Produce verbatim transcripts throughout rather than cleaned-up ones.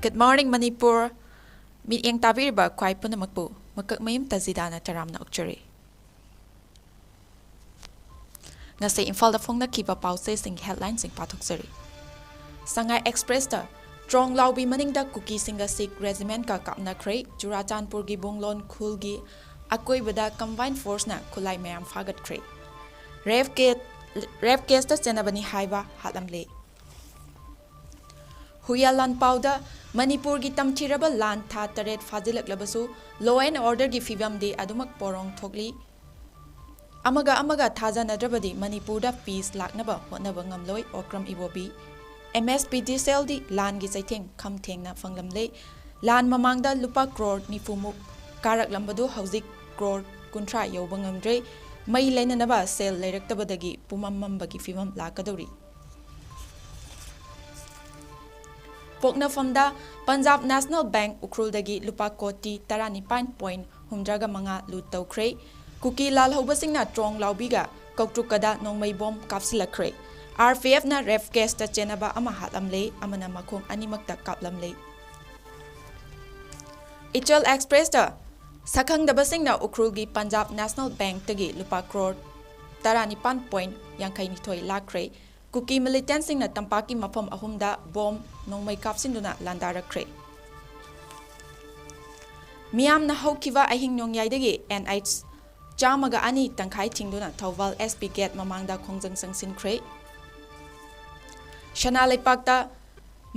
Good morning, Manipur. ꯃꯤꯠꯌꯦꯡ ꯇꯥꯕꯤꯔꯤꯕ ꯈ꯭ꯋꯥꯏ ꯄꯨꯝꯅꯃꯛꯄꯨ ꯃꯀꯛꯃꯌꯨꯝ ꯇꯖꯤꯗꯥꯅ ꯇꯔꯥꯝꯅ ꯑꯣꯛꯆꯔꯤ꯫ ꯉꯁꯤ ꯏꯝꯐꯥꯜꯗ ꯐꯣꯡꯅꯈꯤꯕ ꯄꯥꯎꯆꯦꯁꯤꯡꯒꯤ headlineꯁꯤꯡ ꯄꯥꯊꯣꯛꯆꯔꯤ꯫ ꯁꯉꯥꯏ ꯑꯦꯛꯁꯄ꯭ꯔꯦꯁꯇ ꯇ꯭ꯔꯣꯡ ꯂꯥꯎꯕꯤ ꯃꯅꯤꯡꯗ ꯀꯨꯀꯤꯁꯤꯡꯒ ꯁꯤꯈ ꯔꯦꯖꯤꯃꯦꯟꯠꯀ ꯀꯥꯞꯅꯈ꯭ꯔꯦ꯫ ꯆꯨꯔꯥꯆꯥꯟꯄꯨꯔꯒꯤ ꯕꯨꯡꯂꯣꯟ ꯈꯨꯜꯒꯤ ꯑꯀꯣꯏꯕꯗ combined forceꯅ ꯈꯨꯠꯂꯥꯏ ꯃꯌꯥꯝ ꯐꯥꯒꯠꯈ꯭ꯔꯦ꯫ ꯔꯦꯞ ꯀꯦ-, ꯔꯦꯞ ꯀꯦꯁꯇ ꯆꯦꯟꯅꯕꯅꯤ ꯍꯥꯏꯕ ꯍꯥꯠꯂꯝꯂꯦ꯫ ꯍꯨꯏꯌꯥ ꯂꯥꯟꯄꯥꯎꯗ ꯃꯅꯤꯄꯨꯔꯒꯤ ꯇꯝꯊꯤꯔꯕ ꯂꯥꯟ ꯊꯥ ꯇꯔꯦꯠ ꯐꯥꯖꯤꯜꯂꯛꯂꯕꯁꯨ law and orderꯒꯤ ꯐꯤꯕꯝꯗꯤ ꯑꯗꯨꯃꯛ ꯄꯣꯔꯣꯡ ꯊꯣꯛꯂꯤ꯫ ꯑꯃꯒ ꯑꯃꯒ ꯊꯥꯖꯅꯗ꯭ꯔꯕꯗꯤ ꯃꯅꯤꯄꯨꯔꯗ peace ꯂꯥꯛꯅꯕ ꯍꯣꯠꯅꯕ ꯉꯝꯂꯣꯏ, ꯑꯣꯀ꯭ꯔꯝ ꯏꯕꯣꯕꯤ꯫ MSPDCLꯗꯤ ꯂꯥꯟꯒꯤ ꯆꯩꯊꯦꯡ ꯈꯝ ꯊꯦꯡꯅ ꯐꯪꯂꯝꯂꯦ꯫ ꯂꯥꯟ ꯃꯃꯥꯡꯗ ꯂꯨꯄꯥ ꯀ꯭ꯔꯣꯔ ꯅꯤꯐꯨꯃꯨꯛ ꯀꯥꯔꯛꯂꯝꯕꯗꯨ ꯍꯧꯖꯤꯛ ꯀ꯭ꯔꯣꯔ ꯀꯨꯟꯊ꯭ꯔꯥ ꯌꯧꯕ ꯉꯝꯗ꯭ꯔꯦ꯫ ꯃꯩ ꯂꯩꯅꯅꯕ ꯁꯦꯜ ꯂꯩꯔꯛꯇꯕꯗꯒꯤ ꯄꯨꯃꯝ ꯃꯝꯕꯒꯤ ꯐꯤꯕꯝ ꯂꯥꯛꯀꯗꯧꯔꯤ꯫ ꯄꯣꯛꯅꯐꯝꯗ ꯄꯟꯖꯥꯕ ꯅꯦꯁꯅꯦꯜ ꯕꯦꯡꯛ ꯎꯈ꯭ꯔꯨꯜꯗꯒꯤ ꯂꯨꯄꯥ ꯀꯣꯇꯤ ꯇꯔꯥꯅꯤꯄꯥꯟ ꯄꯣꯏꯟ ꯍꯨꯝꯗ꯭ꯔꯥꯒ ꯃꯉꯥ ꯂꯨꯠ ꯇꯧꯈ꯭ꯔꯦ꯫ ꯀꯨꯀꯤ ꯂꯥꯜꯍꯧꯕꯁꯤꯡꯅ ꯇ꯭ꯔꯣꯡ ꯂꯥꯎꯕꯤꯒ ꯀꯧꯇ꯭ꯔꯨꯛꯀꯗ ꯅꯣꯡꯃꯩ ꯕꯣꯝ ꯀꯥꯞꯁꯤꯜꯂꯛꯈ꯭ꯔꯦ꯫ RPFꯅ ꯔꯦꯞ ꯀꯦꯁꯇ ꯆꯦꯟꯅꯕ ꯑꯃ ꯍꯥꯠꯂꯝꯂꯦ, ꯑꯃꯅ ꯃꯈꯣꯡ ꯑꯅꯤꯃꯛꯇ ꯀꯥꯞꯂꯝꯂꯦ꯫ ꯏꯆꯜ ꯑꯦꯛꯁꯄ꯭ꯔꯦꯁꯇ ꯁꯛꯈꯪꯗꯕꯁꯤꯡꯅ ꯎꯈ꯭ꯔꯨꯜꯒꯤ ꯄꯟꯖꯥꯕ ꯅꯦꯁꯅꯦꯜ ꯕꯦꯡꯛꯇꯒꯤ ꯂꯨꯄꯥ ꯀ꯭ꯔꯣꯔ ꯇꯔꯥꯅꯤꯄꯥꯟ ꯄꯣꯏꯟ ꯌꯥꯡꯈꯩꯅꯤꯊꯣꯏ ꯂꯥꯛꯈ꯭ꯔꯦ꯫ ꯀꯨꯀꯤ ꯃꯤꯂꯤꯇꯦꯟꯠꯁꯤꯡꯅ ꯇꯝꯄꯥꯛꯀꯤ ꯃꯐꯝ ꯑꯍꯨꯝꯗ ꯕꯣꯝ ꯅꯣꯡꯃꯩ ꯀꯥꯞꯁꯤꯟꯗꯨꯅ ꯂꯥꯟꯗꯥꯔꯛꯈ꯭ꯔꯦ꯫ ꯃꯤꯌꯥꯝꯅ ꯍꯧꯈꯤꯕ ꯑꯍꯤꯡ ꯅꯣꯡꯌꯥꯏꯗꯒꯤ NH ꯆꯥꯝꯃꯒ ꯑꯅꯤ ꯇꯪꯈꯥꯏ ꯊꯤꯡꯗꯨꯅ ꯊꯧꯕꯥꯜ SP gate ꯃꯃꯥꯡꯗ ꯈꯣꯡꯖꯪ ꯆꯪꯁꯤꯟꯈ꯭ꯔꯦ꯫ ꯁꯅꯥ ꯂꯩꯄꯥꯛꯇ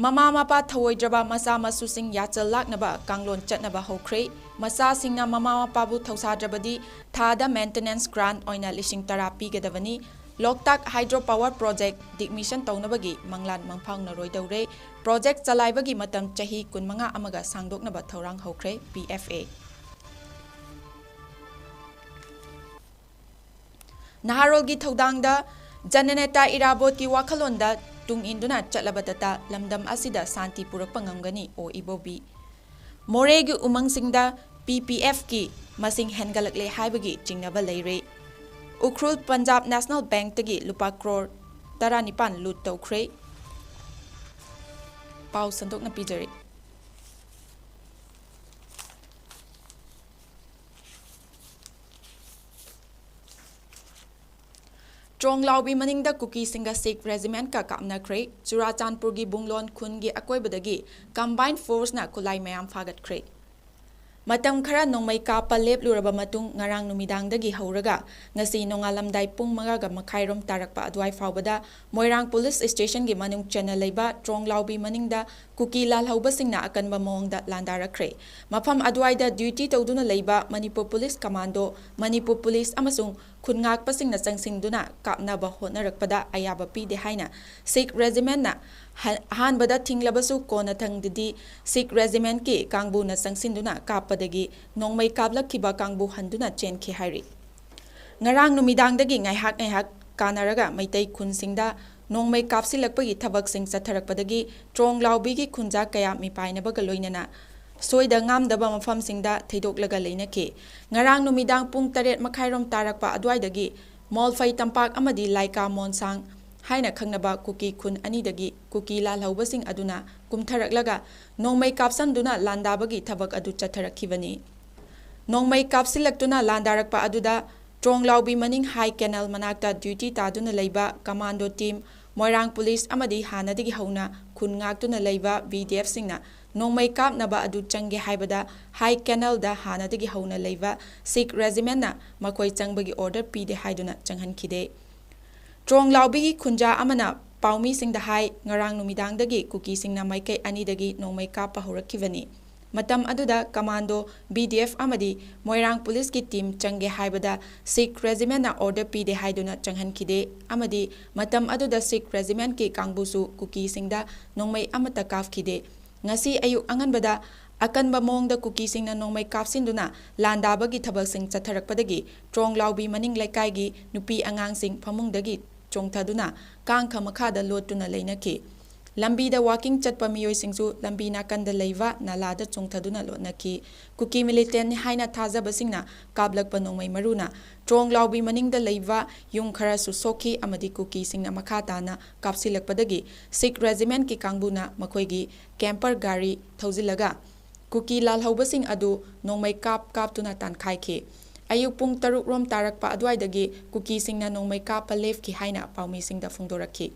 ꯃꯃꯥ ꯃꯄꯥ ꯊꯧꯑꯣꯏꯗ꯭ꯔꯕ ꯃꯆꯥ ꯃꯁꯨꯁꯤꯡ ꯌꯥꯆꯜ ꯂꯥꯛꯅꯕ ꯀꯥꯡꯂꯣꯟ ꯆꯠꯅꯕ ꯍꯧꯈ꯭ꯔꯦ꯫ ꯃꯆꯥꯁꯤꯡꯅ ꯃꯃꯥ ꯃꯄꯥꯕꯨ ꯊꯧꯁꯥꯗ꯭ꯔꯕꯗꯤ ꯊꯥꯗ maintenance grant ꯑꯣꯏꯅ ꯂꯤꯁꯤꯡ ꯇꯔꯥ ꯄꯤꯒꯗꯕꯅꯤ꯫ ꯂꯣꯛꯇꯥꯛ hydro power project decommission ꯇꯧꯅꯕꯒꯤ ꯃꯪꯂꯥꯟ ꯃꯪꯐꯥꯎꯅꯔꯣꯏꯗꯧꯔꯦ꯫ Project ꯆꯂꯥꯏꯕꯒꯤ ꯃꯇꯝ ꯆꯍꯤ ꯀꯨꯟꯃꯉꯥ ꯑꯃꯒ ꯁꯥꯡꯗꯣꯛꯅꯕ ꯊꯧꯔꯥꯡ ꯍꯧꯈ꯭ꯔꯦ, PFA꯫ ꯅꯍꯥꯔꯣꯜꯒꯤ ꯊꯧꯗꯥꯡꯗ ꯖꯅꯅꯦꯇꯥ ꯏꯔꯥꯕꯣꯠꯀꯤ ꯋꯥꯈꯜꯂꯣꯟꯗ ꯇꯨꯡ ꯏꯟꯗꯨꯅ ꯆꯠꯂꯕꯗꯇ ꯂꯝꯗꯝ ꯑꯁꯤꯗ ꯁꯥꯟꯇꯤ ꯄꯨꯔꯛꯄ ꯉꯝꯒꯅꯤ, ꯑꯣ ꯏꯕꯣꯕꯤ꯫ ꯃꯣꯔꯦꯒꯤ ꯎꯃꯪꯁꯤꯡꯗ PPFꯀꯤ ꯃꯁꯤꯡ ꯍꯦꯟꯒꯠꯂꯛꯂꯦ ꯍꯥꯏꯕꯒꯤ ꯆꯤꯡꯅꯕ ꯂꯩꯔꯦ꯫ ꯎꯈ꯭ꯔꯨꯜ ꯄꯟꯖꯥꯕ ꯅꯦꯁꯅꯦꯜ ꯕꯦꯡꯛꯇꯒꯤ ꯂꯨꯄꯥ ꯀ꯭ꯔꯣꯔ ꯇꯔꯥꯅꯤꯄꯥꯟ ꯂꯨꯠ ꯇꯧꯈ꯭ꯔꯦ꯫ ꯄꯥꯎ ꯁꯟꯗꯣꯛꯅ ꯄꯤꯖꯔꯤ꯫ ꯇ꯭ꯔꯣꯡꯂꯥꯎꯕꯤ ꯃꯅꯤꯡꯗ ꯀꯨꯀꯤꯁꯤꯡꯒ ꯁꯤꯈ ꯔꯦꯖꯤꯃꯦꯟꯠꯀ ꯀꯥꯞꯅꯈ꯭ꯔꯦ꯫ ꯆꯨꯔꯥꯆꯥꯟꯄꯨꯔꯒꯤ ꯕꯨꯡꯂꯣꯟ ꯈꯨꯟꯒꯤ ꯑꯀꯣꯏꯕꯗꯒꯤ ꯀꯝꯕꯥꯏꯟ ꯐꯣꯔꯁꯅ ꯈꯨꯠꯂꯥꯏ ꯃꯌꯥꯝ ꯐꯥꯒꯠꯈ꯭ꯔꯦ꯫ ꯃꯇꯝ ꯈꯔ ꯅꯣꯡꯃꯩ ꯀꯥꯞꯄ ꯂꯦꯞꯂꯨꯔꯕ ꯃꯇꯨꯡ, ꯉꯔꯥꯡ ꯅꯨꯃꯤꯗꯥꯡꯗꯒꯤ ꯍꯧꯔꯒ ꯉꯁꯤ ꯅꯣꯡꯉꯥꯜꯂꯝꯗꯥꯏ ꯄꯨꯡ ꯃꯉꯥꯒ ꯃꯈꯥꯏꯔꯣꯝ ꯇꯥꯔꯛꯄ ꯑꯗꯨꯋꯥꯏ ꯐꯥꯎꯕꯗ ꯃꯣꯏꯔꯥꯡ ꯄꯨꯂꯤꯁ ꯁ꯭ꯇꯦꯁꯟꯒꯤ ꯃꯅꯨꯡ ꯆꯟꯅ ꯂꯩꯕ ꯇ꯭ꯔꯣꯡꯂꯥꯎꯕꯤ ꯃꯅꯤꯡꯗ ꯀꯨꯀꯤ ꯂꯥꯜꯍꯧꯕꯁꯤꯡꯅ ꯑꯀꯟꯕ ꯃꯑꯣꯡꯗ ꯂꯥꯟꯗꯥꯔꯛꯈ꯭ꯔꯦ꯫ ꯃꯐꯝ ꯑꯗꯨꯋꯥꯏꯗ ꯗ꯭ꯌꯨꯇꯤ ꯇꯧꯗꯨꯅ ꯂꯩꯕ Manipur police commando, Manipur police ꯑꯃꯁꯨꯡ ꯈꯨꯟ ꯉꯥꯛꯄꯁꯤꯡꯅ ꯆꯪꯁꯤꯟꯗꯨꯅ ꯀꯥꯞꯅꯕ ꯍꯣꯠꯅꯔꯛꯄꯗ ꯑꯌꯥꯕ ꯄꯤꯗꯦ ꯍꯥꯏꯅ ꯁꯤꯈ ꯔꯦꯖꯤꯃꯦꯟꯠꯅ ꯍ-, ꯑꯍꯥꯟꯕꯗ ꯊꯤꯡꯂꯕꯁꯨ, ꯀꯣꯟꯅꯊꯪꯗꯗꯤ ꯁꯤꯈ ꯔꯦꯖꯤꯃꯦꯟꯠꯀꯤ ꯀꯥꯡꯕꯨꯅ ꯆꯪꯁꯤꯟꯗꯨꯅ ꯀꯥꯞꯄꯗꯒꯤ ꯅꯣꯡꯃꯩ ꯀꯥꯞꯂꯛꯈꯤꯕ ꯀꯥꯡꯕꯨ ꯍꯟꯗꯨꯅ ꯆꯦꯟꯈꯤ ꯍꯥꯏꯔꯤ꯫ ꯉꯔꯥꯡ ꯅꯨꯃꯤꯗꯥꯡꯗꯒꯤ ꯉꯥꯏꯍꯥꯛ ꯉꯥꯏꯍꯥꯛ ꯀꯥꯟꯅꯔꯒ ꯃꯩꯇꯩ ꯈꯨꯟꯁꯤꯡꯗ ꯅꯣꯡꯃꯩ ꯀꯥꯞꯁꯤꯜꯂꯛꯄꯒꯤ ꯊꯕꯛꯁꯤꯡ ꯆꯠꯊꯔꯛꯄꯗꯒꯤ ꯇ꯭ꯔꯣꯡꯂꯥꯎꯕꯤꯒꯤ ꯈꯨꯟꯖꯥ ꯀꯌꯥ ꯃꯤꯄꯥꯏꯅꯕꯒ ꯂꯣꯏꯅꯅ ꯁꯣꯏꯗ ꯉꯥꯝꯗꯕ ꯃꯐꯝꯁꯤꯡꯗ ꯊꯩꯗꯣꯛꯂꯒ ꯂꯩꯅꯈꯤ꯫ ꯉꯔꯥꯡ ꯅꯨꯃꯤꯗꯥꯡ ꯄꯨꯡ ꯇꯔꯦꯠ ꯃꯈꯥꯏꯔꯣꯝ ꯇꯥꯔꯛꯄ ꯑꯗꯨꯋꯥꯏꯗꯒꯤ ꯃꯣꯜꯐꯩ ꯇꯝꯄꯥꯛ ꯑꯃꯗꯤ ꯂꯥꯏꯀꯥ ꯃꯣꯟꯁꯥꯡ ꯍꯥꯏꯅ ꯈꯪꯅꯕ ꯀꯨꯀꯤ ꯈꯨꯟ ꯑꯅꯤꯗꯒꯤ ꯀꯨꯀꯤ ꯂꯥꯜꯍꯧꯕꯁꯤꯡ ꯑꯗꯨꯅ ꯀꯨꯝꯊꯔꯛꯂꯒ ꯅꯣꯡꯃꯩ ꯀꯥꯞꯁꯟꯗꯨꯅ ꯂꯥꯟꯗꯥꯕꯒꯤ ꯊꯕꯛ ꯑꯗꯨ ꯆꯠꯊꯔꯛꯈꯤꯕꯅꯤ꯫ ꯅꯣꯡꯃꯩ ꯀꯥꯞꯁꯤꯜꯂꯛꯇꯨꯅ ꯂꯥꯟꯗꯥꯔꯛꯄ ꯑꯗꯨꯗ ꯇ꯭ꯔꯣꯡꯂꯥꯎꯕꯤ ꯃꯅꯤꯡ ꯍꯥꯏ ꯀꯦꯅꯦꯜ ꯃꯅꯥꯛꯇ ꯗ꯭ꯌꯨꯇꯤ ꯇꯥꯗꯨꯅ ꯂꯩꯕ ꯀꯃꯥꯟꯗꯣ ꯇꯤꯝ, ꯃꯣꯏꯔꯥꯡ ꯄꯨꯂꯤꯁ ꯑꯃꯗꯤ ꯍꯥꯟꯅꯗꯒꯤ ꯍꯧꯅ ꯈꯨꯟ ꯉꯥꯛꯇꯨꯅ ꯂꯩꯕ ꯕꯤ ꯗꯤ ꯑꯦꯐꯁꯤꯡꯅ ꯅꯣꯡꯃꯩ ꯀꯥꯞꯅꯕ ꯑꯗꯨ ꯆꯪꯒꯦ ꯍꯥꯏꯕꯗ ꯍꯥꯏ ꯀꯦꯅꯦꯜꯗ ꯍꯥꯟꯅꯗꯒꯤ ꯍꯧꯅ ꯂꯩꯕ ꯁꯤꯈ ꯔꯦꯖꯤꯃꯦꯟꯠꯅ ꯃꯈꯣꯏ ꯆꯪꯕꯒꯤ ꯑꯣꯔꯗꯔ ꯄꯤꯗꯦ ꯍꯥꯏꯗꯨꯅ ꯆꯪꯍꯟꯈꯤꯗꯦ꯫ ꯇ꯭ꯔꯣꯡꯂꯥꯎꯕꯤꯒꯤ ꯈꯨꯟꯖꯥ ꯑꯃꯅ ꯄꯥꯎꯃꯤꯁꯤꯡꯗ ꯍꯥꯏ, ꯉꯔꯥꯡ ꯅꯨꯃꯤꯗꯥꯡꯗꯒꯤ ꯀꯨꯀꯤꯁꯤꯡꯅ ꯃꯥꯏꯀꯩ ꯑꯅꯤꯗꯒꯤ ꯅꯣꯡꯃꯩ ꯀꯥꯞꯄ ꯍꯧꯔꯛꯈꯤꯕꯅꯤ꯫ ꯃꯇꯝ ꯑꯗꯨꯗ ꯀꯃꯥꯟꯗꯣ, ꯕꯤ ꯗꯤ ꯑꯦꯐ ꯑꯃꯗꯤ ꯃꯣꯏꯔꯥꯡ ꯄꯨꯂꯤꯁꯀꯤ ꯇꯤꯝ ꯆꯪꯒꯦ ꯍꯥꯏꯕꯗ ꯁꯤꯈ ꯔꯦꯖꯤꯃꯦꯟꯠꯅ ꯑꯣꯔꯗꯔ ꯄꯤꯗꯦ ꯍꯥꯏꯗꯨꯅ ꯆꯪꯍꯟꯈꯤꯗꯦ ꯑꯃꯗꯤ ꯃꯇꯝ ꯑꯗꯨꯗ ꯁꯤꯈ ꯔꯦꯖꯤꯃꯦꯟꯠꯀꯤ ꯀꯥꯡꯕꯨꯁꯨ ꯀꯨꯀꯤꯁꯤꯡꯗ ꯅꯣꯡꯃꯩ ꯑꯃꯠꯇ ꯀꯥꯞꯈꯤꯗꯦ꯫ ꯉꯁꯤ ꯑꯌꯨꯛ ꯑꯉꯟꯕꯗ ꯑꯀꯟꯕ ꯃꯑꯣꯡꯗ ꯀꯨꯀꯤꯁꯤꯡꯅ ꯅꯣꯡꯃꯩ ꯀꯥꯞꯁꯤꯟꯗꯨꯅ ꯂꯥꯟꯗꯥꯕꯒꯤ ꯊꯕꯛꯁꯤꯡ ꯆꯠꯊꯔꯛꯄꯗꯒꯤ ꯇ꯭ꯔꯣꯡꯂꯥꯎꯕꯤ ꯃꯅꯤꯡ ꯂꯩꯀꯥꯏꯒꯤ ꯅꯨꯄꯤ ꯑꯉꯥꯡꯁꯤꯡ ꯐꯃꯨꯡꯗꯒꯤ ꯆꯣꯡꯊꯗꯨꯅ ꯀꯥꯡꯈ ꯃꯈꯥꯗ ꯂꯣꯠꯇꯨꯅ ꯂꯩꯅꯈꯤ꯫ ꯂꯝꯕꯤꯗ ꯋꯥꯀꯤꯡ ꯆꯠꯄ ꯃꯤꯑꯣꯏꯁꯤꯡꯁꯨ ꯂꯝꯕꯤ ꯅꯥꯀꯟꯗ ꯂꯩꯕ ꯅꯂꯥꯗ ꯆꯣꯡꯊꯗꯨꯅ ꯂꯣꯠꯅꯈꯤ꯫ ꯀꯨꯀꯤ ꯃꯤꯂꯤꯇꯦꯟꯠꯅꯤ ꯍꯥꯏꯅ ꯊꯥꯖꯕꯁꯤꯡꯅ ꯀꯥꯞꯂꯛꯄ ꯅꯣꯡꯃꯩ ꯃꯔꯨꯅ ꯇ꯭ꯔꯣꯡꯂꯥꯎꯕꯤ ꯃꯅꯤꯡꯗ ꯂꯩꯕ ꯌꯨꯝ ꯈꯔꯁꯨ ꯁꯣꯛꯈꯤ ꯑꯃꯗꯤ ꯀꯨꯀꯤꯁꯤꯡꯅ ꯃꯈꯥ ꯇꯥꯅ ꯀꯥꯞꯁꯤꯜꯂꯛꯄꯗꯒꯤ ꯁꯤꯈ ꯔꯦꯖꯤꯃꯦꯟꯠꯀꯤ ꯀꯥꯡꯕꯨꯅ ꯃꯈꯣꯏꯒꯤ ꯀꯦꯝꯄꯔ ꯒꯥꯔꯤ ꯊꯧꯖꯤꯜꯂꯒ ꯀꯨꯀꯤ ꯂꯥꯜꯍꯧꯕꯁꯤꯡ ꯑꯗꯨ ꯅꯣꯡꯃꯩ ꯀꯥꯞ ꯀꯥꯞꯇꯨꯅ ꯇꯥꯟꯈꯥꯏꯈꯤ꯫ ꯑꯌꯨꯛ ꯄꯨꯡ ꯇꯔꯨꯛ ꯔꯣꯝ ꯇꯥꯔꯛꯄ ꯑꯗꯨꯋꯥꯏꯗꯒꯤ ꯀꯨꯀꯤꯁꯤꯡꯅ ꯅꯣꯡꯃꯩ ꯀꯥꯞꯄ ꯂꯦꯞꯈꯤ ꯍꯥꯏꯅ ꯄꯥꯎꯃꯤꯁꯤꯡꯗ ꯐꯣꯡꯗꯣꯔꯛꯈꯤ꯫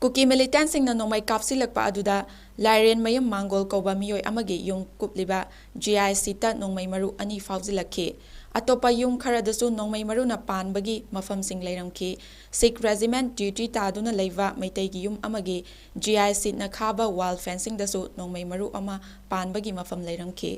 ꯀꯨꯀꯤ ꯃꯤꯂꯤꯇꯦꯟꯁꯤꯡꯅ ꯅꯣꯡꯃꯩ ꯀꯥꯞꯁꯤꯜꯂꯛꯄ ꯑꯗꯨꯗ ꯂꯥꯏꯔꯦꯟꯃꯌꯨꯝ ꯃꯥꯡꯒꯣꯜ ꯀꯧꯕ ꯃꯤꯑꯣꯏ ꯑꯃꯒꯤ ꯌꯨꯝ ꯀꯨꯞꯂꯤꯕ ꯖꯤ ꯑꯥꯏ ꯁꯤꯠꯇ ꯅꯣꯡꯃꯩ ꯃꯔꯨ ꯑꯅꯤ ꯐꯥꯎꯖꯤꯜꯂꯛꯈꯤ꯫ ꯑꯇꯣꯞꯄ ꯌꯨꯝ ꯈꯔꯗꯁꯨ ꯅꯣꯡꯃꯩ ꯃꯔꯨꯅ ꯄꯥꯟꯕꯒꯤ ꯃꯐꯝꯁꯤꯡ ꯂꯩꯔꯝꯈꯤ꯫ ꯁꯤꯈ ꯔꯦꯖꯤꯃꯦꯟ ꯗ꯭ꯌꯨꯇꯤ ꯇꯥꯗꯨꯅ ꯂꯩꯕ ꯃꯩꯇꯩꯒꯤ ꯌꯨꯝ ꯑꯃꯒꯤ ꯖꯤ ꯑꯥꯏ ꯁꯤꯠꯅ ꯈꯥꯕ ꯋꯥꯜ ꯐꯦꯟꯁꯤꯡꯗꯁꯨ ꯅꯣꯡꯃꯩ ꯃꯔꯨ ꯑꯃ ꯄꯥꯟꯕꯒꯤ ꯃꯐꯝ ꯂꯩꯔꯝꯈꯤ꯫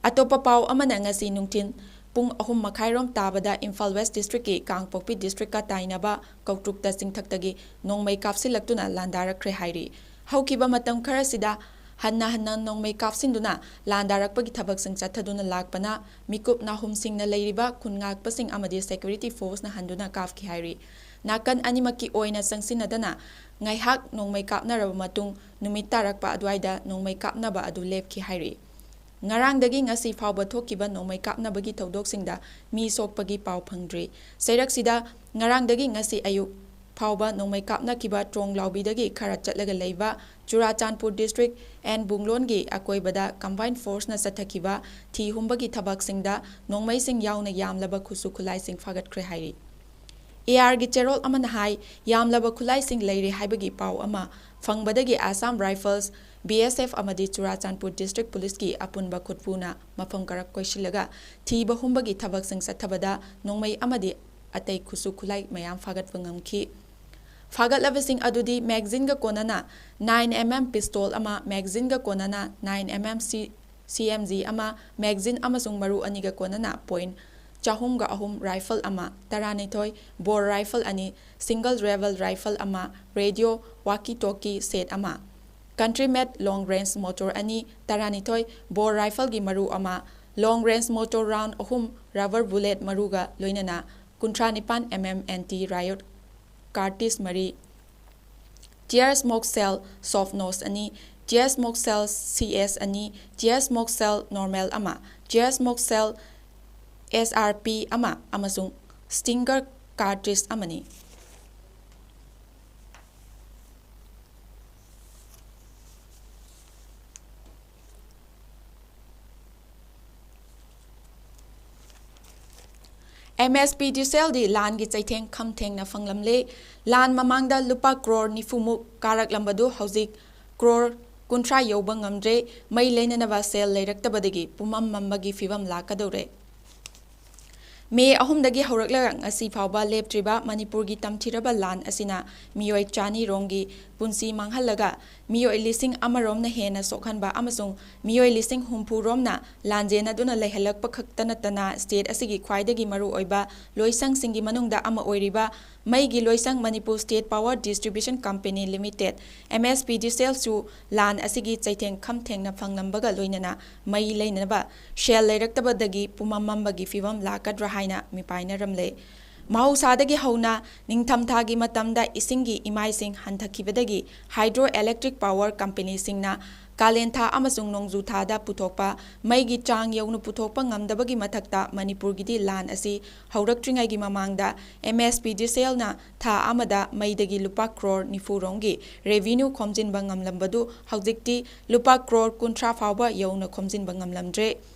ꯑꯇꯣꯞꯄ ꯄꯥꯎ ꯑꯃꯅ ꯉꯁꯤ ꯅꯨꯡꯊꯤꯜ ꯄꯨꯡ ꯑꯍꯨꯝ ꯃꯈꯥꯏꯔꯣꯝ ꯇꯥꯕꯗ ꯏꯝꯐꯥꯜ ꯋꯦꯁ ꯗꯤꯁꯇ꯭ꯔꯤꯛꯀꯤ ꯀꯥꯡꯄꯣꯛꯄꯤ ꯗꯤꯁꯇ꯭ꯔꯤꯛꯀ ꯇꯥꯏꯅꯕ ꯀꯧꯇ꯭ꯔꯨꯛꯇ ꯆꯤꯡꯊꯛꯇꯒꯤ ꯅꯣꯡꯃꯩ ꯀꯥꯞꯁꯤꯜꯂꯛꯇꯨꯅ ꯂꯥꯟꯗꯥꯔꯛꯈ꯭ꯔꯦ ꯍꯥꯏꯔꯤ꯫ ꯍꯧꯈꯤꯕ ꯃꯇꯝ ꯈꯔꯁꯤꯗ ꯍꯟꯅ ꯍꯟꯅ ꯅꯣꯡꯃꯩ ꯀꯥꯞꯁꯤꯟꯗꯨꯅ ꯂꯥꯟꯗꯥꯔꯛꯄꯒꯤ ꯊꯕꯛꯁꯤꯡ ꯆꯠꯊꯗꯨꯅ ꯂꯥꯛꯄꯅ ꯃꯤꯀꯨꯞ ꯅꯥꯍꯨꯝꯁꯤꯡꯅ ꯂꯩꯔꯤꯕ ꯈꯨꯟ ꯉꯥꯛꯄꯁꯤꯡ ꯑꯃꯗꯤ ꯁꯦꯀ꯭ꯌꯨꯔꯤꯇꯤ ꯐꯣꯔꯁꯅ ꯍꯟꯗꯨꯅ ꯀꯥꯞꯈꯤ ꯍꯥꯏꯔꯤ꯫ ꯅꯥꯀꯟ ꯑꯅꯤꯃꯛꯀꯤ ꯑꯣꯏꯅ ꯆꯪꯁꯤꯟꯅꯗꯅ ꯉꯥꯏꯍꯥꯛ ꯅꯣꯡꯃꯩ ꯀꯥꯞꯅꯔꯕ ꯃꯇꯨꯡ ꯅꯨꯃꯤꯠ ꯇꯥꯔꯛꯄ ꯑꯗꯨꯋꯥꯏꯗ ꯅꯣꯡꯃꯩ ꯀꯥꯞꯅꯕ ꯑꯗꯨ ꯂꯦꯞꯈꯤ ꯍꯥꯏꯔꯤ꯫ ꯉꯔꯥꯡꯗꯒꯤ ꯉꯁꯤ ꯐꯥꯎꯕ ꯊꯣꯛꯈꯤꯕ ꯅꯣꯡꯃꯩ ꯀꯥꯞꯅꯕꯒꯤ ꯊꯧꯗꯣꯛꯁꯤꯡꯗ ꯃꯤ ꯁꯣꯛꯄꯒꯤ ꯄꯥꯎ ꯐꯪꯗ꯭ꯔꯤ꯫ ꯆꯩꯔꯛꯁꯤꯗ ꯉꯔꯥꯡꯗꯒꯤ ꯉꯁꯤ ꯑꯌꯨꯛ ꯐꯥꯎꯕ ꯅꯣꯡꯃꯩ ꯀꯥꯞꯅꯈꯤꯕ ꯇ꯭ꯔꯣꯡ ꯂꯥꯎꯕꯤꯗꯒꯤ ꯈꯔ ꯆꯠꯂꯒ ꯂꯩꯕ ꯆꯨꯔꯥꯆꯥꯟꯄꯨꯔ ꯗꯤꯁꯇ꯭ꯔꯤꯛ ꯑꯦꯟ ꯕꯨꯡꯂꯣꯟꯒꯤ ꯑꯀꯣꯏꯕꯗ ꯀꯝꯕꯥꯏꯟ ꯐꯣꯔꯁꯅ ꯆꯠꯊꯈꯤꯕ ꯊꯤ ꯍꯨꯝꯕꯒꯤ ꯊꯕꯛꯁꯤꯡꯗ ꯅꯣꯡꯃꯩꯁꯤꯡ ꯌꯥꯎꯅ ꯌꯥꯝꯂꯕ ꯈꯨꯠꯁꯨ ꯈꯨꯠꯂꯥꯏꯁꯤꯡ ꯐꯥꯒꯠꯈ꯭ꯔꯦ ꯍꯥꯏꯔꯤ꯫ ꯑꯦ ꯑꯥꯔꯒꯤ ꯆꯦꯔꯣꯜ ꯑꯃꯅ ꯍꯥꯏ, ꯌꯥꯝꯂꯕ ꯈꯨꯠꯂꯥꯏꯁꯤꯡ ꯂꯩꯔꯦ ꯍꯥꯏꯕꯒꯤ ꯄꯥꯎ ꯑꯃ ꯐꯪꯕꯗꯒꯤ ꯑꯁꯥꯝ ꯔꯥꯏꯐꯜꯁ, ꯕꯤ ꯑꯦꯁ ꯑꯦꯐ ꯑꯃꯗꯤ ꯆꯨꯔꯥꯆꯥꯟꯄꯨꯔ ꯗꯤꯁꯇ꯭ꯔꯤꯛ ꯄꯨꯂꯤꯁꯀꯤ ꯑꯄꯨꯟꯕ ꯈꯨꯠꯄꯨꯅ ꯃꯐꯝ ꯀꯔꯛ ꯀꯣꯏꯁꯤꯜꯂꯒ ꯊꯤꯕ ꯍꯨꯝꯕꯒꯤ ꯊꯕꯛꯁꯤꯡ ꯆꯠꯊꯕꯗ ꯅꯣꯡꯃꯩ ꯑꯃꯗꯤ ꯑꯇꯩ ꯈꯨꯠꯁꯨ ꯈꯨꯠꯂꯥꯏ ꯃꯌꯥꯝ ꯐꯥꯒꯠꯄ ꯉꯝꯈꯤ꯫ ꯐꯥꯒꯠꯂꯕꯁꯤꯡ ꯑꯗꯨꯗꯤ ꯃꯦꯒꯖꯤꯟꯒ ꯀꯣꯟꯅꯅ ꯅꯥꯏꯟ ꯑꯦꯝ ꯑꯦꯝ ꯄꯤꯁꯇꯣꯜ ꯑꯃ, ꯃꯦꯒꯖꯤꯟꯒ ꯀꯣꯟꯅꯅ ꯅꯥꯏꯟ ꯑꯦꯝ ꯑꯦꯝ ꯁꯤ, ꯁꯤ ꯑꯦꯝ ꯖꯤ ꯑꯃ, ꯃꯦꯒꯖꯤꯟ ꯑꯃꯁꯨꯡ ꯃꯔꯨ ꯑꯅꯤꯒ ꯀꯣꯟꯅꯅ ꯄꯣꯏꯟ ꯆꯍꯨꯝꯒ ꯑꯍꯨꯝ ꯔꯥꯏꯐꯜ ꯑꯃ, ꯇꯔꯥꯅꯤꯊꯣꯏ ꯕꯣꯔ ꯔꯥꯏꯐꯜ ꯑꯅꯤ, ꯁꯤꯡꯒꯜ ꯔꯦꯕꯦꯜ ꯔꯥꯏꯐꯜ ꯑꯃ, ꯔꯦꯗꯤꯑꯣ, ꯋꯥꯀꯤ ꯇꯣꯀꯤ ꯁꯦꯠ ꯑꯃ, ꯀꯟꯇ꯭ꯔꯤ ꯃꯦꯗ ꯂꯣꯡ ꯔꯦꯟꯖ ꯃꯣꯇꯣꯔ ꯑꯅꯤ, ꯇꯔꯥꯅꯤꯊꯣꯏ ꯕꯣꯔ ꯔꯥꯏꯐꯜꯒꯤ ꯃꯔꯨ ꯑꯃ, ꯂꯣꯡ ꯔꯦꯟꯖ ꯃꯣꯇꯣꯔ ꯔꯥꯎꯟ ꯑꯍꯨꯝ, ꯔꯕꯔ ꯕꯨꯂꯦꯠ ꯃꯔꯨꯒ ꯂꯣꯏꯅꯅ ꯀꯨꯟꯊ꯭ꯔꯥ ꯅꯤꯄꯥꯟ ꯑꯦꯝ ꯑꯦꯝ ꯑꯦꯟꯇꯤ ꯔꯥꯏꯌꯣꯠ ꯀꯥꯔꯇꯤꯁ ꯃꯔꯤ, ꯇꯤꯌꯔ ꯁ꯭ꯃꯣꯛ ꯁꯦꯜ ꯁꯣꯐ ꯅꯣꯁ ꯑꯅꯤ, ꯇꯤꯌꯔ ꯁ꯭ꯃꯣꯛ ꯁꯦꯜ ꯁꯤ ꯑꯦꯁ ꯑꯅꯤ, ꯇꯤꯌꯔ ꯁ꯭ꯃꯣꯛ ꯁꯦꯜ ꯅꯣꯔꯃꯦꯜ ꯑꯃ, ꯇꯤꯌꯔ ꯁ꯭ꯃꯣꯛ ꯁꯦꯜ ꯑꯦꯁ ꯑꯥꯔ ꯄꯤ ꯑꯃ ꯑꯃꯁꯨꯡ ꯁ꯭ꯇꯤꯡꯒꯔ ꯀꯥꯔꯇ꯭ꯔꯤꯖ ꯑꯃꯅꯤ꯫ ꯑꯦꯝ ꯑꯦꯁ ꯄꯤ ꯗꯤ ꯁꯦꯜꯗꯤ ꯂꯥꯟꯒꯤ ꯆꯩꯊꯦꯡ ꯈꯝ ꯊꯦꯡꯅ ꯐꯪꯂꯝꯂꯦ꯫ ꯂꯥꯟ ꯃꯃꯥꯡꯗ ꯂꯨꯄꯥ ꯀ꯭ꯔꯣꯔ ꯅꯤꯐꯨꯃꯨꯛ ꯀꯥꯔꯛꯂꯝꯕꯗꯨ ꯍꯧꯖꯤꯛ ꯀ꯭ꯔꯣꯔ ꯀꯨꯟꯊ꯭ꯔꯥ ꯌꯧꯕ ꯉꯝꯗ꯭ꯔꯦ꯫ ꯃꯩ ꯂꯩꯅꯅꯕ ꯁꯦꯜ ꯂꯩꯔꯛꯇꯕꯗꯒꯤ ꯄꯨꯝꯃꯝ ꯃꯝꯕꯒꯤ ꯐꯤꯕꯝ ꯂꯥꯛꯀꯗꯧꯔꯦ꯫ ꯃꯦ ꯑꯍꯨꯝꯗꯒꯤ ꯍꯧꯔꯛꯂꯒ ꯉꯁꯤ ꯐꯥꯎꯕ ꯂꯦꯞꯇ꯭ꯔꯤꯕ ꯃꯅꯤꯄꯨꯔꯒꯤ ꯇꯝꯊꯤꯔꯕ ꯂꯥꯟ ꯑꯁꯤꯅ ꯃꯤꯑꯣꯏ ꯆꯅꯤ ꯔꯣꯝꯒꯤ ꯄꯨꯟꯁꯤ ꯃꯥꯡꯍꯜꯂꯒ ꯃꯤꯑꯣꯏ ꯂꯤꯁꯤꯡ ꯑꯃ ꯔꯣꯝꯅ ꯍꯦꯟꯅ ꯁꯣꯛꯍꯟꯕ ꯑꯃꯁꯨꯡ ꯃꯤꯑꯣꯏ ꯂꯤꯁꯤꯡ ꯍꯨꯝꯐꯨ ꯔꯣꯝꯅ ꯂꯥꯟꯖꯦꯟꯅꯗꯨꯅ ꯂꯩꯍꯜꯂꯛꯄ ꯈꯛꯇ ꯅꯠꯇꯅ state ꯑꯁꯤꯒꯤ ꯈ꯭ꯋꯥꯏꯗꯒꯤ ꯃꯔꯨꯑꯣꯏꯕ ꯂꯣꯏꯁꯪꯁꯤꯡꯒꯤ ꯃꯅꯨꯡꯗ ꯑꯃ ꯑꯣꯏꯔꯤꯕ ꯃꯩꯒꯤ ꯂꯣꯏꯁꯪ Manipur State Power Distribution Company Limited, M S P D C L ꯁꯨ ꯂꯥꯟ ꯑꯁꯤꯒꯤ ꯆꯩꯊꯦꯡ ꯈꯝ ꯊꯦꯡꯅ ꯐꯪꯂꯝꯕꯒ ꯂꯣꯏꯅꯅ ꯃꯩ ꯂꯩꯅꯅꯕ ꯁꯦꯜ ꯂꯩꯔꯛꯇꯕꯗꯒꯤ ꯄꯨꯃꯝ ꯃꯝꯕꯒꯤ ꯐꯤꯕꯝ ꯂꯥꯛꯀꯗ꯭ꯔꯥ ꯍꯥꯏꯅ ꯃꯤꯄꯥꯏꯅꯔꯝꯂꯦ꯫ ꯃꯍꯧꯁꯥꯗꯒꯤ ꯍꯧꯅ ꯅꯤꯡꯊꯝꯊꯥꯒꯤ ꯃꯇꯝꯗ ꯏꯁꯤꯡꯒꯤ ꯏꯃꯥꯏꯁꯤꯡ ꯍꯟꯊꯈꯤꯕꯗꯒꯤ hydro electric power company ꯁꯤꯡꯅ ꯀꯥꯂꯦꯟ ꯊꯥ ꯑꯃꯁꯨꯡ ꯅꯣꯡꯖꯨ ꯊꯥꯗ ꯄꯨꯊꯣꯛꯄ ꯃꯩꯒꯤ ꯆꯥꯡ ꯌꯧꯅ ꯄꯨꯊꯣꯛꯄ ꯉꯝꯗꯕꯒꯤ ꯃꯊꯛꯇ ꯃꯅꯤꯄꯨꯔꯒꯤꯗꯤ ꯂꯥꯟ ꯑꯁꯤ ꯍꯧꯔꯛꯇ꯭ꯔꯤꯉꯩꯒꯤ ꯃꯃꯥꯡꯗ M S P D C L ꯅ ꯊꯥ ꯑꯃꯗ ꯃꯩꯗꯒꯤ ꯂꯨꯄꯥ ꯀ꯭ꯔꯣꯔ ꯅꯤꯐꯨ ꯔꯣꯝꯒꯤ revenue ꯈꯣꯝꯖꯤꯟꯕ ꯉꯝꯂꯝꯕꯗꯨ ꯍꯧꯖꯤꯛꯇꯤ ꯂꯨꯄꯥ ꯀ꯭ꯔꯣꯔ ꯀꯨꯟꯊ꯭ꯔꯥ ꯐꯥꯎꯕ ꯌꯧꯅ ꯈꯣꯝꯖꯤꯟꯕ ꯉꯝꯂꯝꯗ꯭ꯔꯦ꯫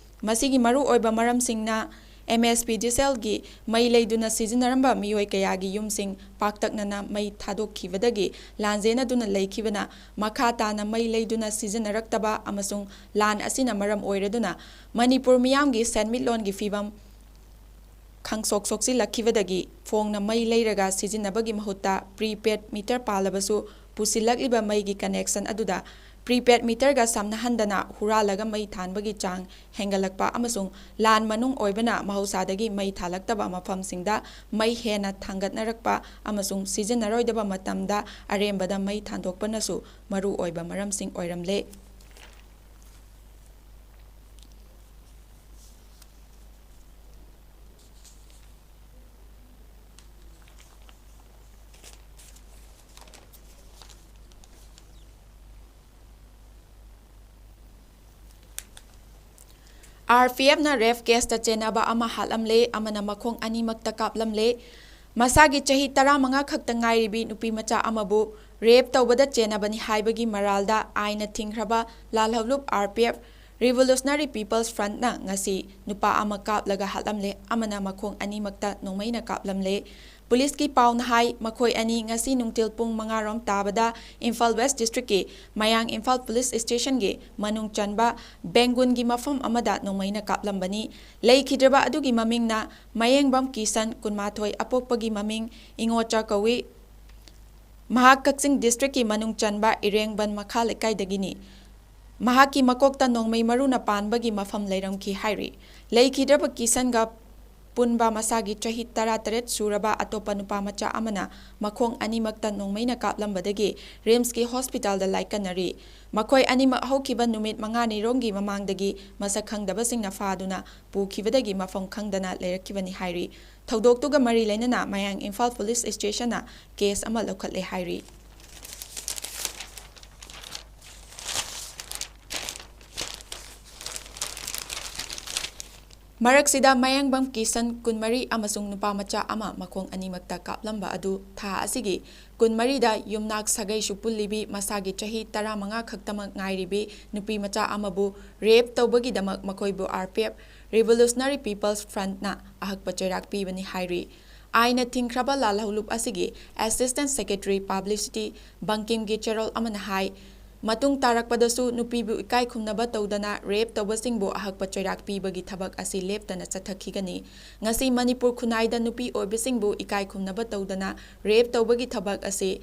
ꯃꯁꯤꯒꯤ ꯃꯔꯨꯑꯣꯏꯕ ꯃꯔꯝꯁꯤꯡꯅ M S P D C L ꯒꯤ ꯃꯩ ꯂꯩꯗꯨꯅ ꯁꯤꯖꯤꯟꯅꯔꯝꯕ ꯃꯤꯑꯣꯏ ꯀꯌꯥꯒꯤ ꯌꯨꯝꯁꯤꯡ ꯄꯥꯛꯇꯛꯅꯅ ꯃꯩ ꯊꯥꯗꯣꯛꯈꯤꯕꯗꯒꯤ ꯂꯥꯟꯖꯦꯟꯅꯗꯨꯅ ꯂꯩꯈꯤꯕꯅ ꯃꯈꯥ ꯇꯥꯅ ꯃꯩ ꯂꯩꯗꯨꯅ ꯁꯤꯖꯤꯟꯅꯔꯛꯇꯕ ꯑꯃꯁꯨꯡ ꯂꯥꯟ ꯑꯁꯤꯅ ꯃꯔꯝ ꯑꯣꯏꯔꯗꯨꯅ ꯃꯅꯤꯄꯨꯔ ꯃꯤꯌꯥꯝꯒꯤ ꯁꯦꯟꯃꯤꯠꯂꯣꯟꯒꯤ ꯐꯤꯕꯝ ꯈꯪꯁꯣꯛ ꯁꯣꯛꯆꯤꯜꯂꯛꯈꯤꯕꯗꯒꯤ ꯐꯣꯡꯅ ꯃꯩ ꯂꯩꯔꯒ ꯁꯤꯖꯤꯟꯅꯕꯒꯤ ꯃꯍꯨꯠꯇ prepaid meter ꯄꯥꯜꯂꯕꯁꯨ ꯄꯨꯁꯤꯜꯂꯛꯂꯤꯕ ꯃꯩꯒꯤ connection ꯑꯗꯨꯗ prepaid meter ꯒ ꯁꯝꯅꯍꯟꯗꯅ ꯍꯨꯔꯥꯜꯂꯒ ꯃꯩ ꯊꯥꯟꯕꯒꯤ ꯆꯥꯡ ꯍꯦꯟꯒꯠꯂꯛꯄ ꯑꯃꯁꯨꯡ ꯂꯥꯟ ꯃꯅꯨꯡ ꯑꯣꯏꯕꯅ ꯃꯍꯧꯁꯥꯗꯒꯤ ꯃꯩ ꯊꯥꯜꯂꯛꯇꯕ ꯃꯐꯝꯁꯤꯡꯗ ꯃꯩ ꯍꯦꯟꯅ ꯊꯥꯡꯒꯠꯅꯔꯛꯄ ꯑꯃꯁꯨꯡ ꯁꯤꯖꯤꯟꯅꯔꯣꯏꯗꯕ ꯃꯇꯝꯗ ꯑꯔꯦꯝꯕꯗ ꯃꯩ ꯊꯥꯟꯗꯣꯛꯄꯅꯁꯨ ꯃꯔꯨꯑꯣꯏꯕ ꯃꯔꯝꯁꯤꯡ ꯑꯣꯏꯔꯝꯂꯦ꯫ R P F ꯅ rape case ꯇ ꯆꯦꯟꯅꯕ ꯑꯃ ꯍꯥꯠꯂꯝꯂꯦ, ꯑꯃꯅ ꯃꯈꯣꯡ ꯑꯅꯤꯃꯛꯇ ꯀꯥꯞꯂꯝꯂꯦ꯫ ꯃꯁꯥꯒꯤ ꯆꯍꯤ ꯇꯔꯥꯃꯉꯥ ꯈꯛꯇ ꯉꯥꯏꯔꯤꯕꯤ ꯅꯨꯄꯤ ꯃꯆꯥ ꯑꯃꯕꯨ rape ꯇꯧꯕꯗ ꯆꯦꯟꯅꯕꯅꯤ ꯍꯥꯏꯕꯒꯤ ꯃꯔꯥꯜꯗ ꯑꯥꯏꯟꯅ ꯊꯤꯡꯈ꯭ꯔꯕ ꯂꯥꯜꯍꯧꯂꯨꯞ R P F Revolutionary People's Frontꯅ ꯉꯁꯤ ꯅꯨꯄꯥ ꯑꯃ ꯀꯥꯞꯂꯒ ꯍꯥꯠꯂꯝꯂꯦ, ꯑꯃꯅ ꯃꯈꯣꯡ ꯑꯅꯤꯃꯛꯇ ꯅꯣꯡꯃꯩꯅ ꯀꯥꯞꯂꯝꯂꯦ꯫ ꯄꯨꯂꯤꯁꯀꯤ ꯄꯥꯎꯅ ꯍꯥꯏ, ꯃꯈꯣꯏ ꯑꯅꯤ ꯉꯁꯤ ꯅꯨꯡꯊꯤꯜ ꯄꯨꯡ ꯃꯉꯥ ꯔꯣꯝ ꯇꯥꯕꯗ ꯏꯝꯐꯥꯜ ꯋꯦꯁ ꯗꯤꯁꯇ꯭ꯔꯤꯛꯀꯤ ꯃꯌꯥꯡ ꯏꯝꯐꯥꯜ ꯄꯨꯂꯤꯁ ꯁ꯭ꯇꯦꯁꯟꯒꯤ ꯃꯅꯨꯡ ꯆꯟꯕ ꯕꯦꯡꯒꯨꯟꯒꯤ ꯃꯐꯝ ꯑꯃꯗ ꯅꯣꯡꯃꯩꯅ ꯀꯥꯞꯂꯝꯕꯅꯤ꯫ ꯂꯩꯈꯤꯗ꯭ꯔꯕ ꯑꯗꯨꯒꯤ ꯃꯃꯤꯡꯅ ꯃꯌꯦꯡꯕꯝ ꯀꯤꯁꯟ, ꯀꯨꯟꯃꯥꯊꯣꯏ, ꯑꯄꯣꯛꯄꯒꯤ ꯃꯃꯤꯡ ꯏꯉꯣꯆꯥ ꯀꯧꯏ꯫ ꯃꯍꯥꯛ ꯀꯛꯆꯤꯡ ꯗꯤꯁꯇ꯭ꯔꯤꯛꯀꯤ ꯃꯅꯨꯡ ꯆꯟꯕ ꯏꯔꯦꯡꯕꯟ ꯃꯈꯥ ꯂꯩꯀꯥꯏꯗꯒꯤꯅꯤ꯫ ꯃꯍꯥꯛꯀꯤ ꯃꯀꯣꯛꯇ ꯅꯣꯡꯃꯩ ꯃꯔꯨꯅ ꯄꯥꯟꯕꯒꯤ ꯃꯐꯝ ꯂꯩꯔꯝꯈꯤ ꯍꯥꯏꯔꯤ꯫ ꯂꯩꯈꯤꯗ꯭ꯔꯕ ꯀꯤꯁꯟꯒ ꯄꯨꯟꯕ ꯃꯁꯥꯒꯤ ꯆꯍꯤ ꯇꯔꯥꯇꯔꯦꯠ ꯁꯨꯔꯕ ꯑꯇꯣꯞꯄ ꯅꯨꯄꯥ ꯃꯆꯥ ꯑꯃꯅ ꯃꯈꯣꯡ ꯑꯅꯤꯃꯛꯇ ꯅꯣꯡꯃꯩꯅ ꯀꯥꯞꯂꯝꯕꯗꯒꯤ ꯔꯤꯝꯁꯀꯤ ꯍꯣꯁꯄꯤꯇꯥꯜꯗ ꯂꯥꯏꯀꯠꯅꯔꯤ꯫ ꯃꯈꯣꯏ ꯑꯅꯤꯃꯛ ꯍꯧꯈꯤꯕ ꯅꯨꯃꯤꯠ ꯃꯉꯥꯅꯤꯔꯣꯝꯒꯤ ꯃꯃꯥꯡꯗꯒꯤ ꯃꯁꯛ ꯈꯪꯗꯕꯁꯤꯡꯅ ꯐꯥꯗꯨꯅ ꯄꯨꯈꯤꯕꯗꯒꯤ ꯃꯐꯝ ꯈꯪꯗꯅ ꯂꯩꯔꯛꯈꯤꯕꯅꯤ ꯍꯥꯏꯔꯤ꯫ ꯊꯧꯗꯣꯛꯇꯨꯒ ꯃꯔꯤ ꯂꯩꯅꯅ ꯃꯌꯥꯡ ꯏꯝꯐꯥꯜ ꯄꯨꯂꯤꯁ ꯁ꯭ꯇꯦꯁꯟꯅ ꯀꯦꯁ ꯑꯃ ꯂꯧꯈꯠꯂꯦ ꯍꯥꯏꯔꯤ꯫ ꯃꯔꯛꯁꯤꯗ ꯃꯌꯥꯡꯕꯝ ꯀꯤꯁꯟ, ꯀꯨꯟꯃꯔꯤ, ꯑꯃꯁꯨꯡ ꯅꯨꯄꯥ ꯃꯆꯥ ꯑꯃ ꯃꯈꯣꯡ ꯑꯅꯤꯃꯛꯇ ꯀꯥꯞꯂꯝꯕ ꯑꯗꯨ ꯊꯥ ꯑꯁꯤꯒꯤ ꯀꯨꯟꯃꯔꯤꯗ ꯌꯨꯝꯅꯥꯛ ꯁꯥꯒꯩꯁꯨ ꯄꯨꯜꯂꯤꯕꯤ ꯃꯁꯥꯒꯤ ꯆꯍꯤ ꯇꯔꯥꯃꯉꯥ ꯈꯛꯇꯃꯛ ꯉꯥꯏꯔꯤꯕꯤ ꯅꯨꯄꯤ ꯃꯆꯥ ꯑꯃꯕꯨ ꯔꯦꯞ ꯇꯧꯕꯒꯤꯗꯃꯛ ꯃꯈꯣꯏꯕꯨ R P F, Revolutionary People's Frontꯅ ꯑꯍꯛꯄ ꯆꯩꯔꯥꯛ ꯄꯤꯕꯅꯤ ꯍꯥꯏꯔꯤ꯫ ꯑꯥꯏꯟꯅ ꯊꯤꯡꯈ꯭ꯔꯕ ꯂꯥꯜꯍꯧꯂꯨꯞ ꯑꯁꯤꯒꯤ Assistant Secretary Publicity ꯕꯪꯀꯤꯝꯒꯤ ꯆꯦꯔꯣꯜ ꯑꯃꯅ ꯍꯥꯏ, ꯃꯇꯨꯡ ꯇꯥꯔꯛꯄꯗꯁꯨ ꯅꯨꯄꯤꯕꯨ ꯏꯀꯥꯏ ꯈꯨꯝꯅꯕ ꯇꯧꯗꯅ ꯔꯦꯞ ꯇꯧꯕꯁꯤꯡꯕꯨ ꯑꯍꯛꯄ ꯆꯩꯔꯥꯛ ꯄꯤꯕꯒꯤ ꯊꯕꯛ ꯑꯁꯤ ꯂꯦꯞꯇꯅ ꯆꯠꯊꯈꯤꯒꯅꯤ꯫ ꯉꯁꯤ ꯃꯅꯤꯄꯨꯔ ꯈꯨꯟꯅꯥꯏꯗ ꯅꯨꯄꯤ ꯑꯣꯏꯕꯁꯤꯡꯕꯨ ꯏꯀꯥꯏ ꯈꯨꯝꯅꯕ ꯇꯧꯗꯅ ꯔꯦꯞ ꯇꯧꯕꯒꯤ ꯊꯕꯛ ꯑꯁꯤ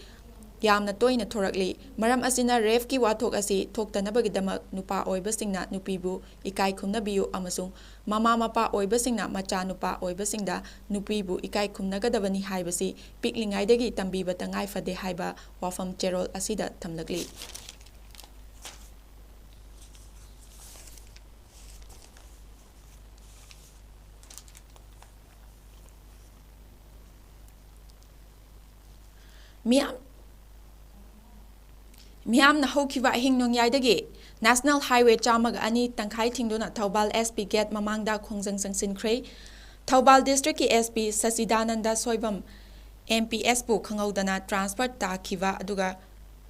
ꯌꯥꯝꯅ ꯇꯣꯏꯅ ꯊꯣꯔꯛꯂꯤ꯫ ꯃꯔꯝ ꯑꯁꯤꯅ ꯔꯦꯞꯀꯤ ꯋꯥꯊꯣꯛ ꯑꯁꯤ ꯊꯣꯛꯇꯅꯕꯒꯤꯗꯃꯛ ꯅꯨꯄꯥ ꯑꯣꯏꯕꯁꯤꯡꯅ ꯅꯨꯄꯤꯕꯨ ꯏꯀꯥꯏ ꯈꯨꯝꯅꯕꯤꯌꯨ ꯑꯃꯁꯨꯡ ꯃꯃꯥ ꯃꯄꯥ ꯑꯣꯏꯕꯁꯤꯡꯅ ꯃꯆꯥꯅꯨꯄꯥ ꯑꯣꯏꯕꯁꯤꯡꯗ ꯅꯨꯄꯤꯕꯨ ꯏꯀꯥꯏ ꯈꯨꯝꯅꯒꯗꯕꯅꯤ ꯍꯥꯏꯕꯁꯤ ꯄꯤꯛꯂꯤꯉꯩꯗꯒꯤ ꯇꯝꯕꯤꯕ ꯇꯉꯥꯏ ꯐꯗꯦ ꯍꯥꯏꯕ ꯋꯥꯐꯝ ꯆꯦꯔꯣꯜ ꯑꯁꯤꯗ ꯊꯝꯂꯛꯂꯤ꯫ ꯃꯤꯌꯥꯝ, ꯃꯤꯌꯥꯝꯅ ꯍꯧꯈꯤꯕ ꯑꯍꯤꯡ ꯅꯣꯡꯌꯥꯏꯗꯒꯤ National Highway ꯆꯥꯝꯃꯒ ꯑꯅꯤ ꯇꯪꯈꯥꯏ ꯊꯤꯡꯗꯨꯅ ꯊꯧꯕꯥꯜ S P gate ꯃꯃꯥꯡꯗ ꯈꯣꯡꯖꯪ ꯆꯪꯁꯤꯟꯈ꯭ꯔꯦ꯫ ꯊꯧꯕꯥꯜ district ꯀꯤ S P ꯁꯆꯤꯗꯥꯅꯟꯗ Soibam M P S ꯄꯨ ꯈꯪꯍꯧꯗꯅ transfer ꯇꯥꯈꯤꯕ ꯑꯗꯨꯒ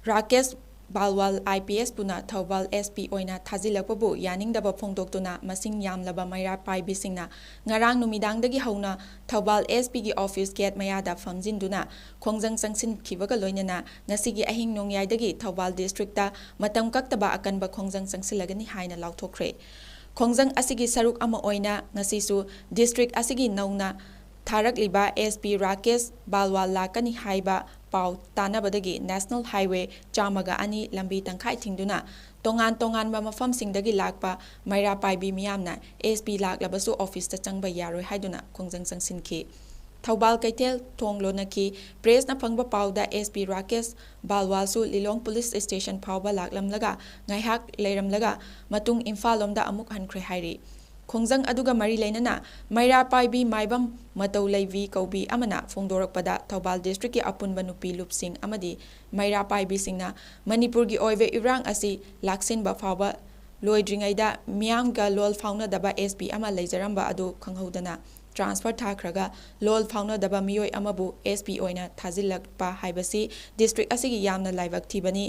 ꯔꯥꯀꯦꯁ ꯕꯥꯜꯋꯥꯜ ꯑꯥꯏ ꯄꯤ ꯑꯦꯁ ꯄꯨꯅ ꯊꯧꯕꯥꯜ ꯑꯦꯁ ꯄꯤ ꯑꯣꯏꯅ ꯊꯥꯖꯤꯜꯂꯛꯄꯕꯨ ꯌꯥꯅꯤꯡꯗꯕ ꯐꯣꯡꯗꯣꯛꯇꯨꯅ ꯃꯁꯤꯡ ꯌꯥꯝꯂꯕ ꯃꯩꯔꯥ ꯄꯥꯏꯕꯤꯁꯤꯡꯅ ꯉꯔꯥꯡ ꯅꯨꯃꯤꯗꯥꯡꯗꯒꯤ ꯍꯧꯅ ꯊꯧꯕꯥꯜ ꯑꯦꯁ ꯄꯤꯒꯤ ꯑꯣꯐꯤꯁ ꯒꯦꯠ ꯃꯌꯥꯗ ꯐꯝꯖꯤꯟꯗꯨꯅ ꯈꯣꯡꯖꯪ ꯆꯪꯁꯤꯟꯈꯤꯕꯒ ꯂꯣꯏꯅꯅ ꯉꯁꯤꯒꯤ ꯑꯍꯤꯡ ꯅꯣꯡꯌꯥꯏꯗꯒꯤ ꯊꯧꯕꯥꯜ ꯗꯤꯁꯇ꯭ꯔꯤꯛꯇ ꯃꯇꯝ ꯀꯛꯇꯕ ꯑꯀꯟꯕ ꯈꯣꯡꯖꯪ ꯆꯪꯁꯤꯜꯂꯒꯅꯤ ꯍꯥꯏꯅ ꯂꯥꯎꯊꯣꯛꯈ꯭ꯔꯦ꯫ ꯈꯣꯡꯖꯪ ꯑꯁꯤꯒꯤ ꯁꯔꯨꯛ ꯑꯃ ꯑꯣꯏꯅ ꯉꯁꯤꯁꯨ ꯗꯤꯁꯇ꯭ꯔꯤꯛ ꯑꯁꯤꯒꯤ ꯅꯧꯅ ꯊꯥꯔꯛꯂꯤꯕ ꯑꯦꯁ ꯄꯤ ꯔꯥꯀꯦꯁ ꯕꯥꯜꯋꯥꯜ ꯂꯥꯛꯀꯅꯤ ꯍꯥꯏꯕ ꯄꯥꯎ ꯇꯥꯅꯕꯗꯒꯤ ꯅꯦꯁꯅꯦꯜ ꯍꯥꯏꯋꯦ ꯆꯥꯝꯃꯒ ꯑꯅꯤ ꯂꯝꯕꯤ ꯇꯪꯈꯥꯏ ꯊꯤꯡꯗꯨꯅ ꯇꯣꯉꯥꯟ ꯇꯣꯉꯥꯟꯕ ꯃꯐꯝꯁꯤꯡꯗꯒꯤ ꯂꯥꯛꯄ ꯃꯩꯔꯥ ꯄꯥꯏꯕꯤ ꯃꯤꯌꯥꯝꯅ ꯑꯦꯁ ꯄꯤ ꯂꯥꯛꯂꯕꯁꯨ ꯑꯣꯐꯤꯁꯇ ꯆꯪꯕ ꯌꯥꯔꯣꯏ ꯍꯥꯏꯗꯨꯅ ꯈꯣꯡꯖꯪ ꯆꯪꯁꯤꯟꯈꯤ꯫ ꯊꯧꯕꯥꯜ ꯀꯩꯊꯦꯜ ꯊꯣꯡ ꯂꯣꯟꯅꯈꯤ꯫ ꯄ꯭ꯔꯦꯁꯅ ꯐꯪꯕ ꯄꯥꯎꯗ ꯑꯦꯁ ꯄꯤ ꯔꯥꯀꯦꯁ ꯕꯥꯜꯋꯥꯜꯁꯨ ꯂꯤꯂꯣꯡ ꯄꯨꯂꯤꯁ ꯁ꯭ꯇꯦꯁꯟ ꯐꯥꯎꯕ ꯂꯥꯛꯂꯝꯂꯒ ꯉꯥꯏꯍꯥꯛ ꯂꯩꯔꯝꯂꯒ ꯃꯇꯨꯡ ꯏꯝꯐꯥꯜ ꯂꯣꯝꯗ ꯑꯃꯨꯛ ꯍꯟꯈ꯭ꯔꯦ ꯍꯥꯏꯔꯤ꯫ ꯈꯣꯡꯖꯪ ꯑꯗꯨꯒ ꯃꯔꯤ ꯂꯩꯅꯅ ꯃꯩꯔꯥ ꯄꯥꯏꯕꯤ ꯃꯥꯏꯕꯝ ꯃꯇꯧ ꯂꯩꯕꯤ ꯀꯧꯕꯤ ꯑꯃꯅ ꯐꯣꯡꯗꯣꯔꯛꯄꯗ ꯊꯧꯕꯥꯜ ꯗꯤꯁꯇ꯭ꯔꯤꯛꯀꯤ ꯑꯄꯨꯟꯕ ꯅꯨꯄꯤ ꯂꯨꯞꯁꯤꯡ ꯑꯃꯗꯤ ꯃꯩꯔꯥ ꯄꯥꯏꯕꯤꯁꯤꯡꯅ ꯃꯅꯤꯄꯨꯔꯒꯤ ꯑꯣꯏꯕ ꯏꯔꯥꯡ ꯑꯁꯤ ꯂꯥꯛꯁꯤꯟꯕ ꯐꯥꯎꯕ ꯂꯣꯏꯗ꯭ꯔꯤꯉꯩꯗ ꯃꯤꯌꯥꯝꯒ ꯂꯣꯜ ꯐꯥꯎꯅꯗꯕ ꯑꯦꯁ ꯄꯤ ꯑꯃ ꯂꯩꯖꯔꯝꯕ ꯑꯗꯨ ꯈꯪꯍꯧꯗꯅ ꯇ꯭ꯔꯥꯟꯁꯐꯔ ꯊꯥꯈ꯭ꯔꯒ ꯂꯣꯜ ꯐꯥꯎꯅꯗꯕ ꯃꯤꯑꯣꯏ ꯑꯃꯕꯨ ꯑꯦꯁ ꯄꯤ ꯑꯣꯏꯅ ꯊꯥꯖꯤꯜꯂꯛꯄ ꯍꯥꯏꯕꯁꯤ ꯗꯤꯁꯇ꯭ꯔꯤꯛ ꯑꯁꯤꯒꯤ ꯌꯥꯝꯅ ꯂꯥꯏꯕꯛ ꯊꯤꯕꯅꯤ꯫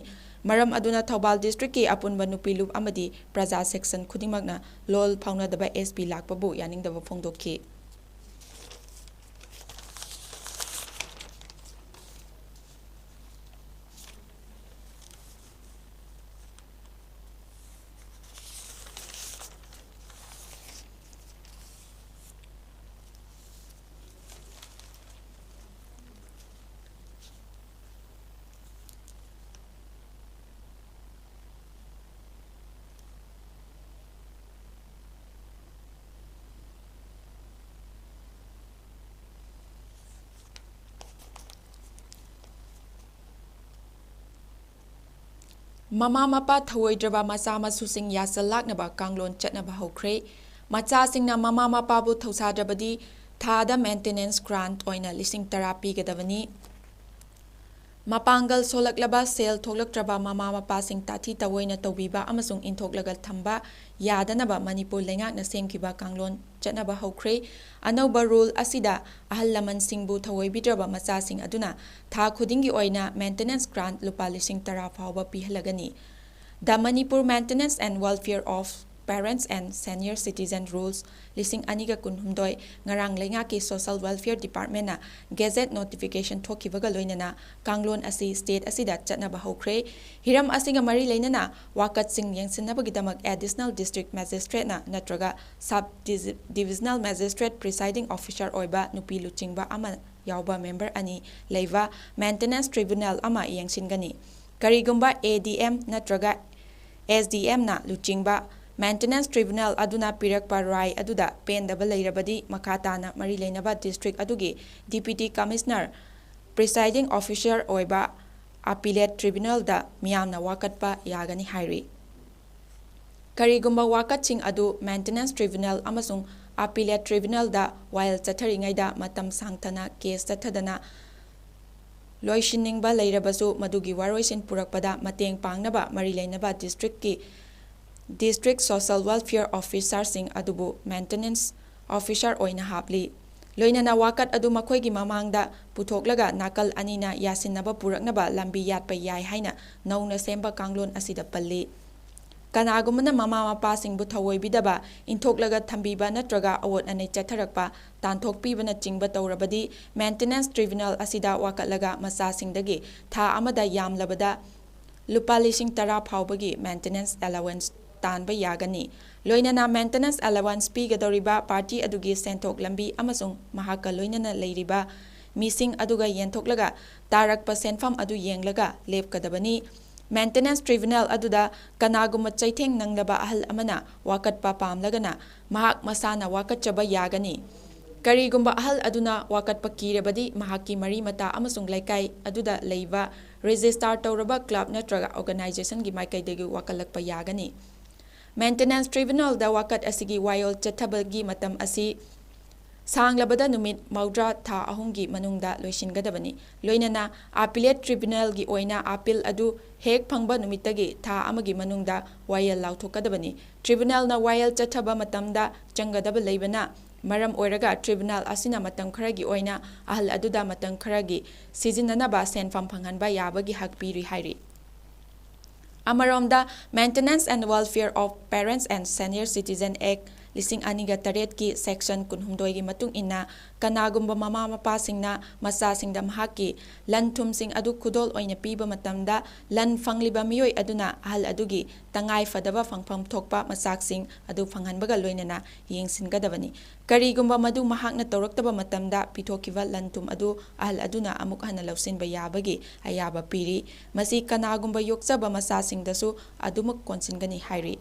ꯃꯔꯝ ꯑꯗꯨꯅ ꯊꯧꯕꯥꯜ ꯗꯤꯁꯇ꯭ꯔꯤꯛꯀꯤ ꯑꯄꯨꯟꯕ ꯅꯨꯄꯤ ꯂꯨꯞ ꯑꯃꯗꯤ ꯄ꯭ꯔꯖꯥ ꯁꯦꯛꯁꯟ ꯈꯨꯗꯤꯡꯃꯛꯅ ꯂꯣꯜ ꯐꯥꯎꯅꯗꯕ ꯑꯦꯁ ꯄꯤ ꯂꯥꯛꯄꯕꯨ ꯌꯥꯅꯤꯡꯗꯕ ꯐꯣꯡꯗꯣꯛꯈꯤ꯫ ꯃꯃꯥ ꯃꯄꯥ ꯊꯧꯑꯣꯏꯗ꯭ꯔꯕ ꯃꯆꯥ ꯃꯁꯨꯁꯤꯡ ꯌꯥꯁꯜ ꯂꯥꯛꯅꯕ ꯀꯥꯡꯂꯣꯟ ꯆꯠꯅꯕ ꯍꯧꯈ꯭ꯔꯦ꯫ ꯃꯆꯥꯁꯤꯡꯅ ꯃꯃꯥ ꯃꯄꯥꯕꯨ ꯊꯧꯁꯥꯗ꯭ꯔꯕꯗꯤ ꯊꯥꯗ ꯃꯦꯟꯇꯦꯅꯦꯟꯁ ꯒ꯭ꯔꯥꯟꯠ ꯑꯣꯏꯅ ꯂꯤꯁꯤꯡ ꯇꯔꯥ ꯄꯤꯒꯗꯕꯅꯤ꯫ ꯃꯄꯥꯡꯒꯜ ꯁꯣꯜꯂꯛꯂꯕ, ꯁꯦꯜ ꯊꯣꯛꯂꯛꯇ꯭ꯔꯕ ꯃꯃꯥ ꯃꯄꯥꯁꯤꯡ ꯇꯥꯊꯤ ꯇꯧꯑꯣꯏꯅ ꯇꯧꯕꯤꯕ ꯑꯃꯁꯨꯡ ꯏꯟꯊꯣꯛꯂꯒ ꯊꯝꯕ ꯌꯥꯗꯅꯕ ꯃꯅꯤꯄꯨꯔ ꯂꯩꯉꯥꯛꯅ ꯁꯦꯝꯈꯤꯕ ꯀꯥꯡꯂꯣꯟ ꯆꯠꯅꯕ ꯍꯧꯈ꯭ꯔꯦ꯫ ꯑꯅꯧꯕ rule ꯑꯁꯤꯗ ꯑꯍꯜ ꯂꯃꯟꯁꯤꯡꯕꯨ ꯊꯑꯣꯏꯕꯤꯗ꯭ꯔꯕ ꯃꯆꯥꯁꯤꯡ ꯑꯗꯨꯅ ꯊꯥ ꯈꯨꯗꯤꯡꯒꯤ ꯑꯣꯏꯅ maintenance grant ꯂꯨꯄꯥ ꯂꯤꯁꯤꯡ ꯇꯔꯥ ꯐꯥꯎꯕ ꯄꯤꯍꯜꯂꯒꯅꯤ꯫ The Manipur Maintenance and Welfare of Parents and Senior Citizen Rules ꯂꯤꯁꯤꯡ ꯑꯅꯤꯒ ꯀꯨꯟꯍꯨꯝꯗꯣꯏ ꯉꯔꯥꯡ ꯂꯩꯉꯥꯛꯀꯤ Social Welfare Departmentꯅ gazette notification ꯊꯣꯛꯈꯤꯕꯒ ꯂꯣꯏꯅꯅ ꯀꯥꯡꯂꯣꯟ ꯑꯁꯤ state ꯑꯁꯤꯗ ꯆꯠꯅꯕ ꯍꯧꯈ꯭ꯔꯦ꯫ ꯍꯤꯔꯝ ꯑꯁꯤꯒ ꯃꯔꯤ ꯂꯩꯅꯅ ꯋꯥꯀꯠꯁꯤꯡ ꯌꯦꯡꯁꯤꯟꯅꯕꯒꯤꯗꯃꯛ additional district magistrateꯅ ꯅꯠꯇ꯭ꯔꯒ sub divisional magistrate presiding officer ꯑꯣꯏꯕ ꯅꯨꯄꯤ ꯂꯨꯆꯤꯡꯕ ꯑꯃ ꯌꯥꯎꯕ member ꯑꯅꯤ ꯂꯩꯕ maintenance tribunal ꯑꯃ ꯌꯦꯡꯁꯤꯟꯒꯅꯤ꯫ ꯀꯔꯤꯒꯨꯝꯕ ADM ꯅꯠꯇ꯭ꯔꯒ SDMꯅ ꯂꯨꯆꯤꯡꯕ maintenance tribunal ꯑꯗꯨꯅ ꯄꯤꯔꯛꯄ ꯔꯥꯏ ꯑꯗꯨꯗ ꯄꯦꯟꯗꯕ ꯂꯩꯔꯕꯗꯤ, ꯃꯈꯥ ꯇꯥꯅ ꯃꯔꯤ ꯂꯩꯅꯕ district ꯑꯗꯨꯒꯤ Deputy Commissioner, Presiding Officer ꯑꯣꯏꯕ Appellate Tribunalꯗ ꯃꯤꯌꯥꯝꯅ ꯋꯥꯀꯠꯄ ꯌꯥꯒꯅꯤ ꯍꯥꯏꯔꯤ꯫ ꯀꯔꯤꯒꯨꯝꯕ ꯋꯥꯀꯠꯁꯤꯡ ꯑꯗꯨ maintenance tribunal ꯑꯃꯁꯨꯡ Appellate Tribunalꯗ ꯋꯥꯌꯦꯜ ꯆꯠꯊꯔꯤꯉꯩꯗ ꯃꯇꯝ ꯁꯥꯡꯊꯅ case ꯆꯠꯊꯗꯅ ꯂꯣꯏꯁꯤꯟꯅꯤꯡꯕ ꯂꯩꯔꯕꯁꯨ, ꯃꯗꯨꯒꯤ ꯋꯥꯔꯣꯏꯁꯤꯟ ꯄꯨꯔꯛꯄꯗ ꯃꯇꯦꯡ ꯄꯥꯡꯅꯕ ꯃꯔꯤ ꯂꯩꯅꯕ districtꯀꯤ District Social Welfare Officerꯁꯤꯡ ꯑꯗꯨꯕꯨ maintenance officer ꯑꯣꯏꯅ ꯍꯥꯞꯂꯤ꯫ ꯂꯣꯏꯅꯅ ꯋꯥꯀꯠ ꯑꯗꯨ ꯃꯈꯣꯏꯒꯤ ꯃꯃꯥꯡꯗ ꯄꯨꯊꯣꯛꯂꯒ ꯅꯥꯀꯜ ꯑꯅꯤꯅ ꯌꯥꯁꯤꯟꯅꯕ ꯄꯨꯔꯛꯅꯕ ꯂꯝꯕꯤ ꯌꯥꯠꯄ ꯌꯥꯏ ꯍꯥꯏꯅ ꯅꯧꯅ ꯁꯦꯝꯕ ꯀꯥꯡꯂꯣꯟ ꯑꯁꯤꯗ ꯄꯜꯂꯤ꯫ ꯀꯅꯥꯒꯨꯝꯕꯅ ꯃꯃꯥ ꯃꯄꯥꯁꯤꯡꯕꯨ ꯊꯑꯣꯏꯕꯤꯗꯕ, ꯏꯟꯊꯣꯛꯂꯒ ꯊꯝꯕꯤꯕ ꯅꯠꯇ꯭ꯔꯒ ꯑꯋꯣꯠ ꯑꯅꯩ ꯆꯠꯊꯔꯛꯄ, ꯇꯥꯟꯊꯣꯛꯄꯤꯕꯅꯆꯤꯡꯕ ꯇꯧꯔꯕꯗꯤ, maintenance tribunal ꯑꯁꯤꯗ ꯋꯥꯀꯠꯂꯒ ꯃꯆꯥꯁꯤꯡꯗꯒꯤ ꯊꯥ ꯑꯃꯗ ꯌꯥꯝꯂꯕꯗ ꯂꯨꯄꯥ ꯂꯤꯁꯤꯡ ꯇꯔꯥ ꯐꯥꯎꯕꯒꯤ maintenance allowance ꯇꯥꯟꯕ ꯌꯥꯒꯅꯤ꯫ ꯂꯣꯏꯅꯅ maintenance allowance ꯄꯤꯒꯗꯧꯔꯤꯕ party ꯑꯗꯨꯒꯤ ꯁꯦꯟꯊꯣꯛ ꯂꯝꯕꯤ ꯑꯃꯁꯨꯡ ꯃꯍꯥꯛꯀ ꯂꯣꯏꯅꯅ ꯂꯩꯔꯤꯕ ꯃꯤꯁꯤꯡ ꯑꯗꯨꯒ ꯌꯦꯟꯊꯣꯛꯂꯒ ꯇꯥꯔꯛꯄ ꯁꯦꯟꯐꯝ ꯑꯗꯨ ꯌꯦꯡꯂꯒ ꯂꯦꯞꯀꯗꯕꯅꯤ꯫ Maintenance tribunal ꯑꯗꯨꯗ ꯀꯅꯥꯒꯨꯝꯕ ꯆꯩꯊꯦꯡ ꯅꯪꯂꯕ ꯑꯍꯜ ꯑꯃꯅ ꯋꯥꯀꯠꯄ ꯄꯥꯝꯂꯒꯅ, ꯃꯍꯥꯛ ꯃꯁꯥꯅ ꯋꯥꯀꯠꯆꯕ ꯌꯥꯒꯅꯤ꯫ ꯀꯔꯤꯒꯨꯝꯕ ꯑꯍꯜ ꯑꯗꯨꯅ ꯋꯥꯀꯠꯄ ꯀꯤꯔꯕꯗꯤ, ꯃꯍꯥꯛꯀꯤ ꯃꯔꯤ ꯃꯇꯥ ꯑꯃꯁꯨꯡ ꯂꯩꯀꯥꯏ ꯑꯗꯨꯗ ꯂꯩꯕ register ꯇꯧꯔꯕ club ꯅꯠꯇ꯭ꯔꯒ organizationꯒꯤ ꯃꯥꯏꯀꯩꯗꯒꯤ ꯋꯥꯀꯠꯂꯛꯄ ꯌꯥꯒꯅꯤ꯫ Maintenance tribunalꯗ ꯋꯥꯀꯠ ꯑꯁꯤꯒꯤ ꯋꯥꯌꯦꯜ ꯆꯠꯊꯕꯒꯤ ꯃꯇꯝ ꯑꯁꯤ ꯁꯥꯡꯂꯕꯗ ꯅꯨꯃꯤꯠ ꯃꯧꯗ꯭ꯔꯥ, ꯊꯥ ꯑꯍꯨꯝꯒꯤ ꯃꯅꯨꯡꯗ ꯂꯣꯏꯁꯤꯟꯒꯗꯕꯅꯤ꯫ ꯂꯣꯏꯅꯅ Appellate Tribunalꯒꯤ ꯑꯣꯏꯅ appeal ꯑꯗꯨ ꯍꯦꯛ ꯐꯪꯕ ꯅꯨꯃꯤꯠꯇꯒꯤ ꯊꯥ ꯑꯃꯒꯤ ꯃꯅꯨꯡꯗ ꯋꯥꯌꯦꯜ ꯂꯥꯎꯊꯣꯛꯀꯗꯕꯅꯤ꯫ Tribunalꯅ ꯋꯥꯌꯦꯜ ꯆꯠꯊꯕ ꯃꯇꯝꯗ ꯆꯪꯒꯗꯕ ꯂꯩꯕꯅ ꯃꯔꯝ ꯑꯣꯏꯔꯒ tribunal ꯑꯁꯤꯅ ꯃꯇꯝ ꯈꯔꯒꯤ ꯑꯣꯏꯅ ꯑꯍꯜ ꯑꯗꯨꯗ ꯃꯇꯝ ꯈꯔꯒꯤ ꯁꯤꯖꯤꯟꯅꯅꯕ ꯁꯦꯟꯐꯝ ꯐꯪꯍꯟꯕ ꯌꯥꯕꯒꯤ ꯍꯛ ꯄꯤꯔꯤ ꯍꯥꯏꯔꯤ꯫ ꯑꯃꯔꯣꯝꯗ, Maintenance and Welfare of Parents and Senior Citizen Act ꯂꯤꯁꯤꯡ ꯑꯅꯤꯒ ꯇꯔꯦꯠꯀꯤ section ꯀꯨꯟꯍꯨꯝꯗꯣꯏꯒꯤ ꯃꯇꯨꯡ ꯏꯟꯅ, ꯀꯅꯥꯒꯨꯝꯕ ꯃꯃꯥ ꯃꯄꯥꯁꯤꯡꯅ ꯃꯆꯥꯁꯤꯡꯗ ꯃꯍꯥꯛꯀꯤ ꯂꯟ ꯊꯨꯝꯁꯤꯡ ꯑꯗꯨ ꯈꯨꯗꯣꯜ ꯑꯣꯏꯅ ꯄꯤꯕ ꯃꯇꯝꯗ, ꯂꯟ ꯐꯪꯂꯤꯕ ꯃꯤꯑꯣꯏ ꯑꯗꯨꯅ ꯑꯍꯜ ꯑꯗꯨꯒꯤ ꯇꯉꯥꯏ ꯐꯗꯕ ꯐꯪꯐꯝ ꯊꯣꯛꯄ ꯃꯆꯥꯛꯁꯤꯡ ꯑꯗꯨ ꯐꯪꯍꯟꯕꯒ ꯂꯣꯏꯅꯅ ꯌꯦꯡꯁꯤꯟꯒꯗꯕꯅꯤ꯫ ꯀꯔꯤꯒꯨꯝꯕ ꯃꯗꯨ ꯃꯍꯥꯛꯅ ꯇꯧꯔꯛꯇꯕ ꯃꯇꯝꯗ, ꯄꯤꯊꯣꯛꯈꯤꯕ ꯂꯟ ꯊꯨꯝ ꯑꯗꯨ ꯑꯍꯜ ꯑꯗꯨꯅ ꯑꯃꯨꯛ ꯍꯟꯅ ꯂꯧꯁꯤꯟꯕ ꯌꯥꯕꯒꯤ ꯑꯌꯥꯕ ꯄꯤꯔꯤ꯫ ꯃꯁꯤ ꯀꯅꯥꯒꯨꯝꯕ ꯌꯣꯛꯆꯕ ꯃꯆꯥꯁꯤꯡꯗꯁꯨ ꯑꯗꯨꯃꯛ ꯀꯣꯟꯁꯤꯟꯒꯅꯤ ꯍꯥꯏꯔꯤ꯫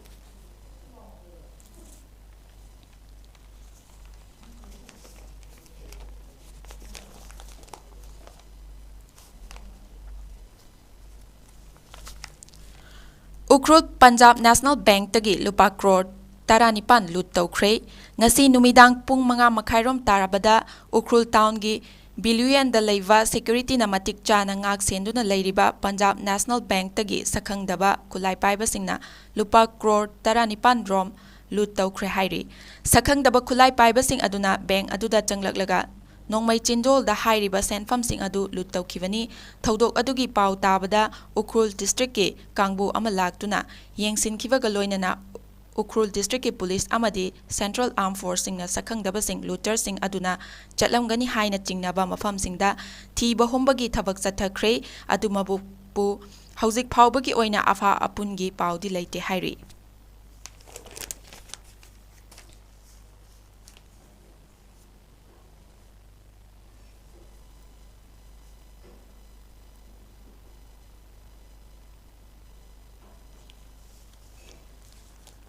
ꯎꯈ꯭ꯔꯨꯜ ꯄꯟꯖꯥꯕ ꯅꯦꯁꯅꯦꯜ ꯕꯦꯡꯛꯇꯒꯤ ꯂꯨꯄꯥ ꯀ꯭ꯔꯣꯔ ꯇꯔꯥꯅꯤꯄꯥꯟ ꯂꯨꯠ ꯇꯧꯈ꯭ꯔꯦ꯫ ꯉꯁꯤ ꯅꯨꯃꯤꯗꯥꯡ ꯄꯨꯡ ꯃꯉꯥ ꯃꯈꯥꯏꯔꯣꯝ ꯇꯥꯔꯕꯗ ꯎꯈ꯭ꯔꯨꯜ ꯇꯥꯎꯟꯒꯤ ꯕꯤꯂꯨꯌꯦꯟꯗ ꯂꯩꯕ ꯁꯦꯀ꯭ꯌꯨꯔꯤꯇꯤꯅ ꯃꯇꯤꯛ ꯆꯥꯅ ꯉꯥꯛ ꯁꯦꯟꯗꯨꯅ ꯂꯩꯔꯤꯕ ꯄꯟꯖꯥꯕ ꯅꯦꯁꯅꯦꯜ ꯕꯦꯡꯛꯇꯒꯤ ꯁꯛꯈꯪꯗꯕ ꯈꯨꯠꯂꯥꯏ ꯄꯥꯏꯕꯁꯤꯡꯅ ꯂꯨꯄꯥ ꯀ꯭ꯔꯣꯔ ꯇꯔꯥꯅꯤꯄꯥꯟ ꯔꯣꯝ ꯂꯨꯠ ꯇꯧꯈ꯭ꯔꯦ ꯍꯥꯏꯔꯤ꯫ ꯁꯛꯈꯪꯗꯕ ꯈꯨꯠꯂꯥꯏ ꯄꯥꯏꯕꯁꯤꯡ ꯑꯗꯨꯅ ꯕꯦꯡꯛ ꯑꯗꯨꯗ ꯆꯪꯂꯛꯂꯒ ꯅꯣꯡꯃꯩ ꯆꯤꯟꯗꯣꯜꯗ ꯍꯥꯏꯔꯤꯕ ꯁꯦꯟꯐꯝꯁꯤꯡ ꯑꯗꯨ ꯂꯨꯠ ꯇꯧꯈꯤꯕꯅꯤ꯫ ꯊꯧꯗꯣꯛ ꯑꯗꯨꯒꯤ ꯄꯥꯎ ꯇꯥꯕꯗ ꯎꯈ꯭ꯔꯨꯜ ꯗꯤꯁꯇ꯭ꯔꯤꯛꯀꯤ ꯀꯥꯡꯕꯨ ꯑꯃ ꯂꯥꯛꯇꯨꯅ ꯌꯦꯡꯁꯤꯟꯈꯤꯕꯒ ꯂꯣꯏꯅꯅ ꯎꯈ꯭ꯔꯨꯜ ꯗꯤꯁꯇ꯭ꯔꯤꯛꯀꯤ ꯄꯨꯂꯤꯁ ꯑꯃꯗꯤ Central Armed Forceꯁꯤꯡꯅ ꯁꯛꯈꯪꯗꯕꯁꯤꯡ, ꯂꯨꯇꯔꯁꯤꯡ ꯑꯗꯨꯅ ꯆꯠꯂꯝꯒꯅꯤ ꯍꯥꯏꯅ ꯆꯤꯡꯅꯕ ꯃꯐꯝꯁꯤꯡꯗ ꯊꯤꯕ ꯍꯨꯝꯕꯒꯤ ꯊꯕꯛ ꯆꯠꯊꯈ꯭ꯔꯦ꯫ ꯑꯗꯨꯃꯕꯨ ꯍꯧꯖꯤꯛ ꯐꯥꯎꯕꯒꯤ ꯑꯣꯏꯅ ꯑꯐ ꯑꯄꯨꯟꯒꯤ ꯄꯥꯎꯗꯤ ꯂꯩꯇꯦ ꯍꯥꯏꯔꯤ꯫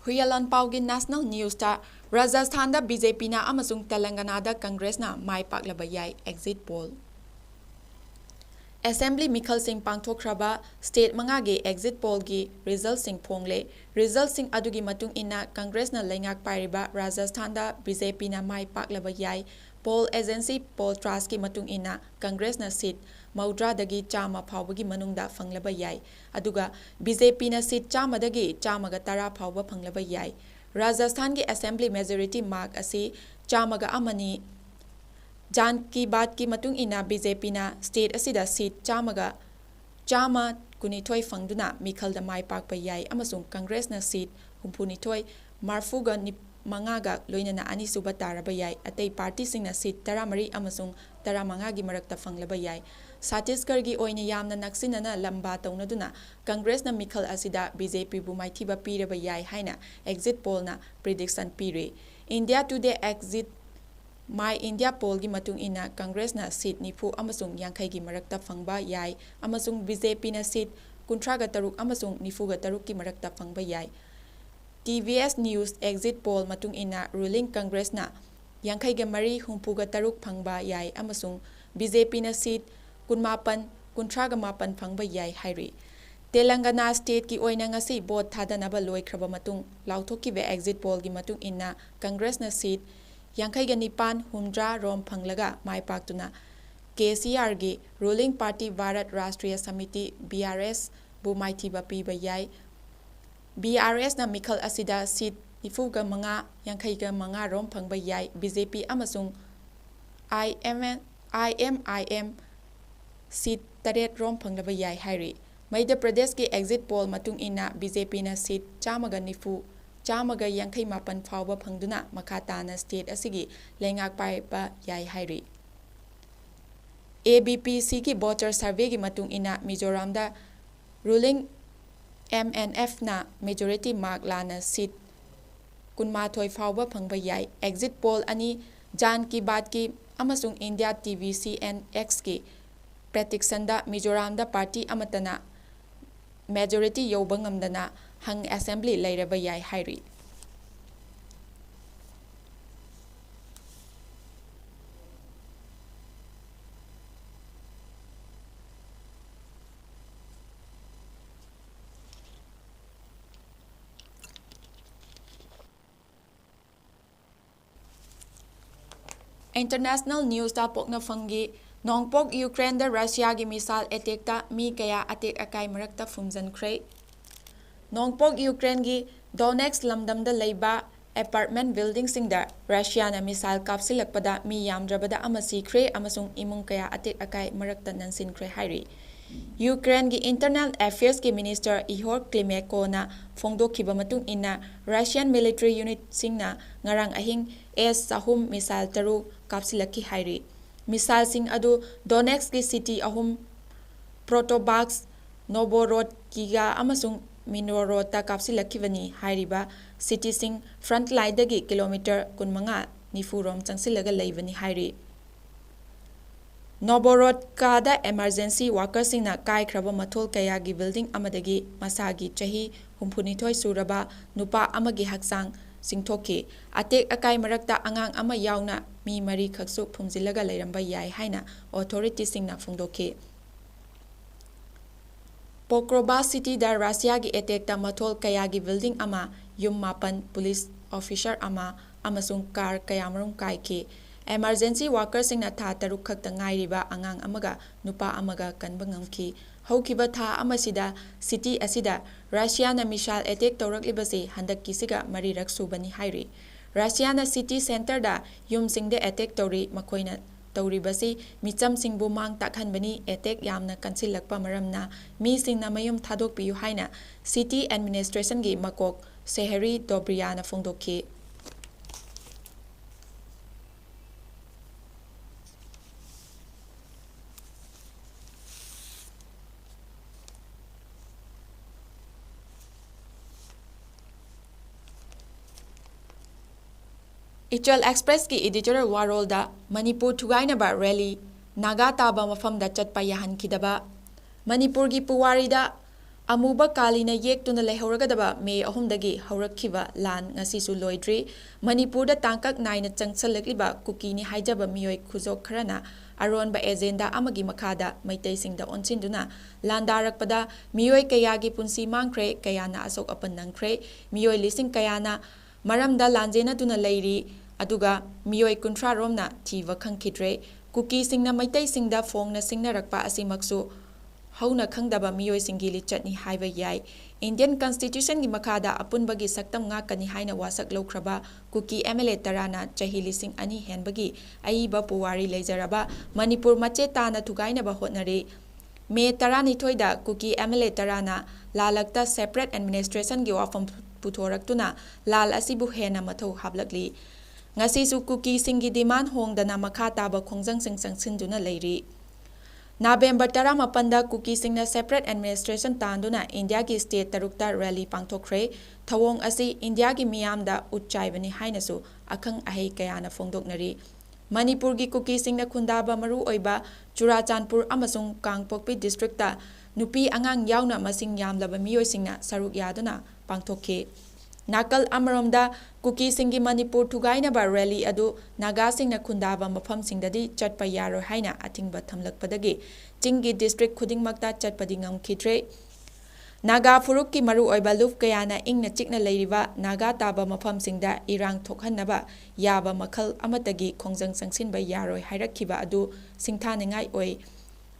ꯍꯨꯏꯌꯥꯂꯥꯟ ꯄꯥꯎꯒꯤ National Newsꯇ, ꯔꯥꯖꯁꯊꯥꯟꯗ BJPꯅ ꯑꯃꯁꯨꯡ ꯇꯦꯂꯪꯒꯅꯥꯗ ꯀꯪꯒ꯭ꯔꯦꯁꯅ ꯃꯥꯏ ꯄꯥꯛꯂꯕ ꯌꯥꯏ, exit poll꯫ Assembly ꯃꯤꯈꯜꯁꯤꯡ ꯄꯥꯡꯊꯣꯛꯈ꯭ꯔꯕ state ꯃꯉꯥꯒꯤ exit pollꯒꯤ resultꯁꯤꯡ ꯐꯣꯡꯂꯦ꯫ Resultꯁꯤꯡ ꯑꯗꯨꯒꯤ ꯃꯇꯨꯡ ꯏꯟꯅ Congressꯅ ꯂꯩꯉꯥꯛ ꯄꯥꯏꯔꯤꯕ ꯔꯥꯖꯁꯊꯥꯟꯗ BJPꯅ ꯃꯥꯏ ꯄꯥꯛꯂꯕ ꯌꯥꯏ꯫ Poll agency Polltrazzꯀꯤ ꯃꯇꯨꯡ ꯏꯟꯅ Congressꯅ seat ꯃꯧꯗ꯭ꯔꯥꯗꯒꯤ ꯆꯥꯝꯃ ꯐꯥꯎꯕꯒꯤ ꯃꯅꯨꯡꯗ ꯐꯪꯂꯕ ꯌꯥꯏ, ꯑꯗꯨꯒ BJPꯅ seat ꯆꯥꯝꯃꯗꯒꯤ ꯆꯥꯝꯃꯒ ꯇꯔꯥ ꯐꯥꯎꯕ ꯐꯪꯂꯕ ꯌꯥꯏ꯫ ꯔꯥꯖꯁꯊꯥꯟꯒꯤ assembly majority mark ꯑꯁꯤ ꯆꯥꯝꯃꯒ ꯑꯃꯅꯤ꯫ ꯖꯥꯟ ꯀꯤ ꯕꯥꯠꯀꯤ ꯃꯇꯨꯡ ꯏꯟꯅ BJPꯅ state ꯑꯁꯤꯗ seat ꯆꯥꯝꯃꯒ, ꯆꯥꯝꯃ ꯀꯨꯟꯅꯤꯊꯣꯏ ꯐꯪꯗꯨꯅ ꯃꯤꯈꯜꯗ ꯃꯥꯏ ꯄꯥꯛꯄ ꯌꯥꯏ ꯑꯃꯁꯨꯡ Congressꯅ seat ꯍꯨꯝꯐꯨꯅꯤꯊꯣꯏ, ꯃꯔꯐꯨꯒ ꯃꯉꯥꯒ ꯂꯣꯏꯅꯅ ꯑꯅꯤꯁꯨꯕ ꯇꯥꯔꯕ ꯌꯥꯏ꯫ ꯑꯇꯩ partyꯁꯤꯡꯅ seat ꯇꯔꯥꯃꯔꯤ ꯑꯃꯁꯨꯡ ꯇꯔꯥꯃꯉꯥꯒꯤ ꯃꯔꯛꯇ ꯐꯪꯂꯕ ꯌꯥꯏ꯫ ꯆꯇꯤꯁꯒꯔꯒꯤ ꯑꯣꯏꯅ ꯌꯥꯝꯅ ꯅꯛꯁꯤꯟꯅꯅ ꯂꯝꯕꯥ ꯇꯧꯅꯗꯨꯅ Congressꯅ ꯃꯤꯈꯜ ꯑꯁꯤꯗ BJPꯕꯨ ꯃꯥꯏꯊꯤꯕ ꯄꯤꯔꯕ ꯌꯥꯏ ꯍꯥꯏꯅ exit pollꯅ prediction ꯄꯤꯔꯤ꯫ India Today exit My India pollꯒꯤ ꯃꯇꯨꯡ ꯏꯟꯅ Congressꯅ seat ꯅꯤꯐꯨ ꯑꯃꯁꯨꯡ ꯌꯥꯡꯈꯩꯒꯤ ꯃꯔꯛꯇ ꯐꯪꯕ ꯌꯥꯏ ꯑꯃꯁꯨꯡ BJPꯅ seat ꯀꯨꯟꯊ꯭ꯔꯥꯒ ꯇꯔꯨꯛ ꯑꯃꯁꯨꯡ ꯅꯤꯐꯨꯒ ꯇꯔꯨꯛꯀꯤ ꯃꯔꯛꯇ ꯐꯪꯕ ꯌꯥꯏ꯫ TVS News exit poll ꯃꯇꯨꯡ ꯏꯟꯅ ruling Congressꯅ ꯌꯥꯡꯈꯩꯒ ꯃꯔꯤ, ꯍꯨꯝꯐꯨꯒ ꯇꯔꯨꯛ ꯐꯪꯕ ꯌꯥꯏ ꯑꯃꯁꯨꯡ BJPꯅ seat ꯀꯨꯟꯃꯥꯄꯟ, ꯀꯨꯟꯊ꯭ꯔꯥꯒ ꯃꯥꯄꯟ ꯐꯪꯕ ꯌꯥꯏ ꯍꯥꯏꯔꯤ꯫ ꯇꯦꯂꯪꯒꯅꯥ stateꯀꯤ ꯑꯣꯏꯅ ꯉꯁꯤ vote ꯊꯥꯗꯅꯕ ꯂꯣꯏꯈ꯭ꯔꯕ ꯃꯇꯨꯡ ꯂꯥꯎꯊꯣꯛꯈꯤꯕ exit pollꯒꯤ ꯃꯇꯨꯡ ꯏꯟꯅ Congressꯅ seat ꯌꯥꯡꯈꯩꯒ ꯅꯤꯄꯥꯟ, ꯍꯨꯝꯗ꯭ꯔꯥ ꯔꯣꯝ ꯐꯪꯂꯒ ꯃꯥꯏ ꯄꯥꯛꯇꯨꯅ KCRꯒꯤ ruling party Bharat Rashtriya Samiti, BRSꯕꯨ ꯃꯥꯏꯊꯤꯕ ꯄꯤꯕ ꯌꯥꯏ꯫ BRSꯅ ꯃꯤꯈꯜ ꯑꯁꯤꯗ seat ꯅꯤꯐꯨꯒ ꯃꯉꯥ, ꯌꯥꯡꯈꯩꯒ ꯃꯉꯥ ꯔꯣꯝ ꯐꯪꯕ ꯌꯥꯏ꯫ BJP ꯑꯃꯁꯨꯡ IM, IMIM seat ꯇꯔꯦꯠ ꯔꯣꯝ ꯐꯪꯂꯕ ꯌꯥꯏ ꯍꯥꯏꯔꯤ꯫ ꯃꯙ꯭ꯌ ꯄ꯭ꯔꯗꯦꯁꯀꯤ exit poll ꯃꯇꯨꯡ ꯏꯟꯅ BJPꯅ seat ꯆꯥꯝꯃꯒ ꯅꯤꯐꯨ, ꯆꯥꯝꯃꯒ ꯌꯥꯡꯈꯩ ꯃꯥꯄꯟ ꯐꯥꯎꯕ ꯐꯪꯗꯨꯅ ꯃꯈꯥ ꯇꯥꯅ state ꯑꯁꯤꯒꯤ ꯂꯩꯉꯥꯛ ꯄꯥꯏꯕ ꯌꯥꯏ ꯍꯥꯏꯔꯤ꯫ ABPCꯒꯤ voter surveyꯒꯤ ꯃꯇꯨꯡ ꯏꯟꯅ ꯃꯤꯖꯣꯔꯥꯝꯗ ruling MNFꯅ majority mark ꯂꯥꯟꯅ seat ꯀꯨꯟꯃꯥꯊꯣꯏ ꯐꯥꯎꯕ ꯐꯪꯕ ꯌꯥꯏ꯫ Exit poll ꯑꯅꯤ, ꯖꯥꯟ ꯀꯤ ꯕꯥꯠꯀꯤ ꯑꯃꯁꯨꯡ India TVCNXꯀꯤ predictionꯗ ꯃꯤꯖꯣꯔꯥꯝꯗ party ꯑꯃꯠꯇꯅ majority ꯌꯧꯕ ꯉꯝꯗꯅ hung assembly ꯂꯩꯔꯕ ꯌꯥꯏ ꯍꯥꯏꯔꯤ꯫ International newsꯇ ꯄꯣꯛꯅꯐꯝꯒꯤ ꯅꯣꯡꯄꯣꯛ ꯌꯨꯀ꯭ꯔꯦꯟꯗ ꯔꯁꯤꯌꯥꯒꯤ missile attackꯇ ꯃꯤ ꯀꯌꯥ ꯑꯇꯦꯛ ꯑꯀꯥꯏ ꯃꯔꯛꯇ ꯐꯨꯝꯖꯤꯟꯈ꯭ꯔꯦ꯫ ꯅꯣꯡꯄꯣꯛ ꯌꯨꯀ꯭ꯔꯦꯟꯒꯤ Donetsk ꯂꯝꯗꯝꯗ ꯂꯩꯕ apartment buildingꯁꯤꯡꯗ ꯔꯁꯤꯌꯥꯅ missile ꯀꯥꯞꯁꯤꯜꯂꯛꯄꯗ ꯃꯤ ꯌꯥꯝꯗ꯭ꯔꯕꯗ ꯑꯃ ꯁꯤꯈ꯭ꯔꯦ ꯑꯃꯁꯨꯡ ꯏꯃꯨꯡ ꯀꯌꯥ ꯑꯇꯦꯛ ꯑꯀꯥꯏ ꯃꯔꯛꯇ ꯅꯟꯁꯤꯟꯈ꯭ꯔꯦ ꯍꯥꯏꯔꯤ꯫ ꯌꯨꯀ꯭ꯔꯦꯟꯒꯤ Internal Affairsꯀꯤ Minister Ihor Klimenkoꯅ ꯐꯣꯡꯗꯣꯛꯈꯤꯕ ꯃꯇꯨꯡ ꯏꯟꯅ, Russian military unitꯁꯤꯡꯅ ꯉꯔꯥꯡ ꯑꯍꯤꯡ S ꯑꯍꯨꯝ missile ꯇꯔꯨꯛ ꯀꯥꯞꯁꯤꯜꯂꯛꯈꯤ ꯍꯥꯏꯔꯤ꯫ Missileꯁꯤꯡ ꯑꯗꯨ Donetskꯀꯤ city ꯑꯍꯨꯝ, Protobarsk, Novhorodkiga ꯑꯃꯁꯨꯡ Mironovka ꯀꯥꯞꯁꯤꯜꯂꯛꯈꯤꯕꯅꯤ꯫ ꯍꯥꯏꯔꯤꯕ cityꯁꯤꯡ front lineꯗꯒꯤ kilometre ꯀꯨꯟꯃꯉꯥ ꯅꯤꯐꯨ ꯔꯣꯝ ꯆꯪꯁꯤꯜꯂꯒ ꯂꯩꯕꯅꯤ ꯍꯥꯏꯔꯤ꯫ Novhorodkada emergency workerꯁꯤꯡꯅ ꯀꯥꯏꯈ꯭ꯔꯕ ꯃꯊꯣꯜ ꯀꯌꯥꯒꯤ building ꯑꯃꯗꯒꯤ ꯃꯁꯥꯒꯤ ꯆꯍꯤ ꯍꯨꯝꯐꯨꯅꯤꯊꯣꯏ ꯁꯨꯔꯕ ꯅꯨꯄꯥ ꯑꯃꯒꯤ ꯍꯛꯆꯥꯡ ꯆꯤꯡꯊꯣꯛꯈꯤ꯫ ꯑꯇꯦꯛ ꯑꯀꯥꯏ ꯃꯔꯛꯇ ꯑꯉꯥꯡ ꯑꯃ ꯌꯥꯎꯅ ꯃꯤ ꯃꯔꯤꯈꯛꯁꯨ ꯐꯨꯝꯖꯤꯜꯂꯒ ꯂꯩꯔꯝꯕ ꯌꯥꯏ ꯍꯥꯏꯅ authorityꯁꯤꯡꯅ ꯐꯣꯡꯗꯣꯛꯈꯤ꯫ Pokrovsk cityꯗ ꯔꯁꯤꯌꯥꯒꯤ attackꯇ ꯃꯊꯣꯜ ꯀꯌꯥꯒꯤ building ꯑꯃ, ꯌꯨꯝ ꯃꯥꯄꯟ, police officer ꯑꯃ ꯑꯃꯁꯨꯡ car ꯀꯌꯥꯃꯔꯨꯝ ꯀꯥꯏꯈꯤ꯫ Emergency workerꯁꯤꯡꯅ ꯊꯥ ꯇꯔꯨꯛ ꯈꯛꯇ ꯉꯥꯏꯔꯤꯕ ꯑꯉꯥꯡ ꯑꯃꯒ ꯅꯨꯄꯥ ꯑꯃꯒ ꯀꯟꯕ ꯉꯝꯈꯤ꯫ ꯍꯧꯈꯤꯕ ꯊꯥ ꯑꯃꯁꯤꯗ city ꯑꯁꯤꯗ ꯔꯁꯤꯌꯥꯅ missile attack ꯇꯧꯔꯛꯂꯤꯕꯁꯤ ꯍꯟꯗꯛꯀꯤꯁꯤꯒ ꯃꯔꯤꯔꯛ ꯁꯨꯕꯅꯤ ꯍꯥꯏꯔꯤ꯫ ꯔꯁꯤꯌꯥꯅ city centreꯗ ꯌꯨꯝꯁꯤꯡꯗ attack ꯇꯧꯔꯤ, ꯃꯈꯣꯏꯅ ꯇꯧꯔꯤꯕꯁꯤ ꯃꯤꯆꯝꯁꯤꯡꯕꯨ ꯃꯥꯡ ꯇꯥꯛꯍꯟꯕꯅꯤ, attack ꯌꯥꯝꯅ ꯀꯟꯁꯤꯜꯂꯛꯄ ꯃꯔꯝꯅ ꯃꯤꯁꯤꯡꯅ ꯃꯌꯨꯝ ꯊꯥꯗꯣꯛꯄꯤꯌꯨ ꯍꯥꯏꯅ city administrationꯒꯤ ꯃꯀꯣꯛ Serhiy Dobryaꯅ ꯐꯣꯡꯗꯣꯛꯈꯤ꯫ ꯏꯆꯜ Expressꯀꯤ editorial ꯋꯥꯔꯣꯜꯗ ꯃꯅꯤꯄꯨꯔ ꯊꯨꯒꯥꯏꯅꯕ rally, ꯅꯥꯒꯥ ꯇꯥꯕ ꯃꯐꯝꯗ ꯆꯠꯄ ꯌꯥꯍꯟꯈꯤꯗꯕ, ꯃꯅꯤꯄꯨꯔꯒꯤ ꯄꯨꯋꯥꯔꯤꯗ ꯑꯃꯨꯕ ꯀꯥꯂꯤꯅ ꯌꯦꯛꯇꯨꯅ ꯂꯩꯍꯧꯔꯒꯗꯕ ꯃꯦ ꯑꯍꯨꯝꯗꯒꯤ ꯍꯧꯔꯛꯈꯤꯕ ꯂꯥꯟ ꯉꯁꯤꯁꯨ ꯂꯣꯏꯗ꯭ꯔꯤ꯫ ꯃꯅꯤꯄꯨꯔꯗ ꯇꯥꯡꯀꯛ ꯅꯥꯏꯅ ꯆꯪꯁꯜꯂꯛꯂꯤꯕ ꯀꯨꯀꯤꯅꯤ ꯍꯥꯏꯖꯕ ꯃꯤꯑꯣꯏ ꯈꯨꯖꯣꯛ ꯈꯔꯅ ꯑꯔꯣꯟꯕ agenda ꯑꯃꯒꯤ ꯃꯈꯥꯗ ꯃꯩꯇꯩꯁꯤꯡꯗ ꯑꯣꯟꯁꯤꯟꯗꯨꯅ ꯂꯥꯟꯗꯥꯔꯛꯄꯗ ꯃꯤꯑꯣꯏ ꯀꯌꯥꯒꯤ ꯄꯨꯟꯁꯤ ꯃꯥꯡꯈ꯭ꯔꯦ, ꯀꯌꯥꯅ ꯑꯁꯣꯛ ꯑꯄꯟ ꯅꯪꯈ꯭ꯔꯦ, ꯃꯤꯑꯣꯏ ꯂꯤꯁꯤꯡ ꯀꯌꯥꯅ ꯃꯔꯝꯗ ꯂꯥꯟꯖꯦꯟꯅꯗꯨꯅ ꯂꯩꯔꯤ꯫ ꯑꯗꯨꯒ ꯃꯤꯑꯣꯏ ꯀꯨꯟꯊ꯭ꯔꯥ ꯔꯣꯝꯅ ꯊꯤꯕ ꯈꯪꯈꯤꯗ꯭ꯔꯦ꯫ ꯀꯨꯀꯤꯁꯤꯡꯅ ꯃꯩꯇꯩꯁꯤꯡꯗ ꯐꯣꯡꯅ ꯁꯤꯡꯅꯔꯛꯄ ꯑꯁꯤꯃꯛꯁꯨ ꯍꯧꯅ ꯈꯪꯗꯕ ꯃꯤꯑꯣꯏꯁꯤꯡꯒꯤ ꯂꯤꯆꯠꯅꯤ ꯍꯥꯏꯕ ꯌꯥꯏ꯫ Indian Constitution ꯒꯤ ꯃꯈꯥꯗ ꯑꯄꯨꯟꯕꯒꯤ ꯁꯛꯇꯝ ꯉꯥꯛꯀꯅꯤ ꯍꯥꯏꯅ ꯋꯥꯁꯛ ꯂꯧꯈ꯭ꯔꯕ ꯀꯨꯀꯤ M L A ꯇꯔꯥꯅ ꯆꯍꯤ ꯂꯤꯁꯤꯡ ꯑꯅꯤ ꯍꯦꯟꯕꯒꯤ ꯑꯏꯕ ꯄꯨꯋꯥꯔꯤ ꯂꯩꯖꯔꯕ ꯃꯅꯤꯄꯨꯔ ꯃꯆꯦꯠ ꯇꯥꯅ ꯊꯨꯒꯥꯏꯅꯕ ꯍꯣꯠꯅꯔꯤ꯫ ꯃꯦ ꯇꯔꯥꯅꯤꯊꯣꯏꯗ ꯀꯨꯀꯤ M L A ꯇꯔꯥꯅ ꯂꯥꯜꯂꯛꯇ separate administration ꯒꯤ ꯋꯥꯐꯝ ꯄꯨꯊꯣꯔꯛꯇꯨꯅ ꯂꯥꯜ ꯑꯁꯤꯕꯨ ꯍꯦꯟꯅ ꯃꯊꯧ ꯍꯥꯞꯂꯛꯂꯤ꯫ ꯉꯁꯤꯁꯨ ꯀꯨꯀꯤꯁꯤꯡꯒꯤ demand ꯍꯣꯡꯗꯅ ꯃꯈꯥ ꯇꯥꯕ ꯈꯣꯡꯖꯪꯁꯤꯡ ꯆꯪꯁꯤꯟꯗꯨꯅ ꯂꯩꯔꯤ꯫ ꯅꯕꯦꯝꯕꯔ ꯇꯔꯥꯃꯥꯄꯟꯗ ꯀꯨꯀꯤꯁꯤꯡꯅ separate administration ꯇꯥꯟꯗꯨꯅ ꯏꯟꯗꯤꯌꯥꯒꯤ state ꯇꯔꯨꯛꯇ rally ꯄꯥꯡꯊꯣꯛꯈ꯭ꯔꯦ꯫ ꯊꯧꯑꯣꯡ ꯑꯁꯤ ꯏꯟꯗꯤꯌꯥꯒꯤ ꯃꯤꯌꯥꯝꯗ ꯎꯠ ꯆꯥꯏꯕꯅꯤ ꯍꯥꯏꯅꯁꯨ ꯑꯈꯪ ꯑꯍꯩ ꯀꯌꯥꯅ ꯐꯣꯡꯗꯣꯛꯅꯔꯤ꯫ ꯃꯅꯤꯄꯨꯔꯒꯤ ꯀꯨꯀꯤꯁꯤꯡꯅ ꯈꯨꯟꯗꯥꯕ ꯃꯔꯨꯑꯣꯏꯕ ꯆꯨꯔꯥꯆꯥꯟꯄꯨꯔ ꯑꯃꯁꯨꯡ ꯀꯥꯡꯄꯣꯛꯄꯤ district ꯇ ꯅꯨꯄꯤ ꯑꯉꯥꯡ ꯌꯥꯎꯅ ꯃꯁꯤꯡ ꯌꯥꯝꯂꯕ ꯃꯤꯑꯣꯏꯁꯤꯡꯅ ꯁꯔꯨꯛ ꯌꯥꯗꯨꯅ ꯄꯥꯡꯊꯣꯛꯈꯤ꯫ ꯅꯥꯀꯜ ꯑꯃꯔꯣꯝꯗ ꯀꯨꯀꯤꯁꯤꯡꯒꯤ ꯃꯅꯤꯄꯨꯔ ꯊꯨꯒꯥꯏꯅꯕ rally ꯑꯗꯨ ꯅꯥꯒꯥꯁꯤꯡꯅ ꯈꯨꯟꯗꯥꯕ ꯃꯐꯝꯁꯤꯡꯗꯗꯤ ꯆꯠꯄ ꯌꯥꯔꯣꯏ ꯍꯥꯏꯅ ꯑꯊꯤꯡꯕ ꯊꯝꯂꯛꯄꯗꯒꯤ ꯆꯤꯡꯒꯤ district ꯈꯨꯗꯤꯡꯃꯛꯇ ꯆꯠꯄꯗꯤ ꯉꯝꯈꯤꯗ꯭ꯔꯦ꯫ ꯅꯥꯒꯥ ꯐꯨꯔꯨꯞꯀꯤ ꯃꯔꯨꯑꯣꯏꯕ ꯂꯨꯞ ꯀꯌꯥꯅ ꯏꯪꯅ ꯆꯤꯛꯅ ꯂꯩꯔꯤꯕ ꯅꯥꯒꯥ ꯇꯥꯕ ꯃꯐꯝꯁꯤꯡꯗ ꯏꯔꯥꯡ ꯊꯣꯛꯍꯟꯅꯕ ꯌꯥꯕ ꯃꯈꯜ ꯑꯃꯠꯇꯒꯤ ꯈꯣꯡꯖꯪ ꯆꯪꯁꯤꯟꯕ ꯌꯥꯔꯣꯏ ꯍꯥꯏꯔꯛꯈꯤꯕ ꯑꯗꯨ ꯁꯤꯡꯊꯥꯅꯤꯡꯉꯥꯏ ꯑꯣꯏ꯫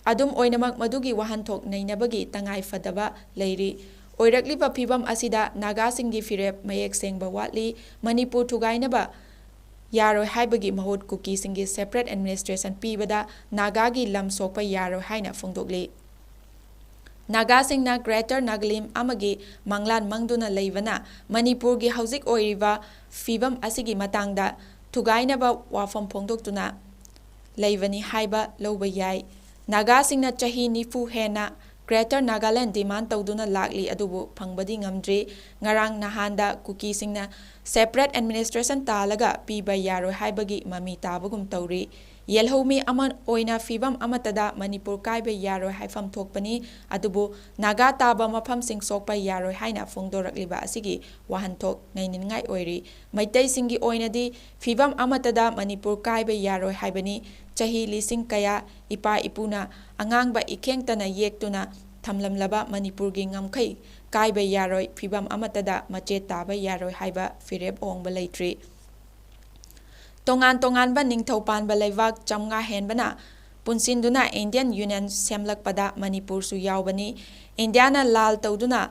ꯑꯗꯨꯝ ꯑꯣꯏꯅꯃꯛ, ꯃꯗꯨꯒꯤ ꯋꯥꯍꯟꯊꯣꯛ ꯅꯩꯅꯕꯒꯤ ꯇꯉꯥꯏ ꯐꯗꯕ ꯂꯩꯔꯤ꯫ ꯑꯣꯏꯔꯛꯂꯤꯕ ꯐꯤꯚꯝ ꯑꯁꯤꯗ ꯅꯥꯒꯥꯁꯤꯡꯒꯤ ꯐꯤꯔꯦꯞ ꯃꯌꯦꯛ ꯁꯦꯡꯕ ꯋꯥꯠꯂꯤ꯫ ꯃꯅꯤꯄꯨꯔ ꯊꯨꯒꯥꯏꯅꯕ ꯌꯥꯔꯣꯏ ꯍꯥꯏꯕꯒꯤ ꯃꯍꯨꯠ ꯀꯨꯀꯤꯁꯤꯡꯒꯤ separate administration ꯄꯤꯕꯗ ꯅꯥꯒꯥꯒꯤ ꯂꯝ ꯁꯣꯛꯄ ꯌꯥꯔꯣꯏ ꯍꯥꯏꯅ ꯐꯣꯡꯗꯣꯛꯂꯤ꯫ ꯅꯥꯒꯥꯁꯤꯡꯅ Greater Nagalim ꯑꯃꯒꯤ ꯃꯪꯂꯥꯟ ꯃꯪꯗꯨꯅ ꯂꯩꯕꯅ ꯃꯅꯤꯄꯨꯔꯒꯤ ꯍꯧꯖꯤꯛ ꯑꯣꯏꯔꯤꯕ ꯐꯤꯚꯝ ꯑꯁꯤꯒꯤ ꯃꯇꯥꯡꯗ ꯊꯨꯒꯥꯏꯅꯕ ꯋꯥꯐꯝ ꯐꯣꯡꯗꯣꯛꯇꯨꯅ ꯂꯩꯕꯅꯤ ꯍꯥꯏꯕ ꯂꯧꯕ ꯌꯥꯏ꯫ ꯅꯥꯒꯥꯁꯤꯡꯅ ꯆꯍꯤ ꯅꯤꯐꯨ ꯍꯦꯟꯅ Greater Nagaland demand ꯇꯧꯗꯨꯅ ꯂꯥꯛꯂꯤ, ꯑꯗꯨꯕꯨ ꯐꯪꯕꯗꯤ ꯉꯝꯗ꯭ꯔꯤ꯫ ꯉꯔꯥꯡ ꯅꯍꯥꯟꯗ ꯀꯨꯀꯤꯁꯤꯡꯅ separate administration ꯇꯥꯜꯂꯒ ꯄꯤꯕ ꯌꯥꯔꯣꯏ ꯍꯥꯏꯕꯒꯤ ꯃꯃꯤ ꯇꯥꯕꯒꯨꯝ ꯇꯧꯔꯤ꯫ ꯌꯦꯜꯍꯧꯃꯤ ꯑꯃ ꯑꯣꯏꯅ ꯐꯤꯚꯝ ꯑꯃꯠꯇꯗ ꯃꯅꯤꯄꯨꯔ ꯀꯥꯏꯕ ꯌꯥꯔꯣꯏ ꯍꯥꯏꯐꯝ ꯊꯣꯛꯄꯅꯤ, ꯑꯗꯨꯕꯨ ꯅꯥꯒꯥ ꯇꯥꯕ ꯃꯐꯝꯁꯤꯡ ꯁꯣꯛꯄ ꯌꯥꯔꯣꯏ ꯍꯥꯏꯅ ꯐꯣꯡꯗꯣꯔꯛꯂꯤꯕ ꯑꯁꯤꯒꯤ ꯋꯥꯍꯟꯊꯣꯛ ꯅꯩꯅꯅꯤꯡꯉꯥꯏ ꯑꯣꯏꯔꯤ꯫ ꯃꯩꯇꯩꯁꯤꯡꯒꯤ ꯑꯣꯏꯅꯗꯤ ꯐꯤꯚꯝ ꯑꯃꯠꯇꯗ ꯃꯅꯤꯄꯨꯔ ꯀꯥꯏꯕ ꯌꯥꯔꯣꯏ ꯍꯥꯏꯕꯅꯤ꯫ ꯆꯍꯤ ꯂꯤꯁꯤꯡ ꯀꯌꯥ ꯏꯄꯥ ꯏꯄꯨꯅ ꯑꯉꯥꯡꯕ ꯏꯈꯦꯡꯇꯅ ꯌꯦꯛꯇꯨꯅ ꯊꯝꯂꯝꯂꯕ ꯃꯅꯤꯄꯨꯔꯒꯤ ꯉꯝꯈꯩ ꯀꯥꯏꯕ ꯌꯥꯔꯣꯏ, ꯐꯤꯚꯝ ꯑꯃꯠꯇꯗ ꯃꯆꯦꯠ ꯇꯥꯕ ꯌꯥꯔꯣꯏ ꯍꯥꯏꯕ ꯐꯤꯔꯦꯞ ꯑꯣꯡꯕ ꯂꯩꯇ꯭ꯔꯤ꯫ ꯇꯣꯉꯥꯟ ꯇꯣꯉꯥꯟꯕ ꯅꯤꯡꯊꯧ ꯄꯥꯟꯕ ꯂꯩꯕꯥꯛ ꯆꯥꯝꯃꯉꯥ ꯍꯦꯟꯕꯅ ꯄꯨꯟꯁꯤꯟꯗꯨꯅ Indian Union ꯁꯦꯝꯂꯛꯄꯗ ꯃꯅꯤꯄꯨꯔꯁꯨ ꯌꯥꯎꯕꯅꯤ꯫ ꯏꯟꯗꯤꯌꯥꯅ ꯂꯥꯜ ꯇꯧꯗꯨꯅ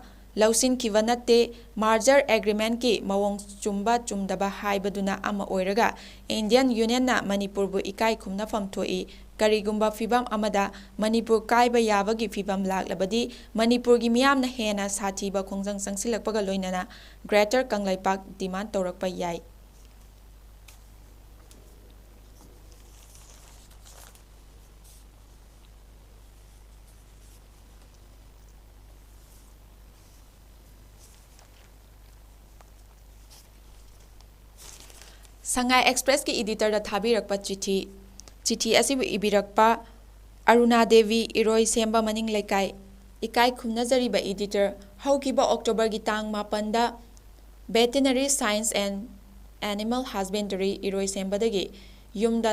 ꯂꯧꯁꯤꯟꯈꯤꯕ ꯅꯠꯇꯦ꯫ Merger Agreement ꯀꯤ ꯃꯑꯣꯡ ꯆꯨꯝꯕ ꯆꯨꯝꯗꯕ ꯍꯥꯏꯕꯗꯨꯅ ꯑꯃ ꯑꯣꯏꯔꯒ, Indian Union ꯅ ꯃꯅꯤꯄꯨꯔꯕꯨ ꯏꯀꯥꯏ ꯈꯨꯝꯅꯐꯝ ꯊꯣꯛꯏ꯫ ꯀꯔꯤꯒꯨꯝꯕ ꯐꯤꯚꯝ ꯑꯃꯗ ꯃꯅꯤꯄꯨꯔ ꯀꯥꯏꯕ ꯌꯥꯕꯒꯤ ꯐꯤꯚꯝ ꯂꯥꯛꯂꯕꯗꯤ, ꯃꯅꯤꯄꯨꯔꯒꯤ ꯃꯤꯌꯥꯝꯅ ꯍꯦꯟꯅ ꯁꯥꯊꯤꯕ ꯈꯣꯡꯖꯪ ꯆꯪꯁꯤꯜꯂꯛꯄꯒ ꯂꯣꯏꯅꯅ Greater ꯀꯪꯂꯩꯄꯥꯛ demand ꯇꯧꯔꯛꯄ ꯌꯥꯏ꯫ ꯁꯉꯥꯏ Express ꯀꯤ editor ꯗ ꯊꯥꯕꯤꯔꯛꯄ ꯆꯤꯊꯤ꯫ ꯆꯤꯊꯤ ꯑꯁꯤꯕꯨ ꯏꯕꯤꯔꯛꯄ ꯑꯔꯨꯅꯥ ꯗꯦꯕꯤ, ꯏꯔꯣꯏꯁꯦꯝꯕ ꯃꯅꯤꯡ ꯂꯩꯀꯥꯏ꯫ ꯏꯀꯥꯏ ꯈꯨꯝꯅꯖꯔꯤꯕ editor, ꯍꯧꯈꯤꯕ October ꯒꯤ ꯇꯥꯡ ꯃꯥꯄꯟꯗ Veterinary Science and Animal Husbandry, ꯏꯔꯣꯏꯁꯦꯝꯕꯗꯒꯤ ꯌꯨꯝꯗ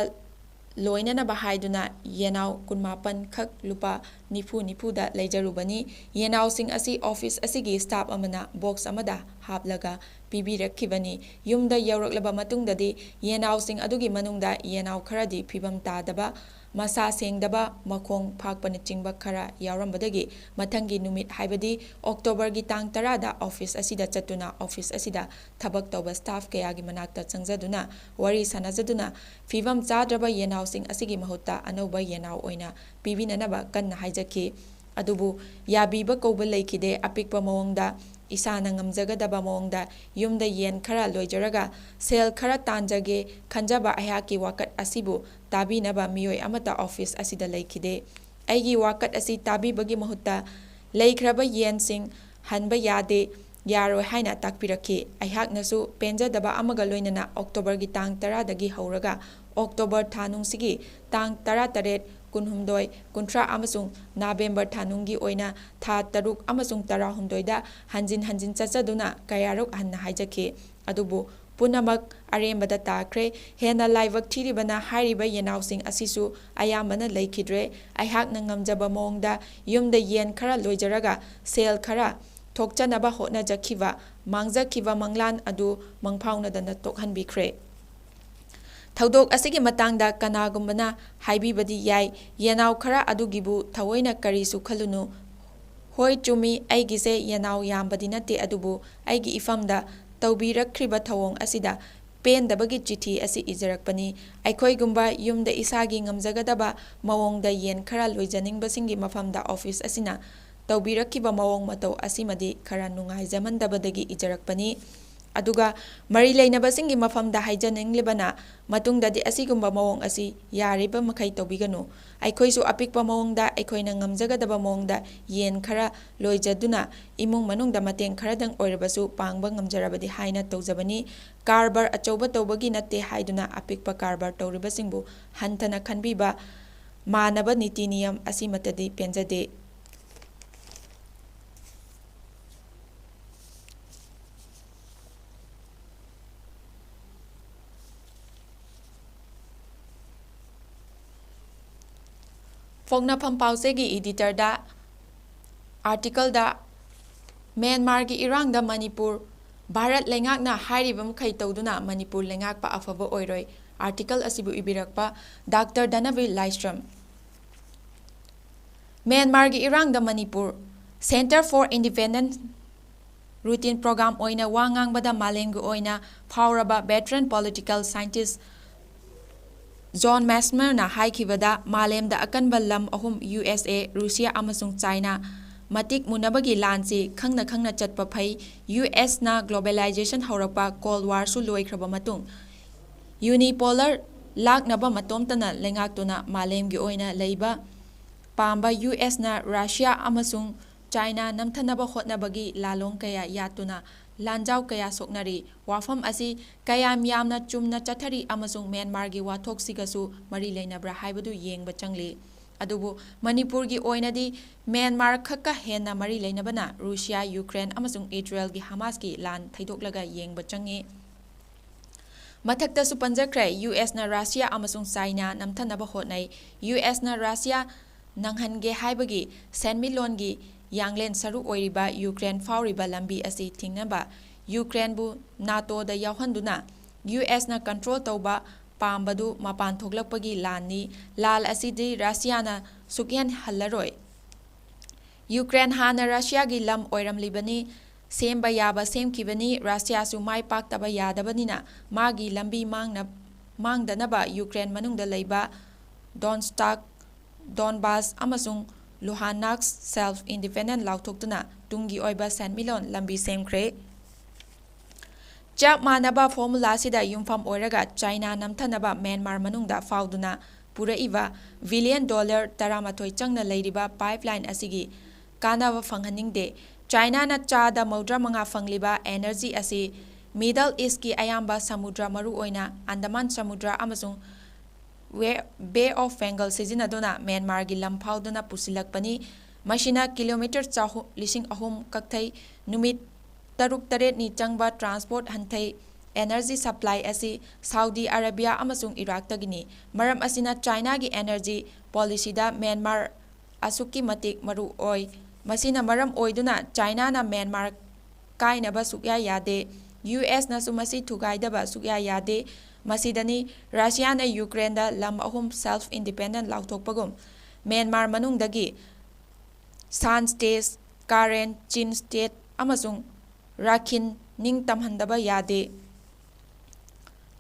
ꯂꯣꯏꯅꯅꯕ ꯍꯥꯏꯗꯨꯅ ꯌꯦꯅꯥꯎ ꯀꯨꯟꯃꯥꯄꯟ ꯈꯛ ꯂꯨꯄꯥ ꯅꯤꯐꯨ ꯅꯤꯐꯨꯗ ꯂꯩꯖꯔꯨꯕꯅꯤ꯫ ꯌꯦꯅꯥꯎꯁꯤꯡ ꯑꯁꯤ office ꯑꯁꯤꯒꯤ staff ꯑꯃꯅ box ꯑꯃꯗ ꯍꯥꯞꯂꯒ ꯄꯤꯕꯤꯔꯛꯈꯤꯕꯅꯤ꯫ ꯌꯨꯝꯗ ꯌꯧꯔꯛꯂꯕ ꯃꯇꯨꯡꯗꯗꯤ ꯌꯦꯅꯥꯎꯁꯤꯡ ꯑꯗꯨꯒꯤ ꯃꯅꯨꯡꯗ ꯌꯦꯅꯥꯎ ꯈꯔꯗꯤ ꯐꯤꯕꯝ ꯇꯥꯗꯕ, ꯃꯁꯥ ꯁꯦꯡꯗꯕ, ꯃꯈꯣꯡ ꯐꯥꯛꯄꯅꯆꯤꯡꯕ ꯈꯔ ꯌꯥꯎꯔꯝꯕꯗꯒꯤ ꯃꯊꯪꯒꯤ ꯅꯨꯃꯤꯠ, ꯍꯥꯏꯕꯗꯤ October ꯒꯤ ꯇꯥꯡ ꯇꯔꯥꯗ office ꯑꯁꯤꯗ ꯆꯠꯇꯨꯅ office ꯑꯁꯤꯗ ꯊꯕꯛ ꯇꯧꯕ staff ꯀꯌꯥꯒꯤ ꯃꯅꯥꯛꯇ ꯆꯪꯖꯗꯨꯅ ꯋꯥꯔꯤ ꯁꯥꯟꯅꯖꯗꯨꯅ ꯐꯤꯕꯝ ꯆꯥꯗ꯭ꯔꯕ ꯌꯦꯅꯥꯎꯁꯤꯡ ꯑꯁꯤꯒꯤ ꯃꯍꯨꯠꯇ ꯑꯅꯧꯕ ꯌꯦꯅꯥꯎ ꯑꯣꯏꯅ ꯄꯤꯕꯤꯅꯅꯕ ꯀꯟꯅ ꯍꯥꯏꯖꯈꯤ꯫ ꯑꯗꯨꯕꯨ ꯌꯥꯕꯤꯕ ꯀꯧꯕ ꯂꯩꯈꯤꯗꯦ꯫ ꯑꯄꯤꯛꯄ ꯃꯑꯣꯡꯗ ꯏꯁꯥꯅ ꯉꯝꯖꯒꯗꯕ ꯃꯑꯣꯡꯗ ꯌꯨꯝꯗ ꯌꯦꯟ ꯈꯔ ꯂꯣꯏꯖꯔꯒ ꯁꯦꯜ ꯈꯔ ꯇꯥꯟꯖꯒꯦ ꯈꯟꯖꯕ ꯑꯩꯍꯥꯛꯀꯤ ꯋꯥꯀꯠ ꯑꯁꯤꯕꯨ ꯇꯥꯕꯤꯅꯕ ꯃꯤꯑꯣꯏ ꯑꯃꯠꯇ office ꯑꯁꯤꯗ ꯂꯩꯈꯤꯗꯦ꯫ ꯑꯩꯒꯤ ꯋꯥꯀꯠ ꯑꯁꯤ ꯇꯥꯕꯤꯕꯒꯤ ꯃꯍꯨꯠꯇ ꯂꯩꯈ꯭ꯔꯕ ꯌꯦꯟꯁꯤꯡ ꯍꯟꯕ ꯌꯥꯗꯦ, ꯌꯥꯔꯣꯏ ꯍꯥꯏꯅ ꯇꯥꯛꯄꯤꯔꯛꯈꯤ꯫ ꯑꯩꯍꯥꯛꯅꯁꯨ ꯄꯦꯟꯖꯗꯕ ꯑꯃꯒ ꯂꯣꯏꯅꯅ October ꯒꯤ ꯇꯥꯡ ꯇꯔꯥꯗꯒꯤ ꯍꯧꯔꯒ October ꯊꯥ ꯅꯨꯡꯁꯤꯒꯤ ꯇꯥꯡ ꯇꯔꯥꯇꯔꯦꯠ, ꯀꯨꯟꯍꯨꯝꯗꯣꯏ, ꯀꯨꯟꯊ꯭ꯔꯥ ꯑꯃꯁꯨꯡ November ꯊꯥ ꯅꯨꯡꯒꯤ ꯑꯣꯏꯅ ꯊꯥ ꯇꯔꯨꯛ ꯑꯃꯁꯨꯡ ꯇꯔꯥꯍꯨꯝꯗꯣꯏꯗ ꯍꯟꯖꯤꯟ ꯍꯟꯖꯤꯟ ꯆꯠꯆꯗꯨꯅ ꯀꯌꯥꯔꯛ ꯍꯟꯅ ꯍꯥꯏꯖꯈꯤ꯫ ꯑꯗꯨꯕꯨ ꯄꯨꯝꯅꯃꯛ ꯑꯔꯦꯝꯕꯗ ꯇꯥꯈ꯭ꯔꯦ꯫ ꯍꯦꯟꯅ ꯂꯥꯏꯕꯛ ꯊꯤꯔꯤꯕꯅ ꯍꯥꯏꯔꯤꯕ ꯌꯦꯅꯥꯎꯁꯤꯡ ꯑꯁꯤꯁꯨ ꯑꯌꯥꯝꯕꯅ ꯂꯩꯈꯤꯗ꯭ꯔꯦ꯫ ꯑꯩꯍꯥꯛꯅ ꯉꯝꯖꯕ ꯃꯑꯣꯡꯗ ꯌꯨꯝꯗ ꯌꯦꯟ ꯈꯔ ꯂꯣꯏꯖꯔꯒ ꯁꯦꯜ ꯈꯔ ꯊꯣꯛꯆꯅꯕ ꯍꯣꯠꯅꯖꯈꯤꯕ, ꯃꯥꯡꯖꯈꯤꯕ ꯃꯪꯂꯥꯟ ꯑꯗꯨ ꯃꯪꯐꯥꯎꯅꯗꯅ ꯇꯣꯛꯍꯟꯕꯤꯈ꯭ꯔꯦ꯫ ꯊꯧꯗꯣꯛ ꯑꯁꯤꯒꯤ ꯃꯇꯥꯡꯗ ꯀꯅꯥꯒꯨꯝꯕꯅ ꯍꯥꯏꯕꯤꯕꯗꯤ ꯌꯥꯏ, "ꯌꯦꯅꯥꯎ ꯈꯔ ꯑꯗꯨꯒꯤꯕꯨ ꯊꯑꯣꯏꯅ ꯀꯔꯤꯁꯨ ꯈꯜꯂꯨꯅꯨ꯫ ꯍꯣꯏ, ꯆꯨꯝꯃꯤ, ꯑꯩꯒꯤꯁꯦ ꯌꯦꯅꯥꯎ ꯌꯥꯝꯕꯗꯤ ꯅꯠꯇꯦ, ꯑꯗꯨꯕꯨ ꯑꯩꯒꯤ ꯏꯐꯝꯗ ꯇꯧꯕꯤꯔꯛꯈ꯭ꯔꯤꯕ ꯊꯧꯑꯣꯡ ꯑꯁꯤꯗ ꯄꯦꯟꯗꯕꯒꯤ ꯆꯤꯊꯤ ꯑꯁꯤ ꯏꯖꯔꯛꯄꯅꯤ꯫ ꯑꯩꯈꯣꯏꯒꯨꯝꯕ ꯌꯨꯝꯗ ꯏꯁꯥꯒꯤ ꯉꯝꯖꯒꯗꯕ ꯃꯑꯣꯡꯗ ꯌꯦꯟ ꯈꯔ ꯂꯣꯏꯖꯅꯤꯡꯕꯁꯤꯡꯒꯤ ꯃꯐꯝꯗ ꯑꯣꯐꯤꯁ ꯑꯁꯤꯅ ꯇꯧꯕꯤꯔꯛꯈꯤꯕ ꯃꯑꯣꯡ ꯃꯇꯧ ꯑꯁꯤꯃꯗꯤ ꯈꯔ ꯅꯨꯡꯉꯥꯏꯖꯃꯟꯗꯕꯗꯒꯤ ꯏꯖꯔꯛꯄꯅꯤ꯫ ꯑꯗꯨꯒ ꯃꯔꯤ ꯂꯩꯅꯕꯁꯤꯡꯒꯤ ꯃꯐꯝꯗ ꯍꯥꯏꯖꯅꯤꯡꯂꯤꯕꯅ, ꯃꯇꯨꯡꯗꯗꯤ ꯑꯁꯤꯒꯨꯝꯕ ꯃꯑꯣꯡ ꯑꯁꯤ ꯌꯥꯔꯤꯕ ꯃꯈꯩ ꯇꯧꯕꯤꯒꯅꯨ꯫ ꯑꯩꯈꯣꯏꯁꯨ ꯑꯄꯤꯛꯄ ꯃꯑꯣꯡꯗ, ꯑꯩꯈꯣꯏꯅ ꯉꯝꯖꯒꯗꯕ ꯃꯑꯣꯡꯗ ꯌꯦꯟ ꯈꯔ ꯂꯣꯏꯖꯗꯨꯅ ꯏꯃꯨꯡ ꯃꯅꯨꯡꯗ ꯃꯇꯦꯡ ꯈꯔꯗꯪ ꯑꯣꯏꯔꯕꯁꯨ ꯄꯥꯡꯕ ꯉꯝꯖꯔꯕꯗꯤ ꯍꯥꯏꯅ ꯇꯧꯖꯕꯅꯤ꯫ ꯀꯔꯕꯥꯔ ꯑꯆꯧꯕ ꯇꯧꯕꯒꯤ ꯅꯠꯇꯦ ꯍꯥꯏꯗꯨꯅ ꯑꯄꯤꯛꯄ ꯀꯔꯕꯥꯔ ꯇꯧꯔꯤꯕꯁꯤꯡꯕꯨ ꯍꯟꯊꯅ ꯈꯟꯕꯤꯕ, ꯃꯥꯟꯅꯕ ꯅꯤꯇꯤ ꯅꯤꯌꯝ ꯑꯁꯤꯃꯠꯇꯗꯤ ꯄꯦꯟꯖꯗꯦ"꯫ ꯄꯣꯛꯅꯐꯝ ꯄꯥꯎꯆꯦꯒꯤ ꯏꯗꯤꯇꯔꯗ ꯑꯥꯔꯇꯤꯀꯜꯗ, "ꯃ꯭ꯌꯥꯟꯃꯥꯔꯒꯤ ꯏꯔꯥꯡꯗ ꯃꯅꯤꯄꯨꯔ, ꯚꯥꯔꯠ ꯂꯩꯉꯥꯛꯅ ꯍꯥꯏꯔꯤꯕ ꯃꯈꯩ ꯇꯧꯗꯨꯅ ꯃꯅꯤꯄꯨꯔ ꯂꯩꯉꯥꯛꯄ ꯑꯐꯕ ꯑꯣꯏꯔꯣꯏ"꯫ ꯑꯥꯔꯇꯤꯀꯜ ꯑꯁꯤꯕꯨ ꯏꯕꯤꯔꯛꯄ ꯗꯥꯛꯇꯔ ꯙꯅꯕꯤꯔ ꯂꯥꯏꯁ꯭ꯔꯝ꯫ ꯃ꯭ꯌꯥꯟꯃꯥꯔꯒꯤ ꯏꯔꯥꯡꯗ Manipur. Centre for Independent Routine Programme ꯑꯣꯏꯅ ꯋꯥ ꯉꯥꯡꯕꯗ ꯃꯥꯂꯦꯝꯒꯤ ꯑꯣꯏꯅ ꯐꯥꯎꯔꯕ veteran political scientist ꯖꯣꯟ ꯃꯦꯁꯃꯔꯅ ꯍꯥꯏꯈꯤꯕꯗ, ꯃꯥꯂꯦꯝꯗ ꯑꯀꯟꯕ ꯂꯝ ꯑꯍꯨꯝ, ꯌꯨ ꯑꯦꯁ ꯑꯦ, ꯔꯨꯁꯤꯌꯥ ꯑꯃꯁꯨꯡ ꯆꯥꯏꯅꯥ, ꯃꯇꯤꯛ ꯃꯨꯅꯕꯒꯤ ꯂꯥꯟꯁꯤ ꯈꯪꯅ ꯈꯪꯅ ꯆꯠꯄ ꯐꯩ꯫ ꯌꯨ ꯑꯦꯁꯅ globalization ꯍꯧꯔꯛꯄ, Cold Warꯁꯨ ꯂꯣꯏꯈ꯭ꯔꯕ ꯃꯇꯨꯡ, unipolar ꯂꯥꯛꯅꯕ ꯃꯇꯣꯝꯇꯅ ꯂꯩꯉꯥꯛꯇꯨꯅ ꯃꯥꯂꯦꯝꯒꯤ ꯑꯣꯏꯅ ꯂꯩꯕ ꯄꯥꯝꯕ ꯌꯨ ꯑꯦꯁꯅ ꯔꯁꯤꯌꯥ ꯑꯃꯁꯨꯡ ꯆꯥꯏꯅꯥ ꯅꯝꯊꯅꯕ ꯍꯣꯠꯅꯕꯒꯤ ꯂꯥꯂꯣꯡ ꯀꯌꯥ ꯌꯥꯠꯇꯨꯅ ꯂꯥꯟꯖꯥꯎ ꯀꯌꯥ ꯁꯣꯛꯅꯔꯤ꯫ ꯋꯥꯐꯝ ꯑꯁꯤ ꯀꯌꯥꯝ ꯌꯥꯝꯅ ꯆꯨꯝꯅ ꯆꯠꯊꯔꯤ ꯑꯃꯁꯨꯡ ꯃ꯭ꯌꯥꯟꯃꯥꯔꯒꯤ ꯋꯥꯊꯣꯛꯁꯤꯒꯁꯨ ꯃꯔꯤ ꯂꯩꯅꯕ꯭ꯔꯥ ꯍꯥꯏꯕꯗꯨ ꯌꯦꯡꯕ ꯆꯪꯂꯤ꯫ ꯑꯗꯨꯕꯨ ꯃꯅꯤꯄꯨꯔꯒꯤ ꯑꯣꯏꯅꯗꯤ ꯃ꯭ꯌꯥꯟꯃꯥꯔ ꯈꯛꯀ ꯍꯦꯟꯅ ꯃꯔꯤ ꯂꯩꯅꯕꯅ ꯔꯨꯁꯤꯌꯥ, ꯌꯨꯀ꯭ꯔꯦꯟ ꯑꯃꯁꯨꯡ ꯏꯖꯔꯦꯜꯒꯤ ꯍꯃꯥꯁꯀꯤ ꯂꯥꯟ ꯊꯩꯗꯣꯛꯂꯒ ꯌꯦꯡꯕ ꯆꯪꯉꯤ꯫ ꯃꯊꯛꯇꯁꯨ ꯄꯟꯖꯈ꯭ꯔꯦ, ꯌꯨ ꯑꯦꯁꯅ ꯔꯁꯤꯌꯥ ꯑꯃꯁꯨꯡ ꯆꯥꯏꯅꯥ ꯅꯝꯊꯅꯕ ꯍꯣꯠꯅꯩ꯫ ꯌꯨ ꯑꯦꯁꯅ ꯔꯁꯤꯌꯥ ꯅꯪꯍꯟꯒꯦ ꯍꯥꯏꯕꯒꯤ ꯁꯦꯟꯃꯤꯠꯂꯣꯟꯒꯤ ꯌꯥꯡꯂꯦꯟ ꯁꯔꯨ ꯑꯣꯏꯔꯤꯕ ꯌꯨꯀ꯭ꯔꯦꯟ ꯐꯥꯎꯔꯤꯕ ꯂꯝꯕꯤ ꯑꯁꯤ ꯊꯤꯡꯅꯕ ꯌꯨꯀ꯭ꯔꯦꯟꯕꯨ ꯅꯥꯇꯣꯗ ꯌꯥꯎꯍꯟꯗꯨꯅ ꯌꯨ ꯑꯦꯁꯅ control ꯇꯧꯕ ꯄꯥꯝꯕꯗꯨ ꯃꯄꯥꯟ ꯊꯣꯛꯂꯛꯄꯒꯤ ꯂꯥꯟꯅꯤ꯫ ꯂꯥꯜ ꯑꯁꯤꯗꯤ ꯔꯁꯤꯌꯥꯅ ꯁꯨꯛꯍꯦꯟ ꯍꯜꯂꯔꯣꯏ꯫ ꯌꯨꯀ꯭ꯔꯦꯟ ꯍꯥꯟꯅ ꯔꯁꯤꯌꯥꯒꯤ ꯂꯝ ꯑꯣꯏꯔꯝꯂꯤꯕꯅꯤ꯫ ꯁꯦꯝꯕ ꯌꯥꯕ ꯁꯦꯝꯈꯤꯕꯅꯤ꯫ ꯔꯁꯤꯌꯥꯁꯨ ꯃꯥꯏ ꯄꯥꯛꯇꯕ ꯌꯥꯗꯕꯅꯤꯅ ꯃꯥꯒꯤ ꯂꯝꯕꯤ ꯃꯥꯡꯅ-, ꯃꯥꯡꯗꯅꯕ ꯌꯨꯀ꯭ꯔꯦꯟ ꯃꯅꯨꯡꯗ ꯂꯩꯕ ꯗꯣꯟꯁꯇꯥꯛ, ꯗꯣꯟꯕꯥꯁ ꯑꯃꯁꯨꯡ ꯂꯨꯍꯥꯟꯅꯥꯛꯁ self independent ꯂꯥꯎꯊꯣꯛꯇꯨꯅ ꯇꯨꯡꯒꯤ ꯑꯣꯏꯕ ꯁꯦꯟꯃꯤꯠꯂꯣꯟ ꯂꯝꯕꯤ ꯁꯦꯝꯈ꯭ꯔꯦ꯫ ꯆꯞ ꯃꯥꯟꯅꯕ formula ꯑꯁꯤꯗ ꯌꯨꯝꯐꯝ ꯑꯣꯏꯔꯒ ꯆꯥꯏꯅꯥ ꯅꯝꯊꯅꯕ ꯃ꯭ꯌꯥꯟꯃꯥꯔ ꯃꯅꯨꯡꯗ ꯐꯥꯎꯗꯨꯅ ꯄꯨꯔꯛꯏꯕ billion dollar ꯇꯔꯥꯃꯥꯊꯣꯏ ꯆꯪꯅ ꯂꯩꯔꯤꯕ pipeline ꯑꯁꯤꯒꯤ ꯀꯥꯟꯅꯕ ꯐꯪꯍꯟꯅꯤꯡꯗꯦ꯫ ꯆꯥꯏꯅꯥꯅ ꯆꯥꯗ ꯃꯧꯗ꯭ꯔꯥ ꯃꯉꯥ ꯐꯪꯂꯤꯕ energy ꯑꯁꯤ Middle Eastꯀꯤ ꯑꯌꯥꯝꯕ ꯁꯃꯨꯗ꯭ꯔ, ꯃꯔꯨꯑꯣꯏꯅ ꯑꯟꯗꯃꯥꯟ ꯁꯃꯨꯗ꯭ꯔ ꯑꯃꯁꯨꯡ ꯋꯦ-, Bay of Bengal ꯁꯤꯖꯤꯟꯅꯗꯨꯅ ꯃ꯭ꯌꯥꯟꯃꯥꯔꯒꯤ ꯂꯝ ꯐꯥꯎꯗꯨꯅ ꯄꯨꯁꯤꯜꯂꯛꯄꯅꯤ꯫ ꯃꯁꯤꯅ kilometre ꯆꯍꯨꯝ, ꯂꯤꯁꯤꯡ ꯑꯍꯨꯝ ꯀꯛꯊꯩ꯫ ꯅꯨꯃꯤꯠ ꯇꯔꯨꯛ ꯇꯔꯦꯠꯅꯤ ꯆꯪꯕ transport ꯍꯟꯊꯩ꯫ Energy supply ꯑꯁꯤ ꯁꯥꯎꯗꯤ ꯑꯔꯥꯕꯤꯌꯥ ꯑꯃꯁꯨꯡ ꯏꯔꯥꯛꯇꯒꯤꯅꯤ꯫ ꯃꯔꯝ ꯑꯁꯤꯅ ꯆꯥꯏꯅꯥꯒꯤ energy policyꯗ ꯃ꯭ꯌꯥꯟꯃꯥꯔ ꯑꯁꯨꯛꯀꯤ ꯃꯇꯤꯛ ꯃꯔꯨ ꯑꯣꯏ꯫ ꯃꯁꯤꯅ ꯃꯔꯝ ꯑꯣꯏꯗꯨꯅ ꯆꯥꯏꯅꯥꯅ ꯃ꯭ꯌꯥꯟꯃꯥꯔ ꯀꯥꯏꯅꯕ ꯁꯨꯛꯌꯥ ꯌꯥꯗꯦ꯫ USꯅꯁꯨ ꯃꯁꯤ ꯊꯨꯒꯥꯏꯗꯕ ꯁꯨꯛꯌꯥ ꯌꯥꯗꯦ꯫ ꯃꯁꯤꯗꯅꯤ ꯔꯁꯤꯌꯥꯅ ꯌꯨꯀ꯭ꯔꯦꯟꯗ ꯂꯝ ꯑꯍꯨꯝ self independent ꯂꯥꯎꯊꯣꯛꯄꯒꯨꯝ ꯃ꯭ꯌꯥꯟꯃꯥꯔ ꯃꯅꯨꯡꯗꯒꯤ ꯁꯥꯟ state, ꯀꯥꯔꯦꯟ, ꯆꯤꯟ state ꯑꯃꯁꯨꯡ ꯔꯥꯈꯤꯟ ꯅꯤꯡꯇꯝꯍꯟꯗꯕ ꯌꯥꯗꯦ꯫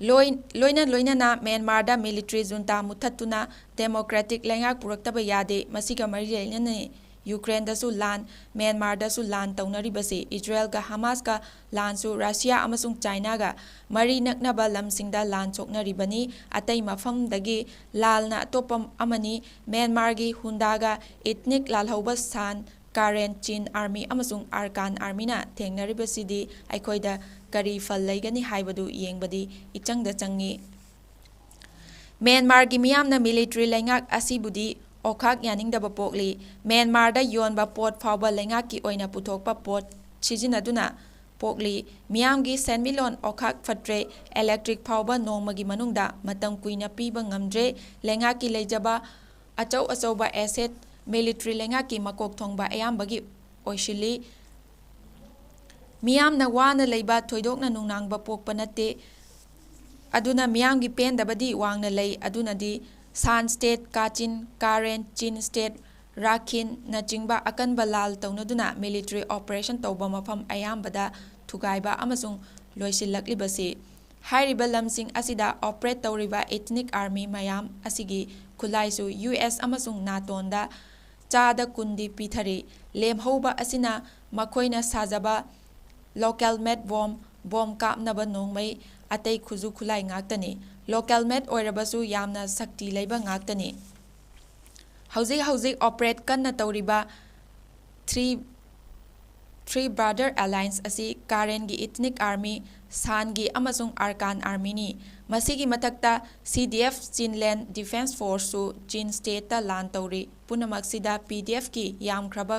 ꯂꯣꯏ-, ꯂꯣꯏꯅ ꯂꯣꯏꯅꯅ ꯃ꯭ꯌꯥꯟꯃꯥꯔꯗ military junta ꯃꯨꯠꯊꯠꯇꯨꯅ democratic ꯂꯩꯉꯥꯛ ꯄꯨꯔꯛꯇꯕ ꯌꯥꯗꯦ꯫ ꯃꯁꯤꯒ ꯃꯔꯤ ꯂꯩꯅꯅ ꯌꯨꯀ꯭ꯔꯦꯟꯗꯁꯨ ꯂꯥꯟ, ꯃ꯭ꯌꯥꯟꯃꯥꯔꯗꯁꯨ ꯂꯥꯟ ꯇꯧꯅꯔꯤꯕꯁꯤ꯫ ꯏꯖꯔꯦꯜꯒ ꯍꯃꯥꯁꯀ ꯂꯥꯟꯁꯨ ꯔꯁꯤꯌꯥ ꯑꯃꯁꯨꯡ ꯆꯥꯏꯅꯥꯒ ꯃꯔꯤ ꯅꯛꯅꯕ ꯂꯝꯁꯤꯡꯗ ꯂꯥꯟ ꯁꯣꯛꯅꯔꯤꯕꯅꯤ꯫ ꯑꯇꯩ ꯃꯐꯝꯗꯒꯤ ꯂꯥꯜꯅ ꯑꯇꯣꯞꯄ ꯑꯃꯅꯤ꯫ ꯃ꯭ꯌꯥꯟꯃꯥꯔꯒꯤ ꯍꯨꯟꯗꯥꯒ ethnic ꯂꯥꯜꯍꯧꯕ ꯁꯥꯟ, ꯀꯥꯔꯦꯟ, ꯆꯤꯟ army ꯑꯃꯁꯨꯡ ꯑꯔꯀꯥꯟ armyꯅ ꯊꯦꯡꯅꯔꯤꯕꯁꯤꯗꯤ ꯑꯩꯈꯣꯏꯗ ꯀꯔꯤ ꯐꯜ ꯂꯩꯒꯅꯤ ꯍꯥꯏꯕꯗꯨ ꯌꯦꯡꯕꯗꯤ ꯏꯆꯪꯗ ꯆꯪꯏ꯫ ꯃ꯭ꯌꯥꯟꯃꯥꯔꯒꯤ ꯃꯤꯌꯥꯝꯅ military ꯂꯩꯉꯥꯛ ꯑꯁꯤꯕꯨꯗꯤ ꯑꯣꯈꯥꯛ ꯌꯥꯅꯤꯡꯗꯕ ꯄꯣꯛꯂꯤ꯫ ꯃ꯭ꯌꯥꯟꯃꯥꯔꯗ ꯌꯣꯟꯕ ꯄꯣꯠ ꯐꯥꯎꯕ ꯂꯩꯉꯥꯛꯀꯤ ꯑꯣꯏꯅ ꯄꯨꯊꯣꯛꯄ ꯄꯣꯠ ꯁꯤꯖꯤꯟꯅꯗꯨꯅ ꯄꯣꯛꯂꯤ꯫ ꯃꯤꯌꯥꯝꯒꯤ ꯁꯦꯟꯃꯤꯠꯂꯣꯟ ꯑꯣꯈꯥꯛ ꯐꯠꯇ꯭ꯔꯦ꯫ Electric ꯐꯥꯎꯕ ꯅꯣꯡꯃꯒꯤ ꯃꯅꯨꯡꯗ ꯃꯇꯝ ꯀꯨꯏꯅ ꯄꯤꯕ ꯉꯝꯗ꯭ꯔꯦ꯫ ꯂꯩꯉꯥꯛꯀꯤ ꯂꯩꯖꯕ ꯑꯆꯧ ꯑꯆꯧꯕ asset military ꯂꯩꯉꯥꯛꯀꯤ ꯃꯀꯣꯛ ꯊꯣꯡꯕ ꯑꯌꯥꯝꯕꯒꯤ ꯑꯣꯏꯁꯤꯜꯂꯤ꯫ ꯃꯤꯌꯥꯝꯅ ꯋꯥꯅ ꯂꯩꯕ ꯊꯣꯏꯗꯣꯛꯅ ꯅꯨꯡꯅꯥꯡꯕ ꯄꯣꯛꯄ ꯅꯠꯇꯦ꯫ ꯑꯗꯨꯅ ꯃꯤꯌꯥꯝꯒꯤ ꯄꯦꯟꯗꯕꯗꯤ ꯋꯥꯡꯅ ꯂꯩ꯫ ꯑꯗꯨꯅꯗꯤ ꯁꯥꯟ ꯁ꯭ꯇꯦꯠ ꯀꯥꯆꯤꯟ, ꯀꯥꯔꯦꯟ, ꯆꯤꯟ ꯁ꯭ꯇꯦꯠ ꯔꯥꯈꯤꯟꯅꯆꯤꯡꯕ ꯑꯀꯟꯕ ꯂꯥꯜ ꯇꯧꯅꯗꯨꯅ ꯃꯤꯂꯤꯇꯔꯤ ꯑꯣꯄꯔꯦꯁꯟ ꯇꯧꯕ ꯃꯐꯝ ꯑꯌꯥꯝꯕꯗ ꯊꯨꯒꯥꯏꯕ ꯑꯃꯁꯨꯡ ꯂꯣꯏꯁꯤꯜꯂꯛꯂꯤꯕꯁꯤ꯫ ꯍꯥꯏꯔꯤꯕ ꯂꯝꯁꯤꯡ ꯑꯁꯤꯗ ꯑꯣꯄꯔꯦꯠ ꯇꯧꯔꯤꯕ ꯏꯊꯅꯤꯛ ꯑꯥꯔꯃꯤ ꯃꯌꯥꯝ ꯑꯁꯤꯒꯤ ꯈꯨꯠꯂꯥꯏꯁꯨ ꯌꯨ ꯑꯦꯁ ꯑꯃꯁꯨꯡ ꯅꯥꯇꯣꯟꯗ ꯆꯥꯗ ꯀꯨꯟꯗꯤ ꯄꯤꯊꯔꯤ꯫ ꯂꯦꯝꯍꯧꯕ ꯑꯁꯤꯅ ꯃꯈꯣꯏꯅ ꯁꯥꯖꯕ ꯂꯣꯀꯦꯜ ꯃꯦꯗ ꯕꯣꯝ, ꯕꯣꯝ ꯀꯥꯞꯅꯕ ꯅꯣꯡꯃꯩ, ꯑꯇꯩ ꯈꯨꯠꯁꯨ ꯈꯨꯠꯂꯥꯏ ꯉꯥꯛꯇꯅꯤ꯫ ꯂꯣꯀꯦꯜ ꯃꯦꯗ ꯑꯣꯏꯔꯕꯁꯨ ꯌꯥꯝꯅ ꯁꯛꯇꯤ ꯂꯩꯕ ꯉꯥꯛꯇꯅꯤ꯫ ꯍꯧꯖꯤꯛ ꯍꯧꯖꯤꯛ ꯑꯣꯄꯔꯦꯠ ꯀꯟꯅ ꯇꯧꯔꯤꯕ ꯊ꯭ꯔꯤ ꯊ꯭ꯔꯤ ꯕ꯭ꯔꯥꯗꯔ ꯑꯦꯂꯥꯏꯟꯁ ꯑꯁꯤ ꯀꯥꯔꯦꯟꯒꯤ ꯏꯊꯅꯤꯛ ꯑꯥꯔꯃꯤ, ꯁꯥꯟꯒꯤ ꯑꯃꯁꯨꯡ ꯑꯥꯔꯀꯥꯟ ꯑꯥꯔꯃꯤꯅꯤ꯫ ꯃꯁꯤꯒꯤ ꯃꯊꯛꯇ ꯁꯤ ꯗꯤ ꯑꯦꯐ, ꯆꯤꯟꯂꯦꯟ ꯗꯤꯐꯦꯟꯁ ꯐꯣꯔꯁꯁꯨ ꯆꯤꯟ ꯁ꯭ꯇꯦꯠꯇ ꯂꯥꯟ ꯇꯧꯔꯤ꯫ ꯄꯨꯝꯅꯃꯛꯁꯤꯗ ꯄꯤ ꯗꯤ ꯑꯦꯐꯀꯤ ꯌꯥꯝꯈ꯭ꯔꯕ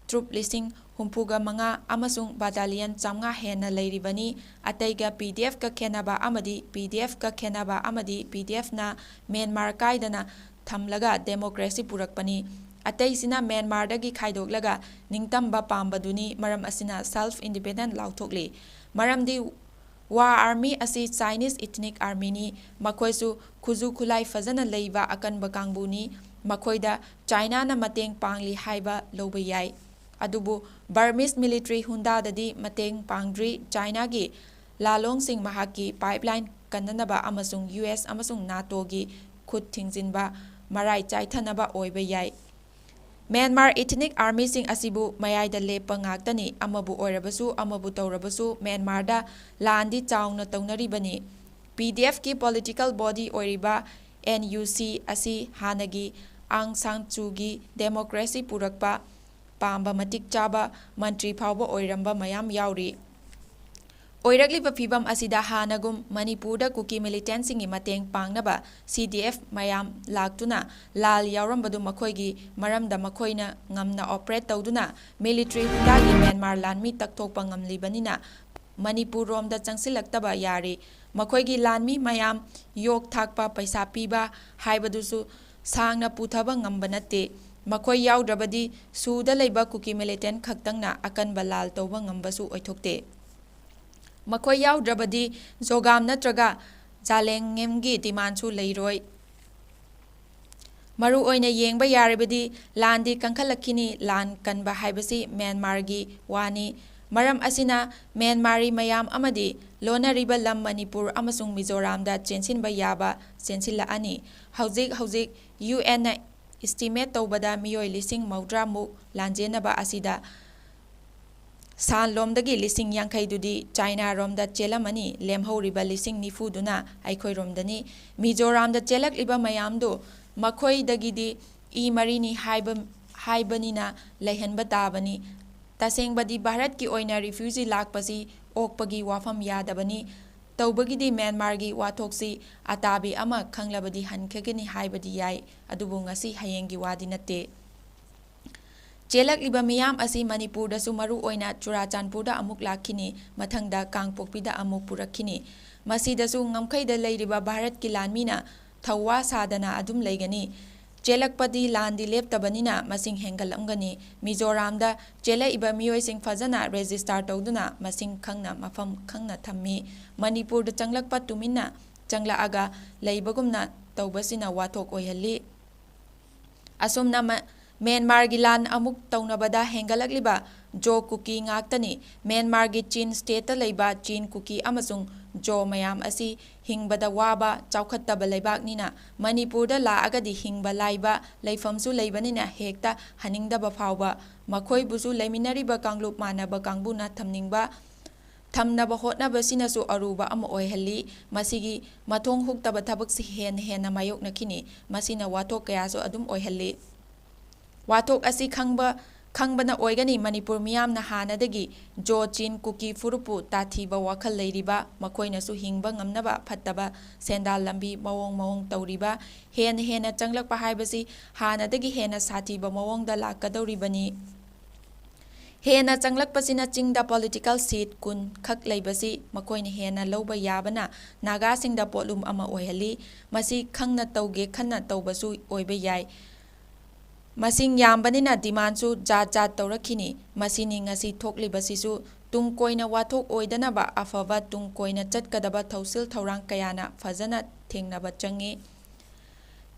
ꯇ꯭ꯔꯨꯞ ꯂꯤꯁꯤꯡ ꯍꯨꯝꯐꯨꯒ ꯃꯉꯥ ꯑꯃꯁꯨꯡ ꯕꯥꯇꯥꯂꯤꯌꯟ ꯆꯥꯝꯃꯉꯥ ꯍꯦꯟꯅ ꯂꯩꯔꯤꯕꯅꯤ꯫ ꯑꯇꯩꯒ ꯄꯤ ꯗꯤ ꯑꯦꯐꯀ ꯈꯦꯟꯅꯕ ꯑꯃꯗꯤ ꯄꯤ ꯗꯤ ꯑꯦꯐꯀ ꯈꯦꯟꯅꯕ ꯑꯃꯗꯤ ꯄꯤ ꯗꯤ ꯑꯦꯐꯅ ꯃ꯭ꯌꯥꯟꯃꯥꯔ ꯀꯥꯏꯗꯅ ꯊꯝꯂꯒ ꯗꯦꯃꯣꯀ꯭ꯔꯦꯁꯤ ꯄꯨꯔꯛꯄꯅꯤ꯫ ꯑꯇꯩꯁꯤꯅ ꯃ꯭ꯌꯥꯟꯃꯥꯔꯗꯒꯤ ꯈꯥꯏꯗꯣꯛꯂꯒ ꯅꯤꯡꯇꯝꯕ ꯄꯥꯝꯕꯗꯨꯅꯤ꯫ ꯃꯔꯝ ꯑꯁꯤꯅ ꯁꯦꯜꯐ ꯏꯟꯗꯤꯄꯦꯟꯗꯦꯟ ꯂꯥꯎꯊꯣꯛꯂꯤ꯫ ꯃꯔꯝꯗꯤ ꯋꯥ ꯑꯥꯔꯃꯤ ꯑꯁꯤ ꯆꯥꯏꯅꯤꯁ ꯏꯊꯅꯤꯛ ꯑꯥꯔꯃꯤꯅꯤ꯫ ꯃꯈꯣꯏꯁꯨ ꯈꯨꯠꯁꯨ ꯈꯨꯠꯂꯥꯏ ꯐꯖꯅ ꯂꯩꯕ ꯑꯀꯟꯕ ꯀꯥꯡꯕꯨꯅꯤ꯫ ꯃꯈꯣꯏꯗ ꯆꯥꯏꯅꯥꯅ ꯃꯇꯦꯡ ꯄꯥꯡꯂꯤ ꯍꯥꯏꯕ ꯂꯧꯕ ꯌꯥꯏ꯫ ꯑꯗꯨꯕꯨ ꯕꯔꯃꯤꯁ ꯃꯤꯂꯤꯇꯔꯤ ꯍꯨꯟꯗꯥꯗꯗꯤ ꯃꯇꯦꯡ ꯄꯥꯡꯗ꯭ꯔꯤ꯫ ꯆꯥꯏꯅꯥꯒꯤ ꯂꯥꯂꯣꯡꯁꯤꯡ ꯃꯍꯥꯛꯀꯤ ꯄꯥꯏꯞꯂꯥꯏꯟ ꯀꯟꯅꯅꯕ ꯑꯃꯁꯨꯡ ꯌꯨ ꯑꯦꯁ ꯑꯃꯁꯨꯡ ꯅꯥꯇꯣꯒꯤ ꯈꯨꯠ ꯊꯤꯡꯖꯤꯟꯕ ꯃꯔꯥꯏ ꯆꯥꯏꯊꯅꯕ ꯑꯣꯏꯕ ꯌꯥꯏ꯫ ꯃ꯭ꯌꯥꯟꯃꯥꯔ ꯏꯊꯅꯤꯛ ꯑꯥꯔꯃꯤꯁꯤꯡ ꯑꯁꯤꯕꯨ ꯃꯌꯥꯏꯗ ꯂꯦꯞꯄ ꯉꯥꯛꯇꯅꯤ꯫ ꯑꯃꯕꯨ ꯑꯣꯏꯔꯕꯁꯨ, ꯑꯃꯕꯨ ꯇꯧꯔꯕꯁꯨ, ꯃ꯭ꯌꯥꯟꯃꯥꯔꯗ ꯂꯥꯟꯗꯤ ꯆꯥꯎꯅ ꯇꯧꯅꯔꯤꯕꯅꯤ꯫ ꯄꯤ ꯗꯤ ꯑꯦꯐꯀꯤ ꯄꯣꯂꯤꯇꯤꯀꯦꯜ ꯕꯣꯗꯤ ꯑꯣꯏꯔꯤꯕ ꯑꯦꯟ ꯌꯨ ꯁꯤ ꯑꯁꯤ ꯍꯥꯟꯅꯒꯤ ꯑꯥꯡ ꯁꯥꯟ ꯆꯨꯒꯤ ꯗꯦꯃꯣꯀ꯭ꯔꯦꯁꯤ ꯄꯨꯔꯛꯄ ꯄꯥꯝꯕ ꯃꯇꯤꯛ ꯆꯥꯕ ꯃꯟꯇ꯭ꯔꯤ ꯐꯥꯎꯕ ꯑꯣꯏꯔꯝꯕ ꯃꯌꯥꯝ ꯌꯥꯎꯔꯤ꯫ ꯑꯣꯏꯔꯛꯂꯤꯕ ꯐꯤꯚꯝ ꯑꯁꯤꯗ ꯍꯥꯟꯅꯒꯨꯝ ꯃꯅꯤꯄꯨꯔꯗ ꯀꯨꯀꯤ ꯃꯤꯂꯤꯇꯦꯟꯁꯤꯡꯒꯤ ꯃꯇꯦꯡ ꯄꯥꯡꯅꯕ ꯁꯤ ꯗꯤ ꯑꯦꯐ ꯃꯌꯥꯝ ꯂꯥꯛꯇꯨꯅ ꯂꯥꯜ ꯌꯥꯎꯔꯝꯕꯗꯨ ꯃꯈꯣꯏꯒꯤ ꯃꯔꯝꯗ ꯃꯈꯣꯏꯅ ꯉꯝꯅ ꯑꯣꯄꯔꯦꯠ ꯇꯧꯗꯨꯅ ꯃꯤꯂꯤꯇꯔꯤ ꯍꯨꯟꯗꯥꯒꯤ ꯃ꯭ꯌꯥꯟꯃꯥꯔ ꯂꯥꯟꯃꯤ ꯇꯛꯊꯣꯛꯄ ꯉꯝꯂꯤꯕꯅꯤꯅ ꯃꯅꯤꯄꯨꯔ ꯔꯣꯝꯗ ꯆꯪꯁꯤꯜꯂꯛꯇꯕ ꯌꯥꯔꯤ꯫ ꯃꯈꯣꯏꯒꯤ ꯂꯥꯟꯃꯤ ꯃꯌꯥꯝ ꯌꯣꯛ ꯊꯥꯛꯄ, ꯄꯩꯁꯥ ꯄꯤꯕ ꯍꯥꯏꯕꯗꯨꯁꯨ ꯁꯥꯡꯅ ꯄꯨꯊꯕ ꯉꯝꯕ ꯅꯠꯇꯦ꯫ ꯃꯈꯣꯏ ꯌꯥꯎꯗ꯭ꯔꯕꯗꯤ ꯁꯨꯗ ꯂꯩꯕ ꯀꯨꯀꯤ ꯃꯤꯂꯤꯇꯦꯟ ꯈꯛꯇꯪꯅ ꯑꯀꯟꯕ ꯂꯥꯜ ꯇꯧꯕ ꯉꯝꯕꯁꯨ ꯑꯣꯏꯊꯣꯛꯇꯦ꯫ ꯃꯈꯣꯏ ꯌꯥꯎꯗ꯭ꯔꯕꯗꯤ ꯖꯣꯒꯥꯝ ꯅꯠꯇ꯭ꯔꯒ ꯖꯥꯂꯦꯡꯉꯦꯝꯒꯤ ꯗꯤꯃꯥꯟꯁꯨ ꯂꯩꯔꯣꯏ꯫ ꯃꯔꯨ ꯑꯣꯏꯅ ꯌꯦꯡꯕ ꯌꯥꯔꯕꯗꯤ ꯂꯥꯟꯗꯤ ꯀꯟꯈꯠꯂꯛꯈꯤꯅꯤ꯫ ꯂꯥꯟ ꯀꯟꯕ ꯍꯥꯏꯕꯁꯤ ꯃ꯭ꯌꯥꯟꯃꯥꯔꯒꯤ ꯋꯥꯅꯤ꯫ ꯃꯔꯝ ꯑꯁꯤꯅ ꯃ꯭ꯌꯥꯟꯃꯥꯔꯤ ꯃꯌꯥꯝ ꯑꯃꯗꯤ ꯂꯣꯟꯅꯔꯤꯕ ꯂꯝ ꯃꯅꯤꯄꯨꯔ ꯑꯃꯁꯨꯡ ꯃꯤꯖꯣꯔꯥꯝꯗ ꯆꯦꯟꯁꯤꯟꯕ ꯌꯥꯕ ꯆꯦꯟꯁꯤꯜꯂꯛꯑꯅꯤ꯫ ꯍꯧꯖꯤꯛ ꯍꯧꯖꯤꯛ ꯌꯨ ꯑꯦꯟꯅ estimate ꯇꯧꯕꯗ ꯃꯤꯑꯣꯏ ꯂꯤꯁꯤꯡ ꯃꯧꯗ꯭ꯔꯥꯃꯨꯛ ꯂꯥꯟꯖꯦꯟꯅꯕ ꯑꯁꯤꯗ ꯁꯥꯟꯂꯣꯝꯗꯒꯤ ꯂꯤꯁꯤꯡ ꯌꯥꯡꯈꯩꯗꯨꯗꯤ ꯆꯥꯏꯅꯥꯔꯣꯝꯗ ꯆꯦꯜꯂꯝꯃꯅꯤ꯫ ꯂꯦꯝꯍꯧꯔꯤꯕ ꯂꯤꯁꯤꯡ ꯅꯤꯐꯨꯗꯨꯅ ꯑꯩꯈꯣꯏꯔꯣꯝꯗꯅꯤ꯫ ꯃꯤꯖꯣꯔꯥꯝꯗ ꯆꯦꯜꯂꯛꯂꯤꯕ ꯃꯌꯥꯝꯗꯨ ꯃꯈꯣꯏꯗꯒꯤꯗꯤ ꯏ ꯃꯔꯤꯅꯤ ꯍꯥꯏꯕ, ꯍꯥꯏꯕꯅꯤꯅ ꯂꯩꯍꯟꯕ ꯇꯥꯕꯅꯤ꯫ ꯇꯁꯦꯡꯕꯗꯤ ꯚꯥꯔꯠꯀꯤ ꯑꯣꯏꯅ refugee ꯂꯥꯛꯄꯁꯤ ꯑꯣꯛꯄꯒꯤ ꯋꯥꯐꯝ ꯌꯥꯗꯕꯅꯤ꯫ ꯇꯧꯕꯒꯤꯗꯤ ꯃ꯭ꯌꯥꯟꯃꯥꯔꯒꯤ ꯋꯥꯊꯣꯛꯁꯤ ꯑꯇꯥꯕꯤ ꯑꯃ ꯈꯪꯂꯕꯗꯤ ꯍꯟꯈꯤꯒꯅꯤ ꯍꯥꯏꯕꯗꯤ ꯌꯥꯏ, ꯑꯗꯨꯕꯨ ꯉꯁꯤ ꯍꯌꯦꯡꯒꯤ ꯋꯥꯗꯤ ꯅꯠꯇꯦ꯫ ꯆꯦꯜꯂꯛꯂꯤꯕ ꯃꯤꯌꯥꯝ ꯑꯁꯤ ꯃꯅꯤꯄꯨꯔꯗꯁꯨ ꯃꯔꯨ ꯑꯣꯏꯅ ꯆꯨꯔꯥꯆꯥꯟꯄꯨꯔꯗ ꯑꯃꯨꯛ ꯂꯥꯛꯈꯤꯅꯤ, ꯃꯊꯪꯗ ꯀꯥꯡꯄꯣꯛꯄꯤꯗ ꯑꯃꯨꯛ ꯄꯨꯔꯛꯈꯤꯅꯤ꯫ ꯃꯁꯤꯗꯁꯨ ꯉꯝꯈꯩꯗ ꯂꯩꯔꯤꯕ ꯚꯥꯔꯠꯀꯤ ꯂꯥꯟꯃꯤꯅ ꯊꯧꯋꯥ ꯁꯥꯗꯅ ꯑꯗꯨꯝ ꯂꯩꯒꯅꯤ꯫ ꯆꯦꯜꯂꯛꯄꯗꯤ ꯂꯥꯟꯗꯤ ꯂꯦꯞꯇꯕꯅꯤꯅ ꯃꯁꯤꯡ ꯍꯦꯟꯒꯠꯂꯝꯒꯅꯤ꯫ ꯃꯤꯖꯣꯔꯥꯝꯗ ꯆꯦꯜꯂꯛꯏꯕ ꯃꯤꯑꯣꯏꯁꯤꯡ ꯐꯖꯅ register ꯇꯧꯗꯨꯅ ꯃꯁꯤꯡ ꯈꯪꯅ ꯃꯐꯝ ꯈꯪꯅ ꯊꯝꯃꯤ꯫ ꯃꯅꯤꯄꯨꯔꯗ ꯆꯪꯂꯛꯄ ꯇꯨꯃꯤꯟꯅ ꯆꯪꯂꯛꯑꯒ ꯂꯩꯕꯒꯨꯝꯅ ꯇꯧꯕꯁꯤꯅ ꯋꯥꯊꯣꯛ ꯑꯣꯏꯍꯜꯂꯤ꯫ ꯑꯁꯨꯝꯅ ꯃ-, ꯃ꯭ꯌꯥꯟꯃꯥꯔꯒꯤ ꯂꯥꯟ ꯑꯃꯨꯛ ꯇꯧꯅꯕꯗ ꯍꯦꯟꯒꯠꯂꯛꯂꯤꯕ ꯖꯣ ꯀꯨꯀꯤ ꯉꯥꯛꯇꯅꯤ꯫ ꯃ꯭ꯌꯥꯟꯃꯥꯔꯒꯤ ꯆꯤꯟ stateꯇ ꯂꯩꯕ ꯆꯤꯟ ꯀꯨꯀꯤ ꯑꯃꯁꯨꯡ ꯖꯣ ꯃꯌꯥꯝ ꯑꯁꯤ ꯍꯤꯡꯕꯗ ꯋꯥꯕ, ꯆꯥꯎꯈꯠꯇꯕ ꯂꯩꯕꯥꯛꯅꯤꯅ ꯃꯅꯤꯄꯨꯔꯗ ꯂꯥꯛꯑꯒꯗꯤ ꯍꯤꯡꯕ ꯂꯥꯏꯕ, ꯂꯩꯐꯝꯁꯨ ꯂꯩꯕꯅꯤꯅ ꯍꯦꯛꯇ ꯍꯟꯅꯤꯡꯗꯕ ꯐꯥꯎꯕ, ꯃꯈꯣꯏꯕꯨꯁꯨ ꯂꯩꯃꯤꯟꯅꯔꯤꯕ ꯀꯥꯡꯂꯨꯞ ꯃꯥꯟꯅꯕ ꯀꯥꯡꯕꯨꯅ ꯊꯝꯅꯤꯡꯕ, ꯊꯝꯅꯕ ꯍꯣꯠꯅꯕꯁꯤꯅꯁꯨ ꯑꯔꯨꯕ ꯑꯃ ꯑꯣꯏꯍꯜꯂꯤ꯫ ꯃꯁꯤꯒꯤ ꯃꯊꯣꯡ ꯍꯨꯛꯇꯕ ꯊꯕꯛꯁꯤ ꯍꯦꯟꯅ ꯍꯦꯟꯅ ꯃꯥꯌꯣꯛꯅꯈꯤꯅꯤ꯫ ꯃꯁꯤꯅ ꯋꯥꯊꯣꯛ ꯀꯌꯥꯁꯨ ꯑꯗꯨꯝ ꯑꯣꯏꯍꯜꯂꯤ꯫ ꯋꯥꯊꯣꯛ ꯑꯁꯤ ꯈꯪꯕ, ꯈꯪꯕꯅ ꯑꯣꯏꯒꯅꯤ ꯃꯅꯤꯄꯨꯔ ꯃꯤꯌꯥꯝꯅ ꯍꯥꯟꯅꯗꯒꯤ ꯖꯣ ꯆꯤꯟ ꯀꯨꯀꯤ ꯐꯨꯔꯨꯞꯄꯨ ꯇꯥꯊꯤꯕ ꯋꯥꯈꯜ ꯂꯩꯔꯤꯕ, ꯃꯈꯣꯏꯅꯁꯨ ꯍꯤꯡꯕ ꯉꯝꯅꯕ ꯐꯠꯇꯕ ꯁꯦꯟꯗꯥꯜ ꯂꯝꯕꯤ ꯃꯑꯣꯡ ꯃꯑꯣꯡ ꯇꯧꯔꯤꯕ, ꯍꯦꯟꯅ ꯍꯦꯟꯅ ꯆꯪꯂꯛꯄ ꯍꯥꯏꯕꯁꯤ ꯍꯥꯟꯅꯗꯒꯤ ꯍꯦꯟꯅ ꯁꯥꯊꯤꯕ ꯃꯑꯣꯡꯗ ꯂꯥꯛꯀꯗꯧꯔꯤꯕꯅꯤ꯫ ꯍꯦꯟꯅ ꯆꯪꯂꯛꯄꯁꯤꯅ ꯆꯤꯡꯗ political seat ꯀꯨꯟ ꯈꯛ ꯂꯩꯕꯁꯤ ꯃꯈꯣꯏꯅ ꯍꯦꯟꯅ ꯂꯧꯕ ꯌꯥꯕꯅ ꯅꯥꯒꯥꯁꯤꯡꯗ ꯄꯣꯠꯂꯨꯝ ꯑꯃ ꯑꯣꯏꯍꯜꯂꯤ꯫ ꯃꯁꯤ ꯈꯪꯅ ꯇꯧꯒꯦ ꯈꯟꯅ ꯇꯧꯕꯁꯨ ꯑꯣꯏꯕ ꯌꯥꯏ꯫ ꯃꯁꯤꯡ ꯌꯥꯝꯕꯅꯤꯅ demandꯁꯨ ꯖꯥꯠ ꯖꯥꯠ ꯇꯧꯔꯛꯈꯤꯅꯤ꯫ ꯃꯁꯤꯅꯤ ꯉꯁꯤ ꯊꯣꯛꯂꯤꯕꯁꯤꯁꯨ ꯇꯨꯡ ꯀꯣꯏꯅ ꯋꯥꯊꯣꯛ ꯑꯣꯏꯗꯅꯕ ꯑꯐꯕ ꯇꯨꯡ ꯀꯣꯏꯅ ꯆꯠꯀꯗꯕ ꯊꯧꯁꯤꯜ ꯊꯧꯔꯥꯡ ꯀꯌꯥꯅ ꯐꯖꯅ ꯊꯦꯡꯅꯕ ꯆꯪꯏ꯫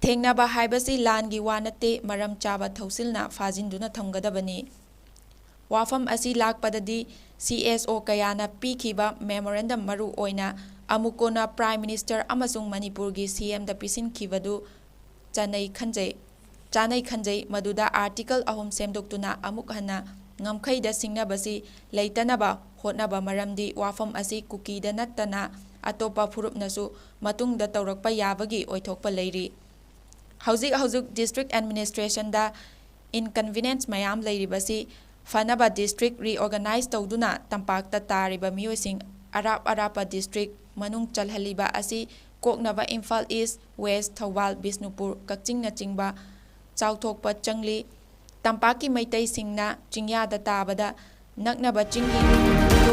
ꯊꯦꯡꯅꯕ ꯍꯥꯏꯕꯁꯤ ꯂꯥꯟꯒꯤ ꯋꯥ ꯅꯠꯇꯦ, ꯃꯔꯝ ꯆꯥꯕ ꯊꯧꯁꯤꯜꯅ ꯐꯥꯖꯤꯟꯗꯨꯅ ꯊꯝꯒꯗꯕꯅꯤ꯫ ꯋꯥꯐꯝ ꯑꯁꯤ ꯂꯥꯛꯄꯗꯗꯤ C S O ꯀꯌꯥꯅ ꯄꯤꯈꯤꯕ memorandum, ꯃꯔꯨ ꯑꯣꯏꯅ ꯑꯃꯨꯀꯣꯅ Prime Minister ꯑꯃꯁꯨꯡ ꯃꯅꯤꯄꯨꯔꯒꯤ C M ꯗ ꯄꯤꯁꯤꯟꯈꯤꯕꯗꯨ ꯆꯥꯅꯩ ꯈꯟꯖꯩ, ꯆꯥꯅꯩ ꯈꯟꯖꯩ꯫ ꯃꯗꯨꯗ article ꯑꯍꯨꯝ ꯁꯦꯝꯗꯣꯛꯇꯨꯅ ꯑꯃꯨꯛ ꯍꯟꯅ ꯉꯝꯈꯩꯗ ꯁꯤꯡꯅꯕꯁꯤ ꯂꯩꯇꯅꯕ ꯍꯣꯠꯅꯕ, ꯃꯔꯝꯗꯤ ꯋꯥꯐꯝ ꯑꯁꯤ ꯀꯨꯀꯤꯗ ꯅꯠꯇꯅ ꯑꯇꯣꯞꯄ ꯐꯨꯔꯨꯞꯅꯁꯨ ꯃꯇꯨꯡꯗ ꯇꯧꯔꯛꯄ ꯌꯥꯕꯒꯤ ꯑꯣꯏꯊꯣꯛꯄ ꯂꯩꯔꯤ꯫ ꯍꯧꯖꯤꯛ ꯍꯧꯖꯤꯛ district administrationꯗ inconvenience ꯃꯌꯥꯝ ꯂꯩꯔꯤꯕꯁꯤ ꯐꯅꯕ district reorganize ꯇꯧꯗꯨꯅ ꯇꯝꯄꯥꯛꯇ ꯇꯥꯔꯤꯕ ꯃꯤꯑꯣꯏꯁꯤꯡ ꯑꯔꯥꯞ ꯑꯔꯥꯞꯄ district ꯃꯅꯨꯡ ꯆꯜꯍꯜꯂꯤꯕ ꯑꯁꯤ ꯀꯣꯛꯅꯕ ꯏꯝꯐꯥꯜ East, West, ꯊꯧꯕꯥꯜ, ꯕꯤꯁꯅꯨꯄꯨꯔ, ꯀꯛꯆꯤꯡꯅꯆꯤꯡꯕ ꯆꯥꯎꯊꯣꯛꯄ ꯆꯪꯂꯤ꯫ ꯇꯝꯄꯥꯛꯀꯤ ꯃꯩꯇꯩꯁꯤꯡꯅ ꯆꯤꯡꯌꯥꯗ ꯇꯥꯕꯗ ꯅꯛꯅꯕ ꯆꯤꯡꯒꯤ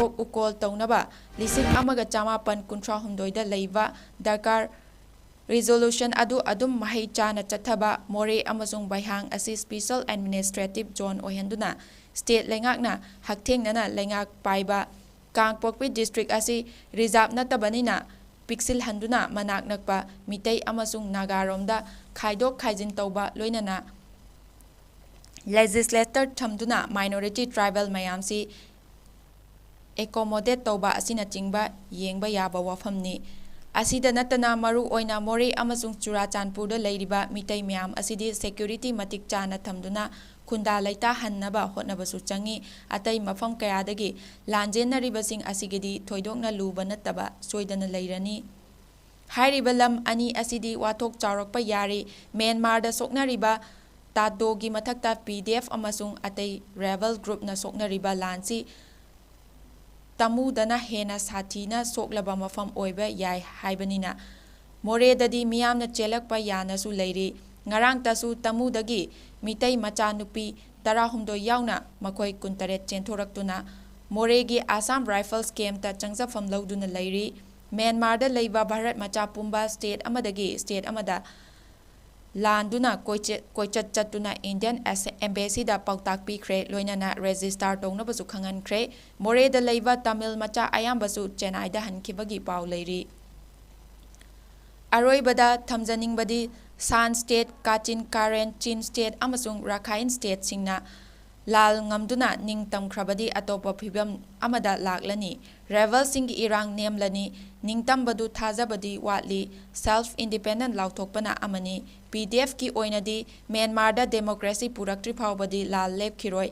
ꯌꯣꯛ ꯎꯀꯣꯜ ꯇꯧꯅꯕ ꯂꯤꯁꯤꯡ ꯑꯃꯒ ꯆꯃꯥꯄꯟ ꯀꯨꯟꯊ꯭ꯔꯥ ꯍꯨꯝꯗꯣꯏꯗ ꯂꯩꯕ ꯗꯔꯀꯥꯔ resolution ꯑꯗꯨ ꯑꯗꯨꯝ ꯃꯍꯩ ꯆꯥꯅ ꯆꯠꯊꯕ, ꯃꯣꯔꯦ ꯑꯃꯁꯨꯡ ꯕꯩꯍꯥꯡ ꯑꯁꯤ special administrative zone ꯑꯣꯏꯍꯟꯗꯨꯅ state ꯂꯩꯉꯥꯛꯅ ꯍꯛꯊꯦꯡꯅꯅ ꯂꯩꯉꯥꯛ ꯄꯥꯏꯕ, ꯀꯥꯡꯄꯣꯛꯄꯤ district ꯑꯁꯤ reserve ꯅꯠꯇꯕꯅꯤꯅ ꯄꯤꯛꯁꯤꯜꯍꯟꯗꯨꯅ ꯃꯅꯥꯛ ꯅꯛꯄ ꯃꯤꯇꯩ ꯑꯃꯁꯨꯡ ꯅꯥꯒꯥꯔꯣꯝꯗ ꯈꯥꯏꯗꯣꯛ ꯈꯥꯏꯖꯤꯟ ꯇꯧꯕ, ꯂꯣꯏꯅꯅ legislator ꯊꯝꯗꯨꯅ minority tribal ꯃꯌꯥꯝꯁꯤ accommodate ꯇꯧꯕ ꯑꯁꯤꯅꯆꯤꯡꯕ ꯌꯦꯡꯕ ꯌꯥꯕ ꯋꯥꯐꯝꯅꯤ꯫ ꯑꯁꯤꯗ ꯅꯠꯇꯅ ꯃꯔꯨ ꯑꯣꯏꯅ ꯃꯣꯔꯦ ꯑꯃꯁꯨꯡ ꯆꯨꯔꯥꯆꯥꯟꯄꯨꯔꯗ ꯂꯩꯔꯤꯕ ꯃꯤꯇꯩ ꯃꯌꯥꯝ ꯑꯁꯤꯗꯤ security ꯃꯇꯤꯛ ꯆꯥꯅ ꯊꯝꯗꯨꯅ ꯈꯨꯟꯗꯥ ꯂꯩꯇꯥꯍꯟꯅꯕ ꯍꯣꯠꯅꯕꯁꯨ ꯆꯪꯏ꯫ ꯑꯇꯩ ꯃꯐꯝ ꯀꯌꯥꯗꯒꯤ ꯂꯥꯟꯖꯦꯟꯅꯔꯤꯕꯁꯤꯡ ꯑꯁꯤꯒꯤꯗꯤ ꯊꯣꯏꯗꯣꯛꯅ ꯂꯨꯕ ꯅꯠꯇꯕ ꯁꯣꯏꯗꯅ ꯂꯩꯔꯅꯤ꯫ ꯍꯥꯏꯔꯤꯕ ꯂꯝ ꯑꯅꯤ ꯑꯁꯤꯗꯤ ꯋꯥꯊꯣꯛ ꯆꯥꯎꯔꯛꯄ ꯌꯥꯔꯤ꯫ ꯃ꯭ꯌꯥꯟꯃꯥꯔꯗ ꯁꯣꯛꯅꯔꯤꯕ ꯇꯥꯗꯣꯒꯤ ꯃꯊꯛꯇ P D F ꯑꯃꯁꯨꯡ ꯑꯇꯩ rebel groupꯅ ꯁꯣꯛꯅꯔꯤꯕ ꯂꯥꯟꯁꯤ ꯇꯃꯨꯗꯅ ꯍꯦꯟꯅ ꯁꯥꯊꯤꯅ ꯁꯣꯛꯂꯕ ꯃꯐꯝ ꯑꯣꯏꯕ ꯌꯥꯏ ꯍꯥꯏꯕꯅꯤꯅ, ꯃꯣꯔꯦꯗꯗꯤ ꯃꯤꯌꯥꯝꯅ ꯆꯦꯜꯂꯛꯄ ꯌꯥꯅꯁꯨ ꯂꯩꯔꯤ꯫ ꯉꯔꯥꯡꯇꯁꯨ ꯇꯃꯨꯗꯒꯤ ꯃꯤꯇꯩ ꯃꯆꯥꯅꯨꯄꯤ ꯇꯔꯥꯍꯨꯝꯗꯣꯏ ꯌꯥꯎꯅ ꯃꯈꯣꯏ ꯀꯨꯟꯇꯔꯦꯠ ꯆꯦꯟꯊꯣꯔꯛꯇꯨꯅ ꯃꯣꯔꯦꯒꯤ Assam Rifles campꯇ ꯆꯪꯖꯐꯝ ꯂꯧꯗꯨꯅ ꯂꯩꯔꯤ꯫ ꯃ꯭ꯌꯥꯟꯃꯥꯔꯗ ꯂꯩꯕ ꯚꯥꯔꯠ ꯃꯆꯥ ꯄꯨꯝꯕ state ꯑꯃꯗꯒꯤ state ꯑꯃꯗ ꯂꯥꯟꯗꯨꯅ ꯀꯣꯏꯆꯠ ꯆꯠꯇꯨꯅ ꯏꯟꯗꯤꯌꯟ ꯑꯦꯝꯕꯦꯁꯤꯗ ꯄꯥꯎꯇꯥꯛ ꯄꯤꯈ꯭ꯔꯦ, ꯂꯣꯏꯅꯅ ꯔꯦꯖꯤꯁꯇꯥꯔ ꯇꯧꯅꯕꯁꯨ ꯈꯪꯍꯟꯈ꯭ꯔꯦ꯫ ꯃꯣꯔꯦꯗ ꯂꯩꯕ ꯇꯥꯃꯤꯜ ꯃꯆꯥ ꯑꯌꯥꯝꯕꯁꯨ ꯆꯦꯟꯅꯥꯏꯗ ꯍꯟꯈꯤꯕꯒꯤ ꯄꯥꯎ ꯂꯩꯔꯤ꯫ ꯑꯔꯣꯏꯕꯗ ꯊꯝꯖꯅꯤꯡꯕꯗꯤ ꯁꯥꯟ ꯁ꯭ꯇꯦꯠ, ꯀꯥꯆꯤꯟ ꯀꯥꯔꯦꯟ ꯆꯤꯟ ꯁ꯭ꯇꯦꯠ ꯑꯃꯁꯨꯡ ꯔꯥꯈꯥꯏꯟ ꯁ꯭ꯇꯦꯠꯁꯤꯡꯅ ꯂꯥꯜ ꯉꯝꯗꯨꯅ ꯅꯤꯡꯇꯝꯈ꯭ꯔꯕꯗꯤ ꯑꯇꯣꯞꯄ ꯐꯤꯕꯝ ꯑꯃꯗ ꯂꯥꯛꯂꯅꯤ꯫ ꯔꯦꯕꯦꯜꯁꯤꯡꯒꯤ ꯏꯔꯥꯡ ꯅꯦꯝꯂꯅꯤ꯫ ꯅꯤꯡꯇꯝꯕꯗꯨ ꯊꯥꯖꯕꯗꯤ ꯋꯥꯠꯂꯤ꯫ ꯁꯦꯜꯐ ꯏꯟꯗꯤꯄꯦꯟꯗꯦꯟ ꯂꯥꯎꯊꯣꯛꯄꯅ ꯑꯃꯅꯤ꯫ ꯄꯤ ꯗꯤ ꯑꯦꯐꯀꯤ ꯑꯣꯏꯅꯗꯤ ꯃ꯭ꯌꯥꯟꯃꯥꯔꯗ ꯗꯦꯃꯣꯀ꯭ꯔꯦꯁꯤ ꯄꯨꯔꯛꯇ꯭ꯔꯤ ꯐꯥꯎꯕꯗꯤ ꯂꯥꯜ ꯂꯦꯞꯈꯤꯔꯣꯏ꯫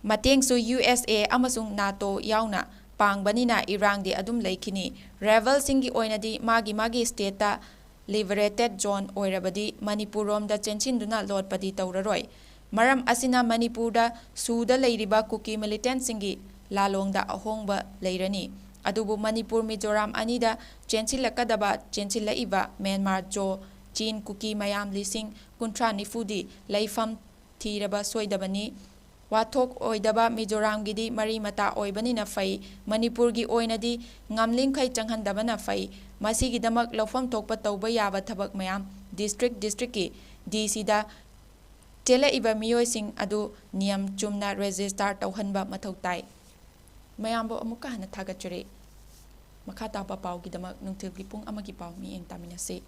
ꯃꯇꯦꯡꯁꯨ ꯌꯨ ꯑꯦꯁ ꯑꯦ ꯑꯃꯁꯨꯡ ꯅꯥꯇꯣ ꯌꯥꯎꯅ ꯄꯥꯡꯕꯅꯤꯅ ꯏꯔꯥꯡꯗꯤ ꯑꯗꯨꯝ ꯂꯩꯈꯤꯅꯤ꯫ ꯔꯦꯕꯦꯜꯁꯤꯡꯒꯤ ꯑꯣꯏꯅꯗꯤ ꯃꯥꯒꯤ ꯃꯥꯒꯤ ꯁ꯭ꯇꯦꯠꯇ ꯂꯤꯕꯔꯦꯇꯦꯠ ꯖꯣꯟ ꯑꯣꯏꯔꯕꯗꯤ ꯃꯅꯤꯄꯨꯔꯔꯣꯝꯗ ꯆꯦꯟꯁꯤꯟꯗꯨꯅ ꯂꯣꯠꯄꯗꯤ ꯇꯧꯔꯔꯣꯏ꯫ ꯃꯔꯝ ꯑꯁꯤꯅ ꯃꯅꯤꯄꯨꯔꯗ ꯁꯨꯗ ꯂꯩꯔꯤꯕ ꯀꯨꯀꯤ ꯃꯤꯂꯤꯇꯦꯟꯠꯁꯤꯡꯒꯤ ꯂꯥꯂꯣꯡꯗ ꯑꯍꯣꯡꯕ ꯂꯩꯔꯅꯤ꯫ ꯑꯗꯨꯕꯨ ꯃꯅꯤꯄꯨꯔ ꯃꯤꯖꯣꯔꯥꯝ ꯑꯅꯤꯗ ꯆꯦꯟꯁꯤꯜꯂꯛꯀꯗꯕ, ꯆꯦꯟꯁꯤꯜꯂꯛꯏꯕ ꯃ꯭ꯌꯥꯟꯃꯥꯔ, ꯖꯣ, ꯆꯤꯟ, ꯀꯨꯀꯤ ꯃꯌꯥꯝ ꯂꯤꯁꯤꯡ ꯀꯨꯟꯊ꯭ꯔꯥ ꯅꯤꯐꯨꯗꯤ ꯂꯩꯐꯝ ꯊꯤꯔꯕ ꯁꯣꯏꯗꯕꯅꯤ꯫ ꯋꯥꯊꯣꯛ ꯑꯣꯏꯗꯕ ꯃꯤꯖꯣꯔꯥꯝꯒꯤꯗꯤ ꯃꯔꯤ ꯃꯇꯥ ꯑꯣꯏꯕꯅꯤꯅ ꯐꯩ꯫ ꯃꯅꯤꯄꯨꯔꯒꯤ ꯑꯣꯏꯅꯗꯤ ꯉꯝꯂꯤꯡꯈꯩ ꯆꯪꯍꯟꯗꯕꯅ ꯐꯩ꯫ ꯃꯁꯤꯒꯤꯗꯃꯛ ꯂꯧꯐꯝ ꯊꯣꯛꯄ ꯇꯧꯕ ꯌꯥꯕ ꯊꯕꯛ ꯃꯌꯥꯝ ꯗꯤꯁꯇ꯭ꯔꯤꯛ ꯗꯤꯁꯇ꯭ꯔꯤꯛꯀꯤ ꯗꯤ ꯁꯤꯗ ꯆꯦꯜꯂꯛꯏꯕ ꯃꯤꯑꯣꯏꯁꯤꯡ ꯑꯗꯨ ꯅꯤꯌꯝ ꯆꯨꯝꯅ ꯔꯦꯖꯤꯁꯇꯥꯔ ꯇꯧꯍꯟꯕ ꯃꯊꯧ ꯇꯥꯏ꯫ ꯃꯌꯥꯝꯕꯨ ꯑꯃꯨꯛꯀ ꯍꯟꯅ ꯊꯥꯒꯠꯆꯔꯤ꯫ ꯃꯈꯥ ꯇꯥꯕ ꯄꯥꯎꯒꯤꯗꯃꯛ ꯅꯨꯡꯊꯤꯜꯒꯤ ꯄꯨꯡ ꯑꯃꯒꯤ ꯄꯥꯎ ꯃꯤꯠꯌꯦꯡ ꯇꯥꯃꯤꯟꯅꯁꯤ꯫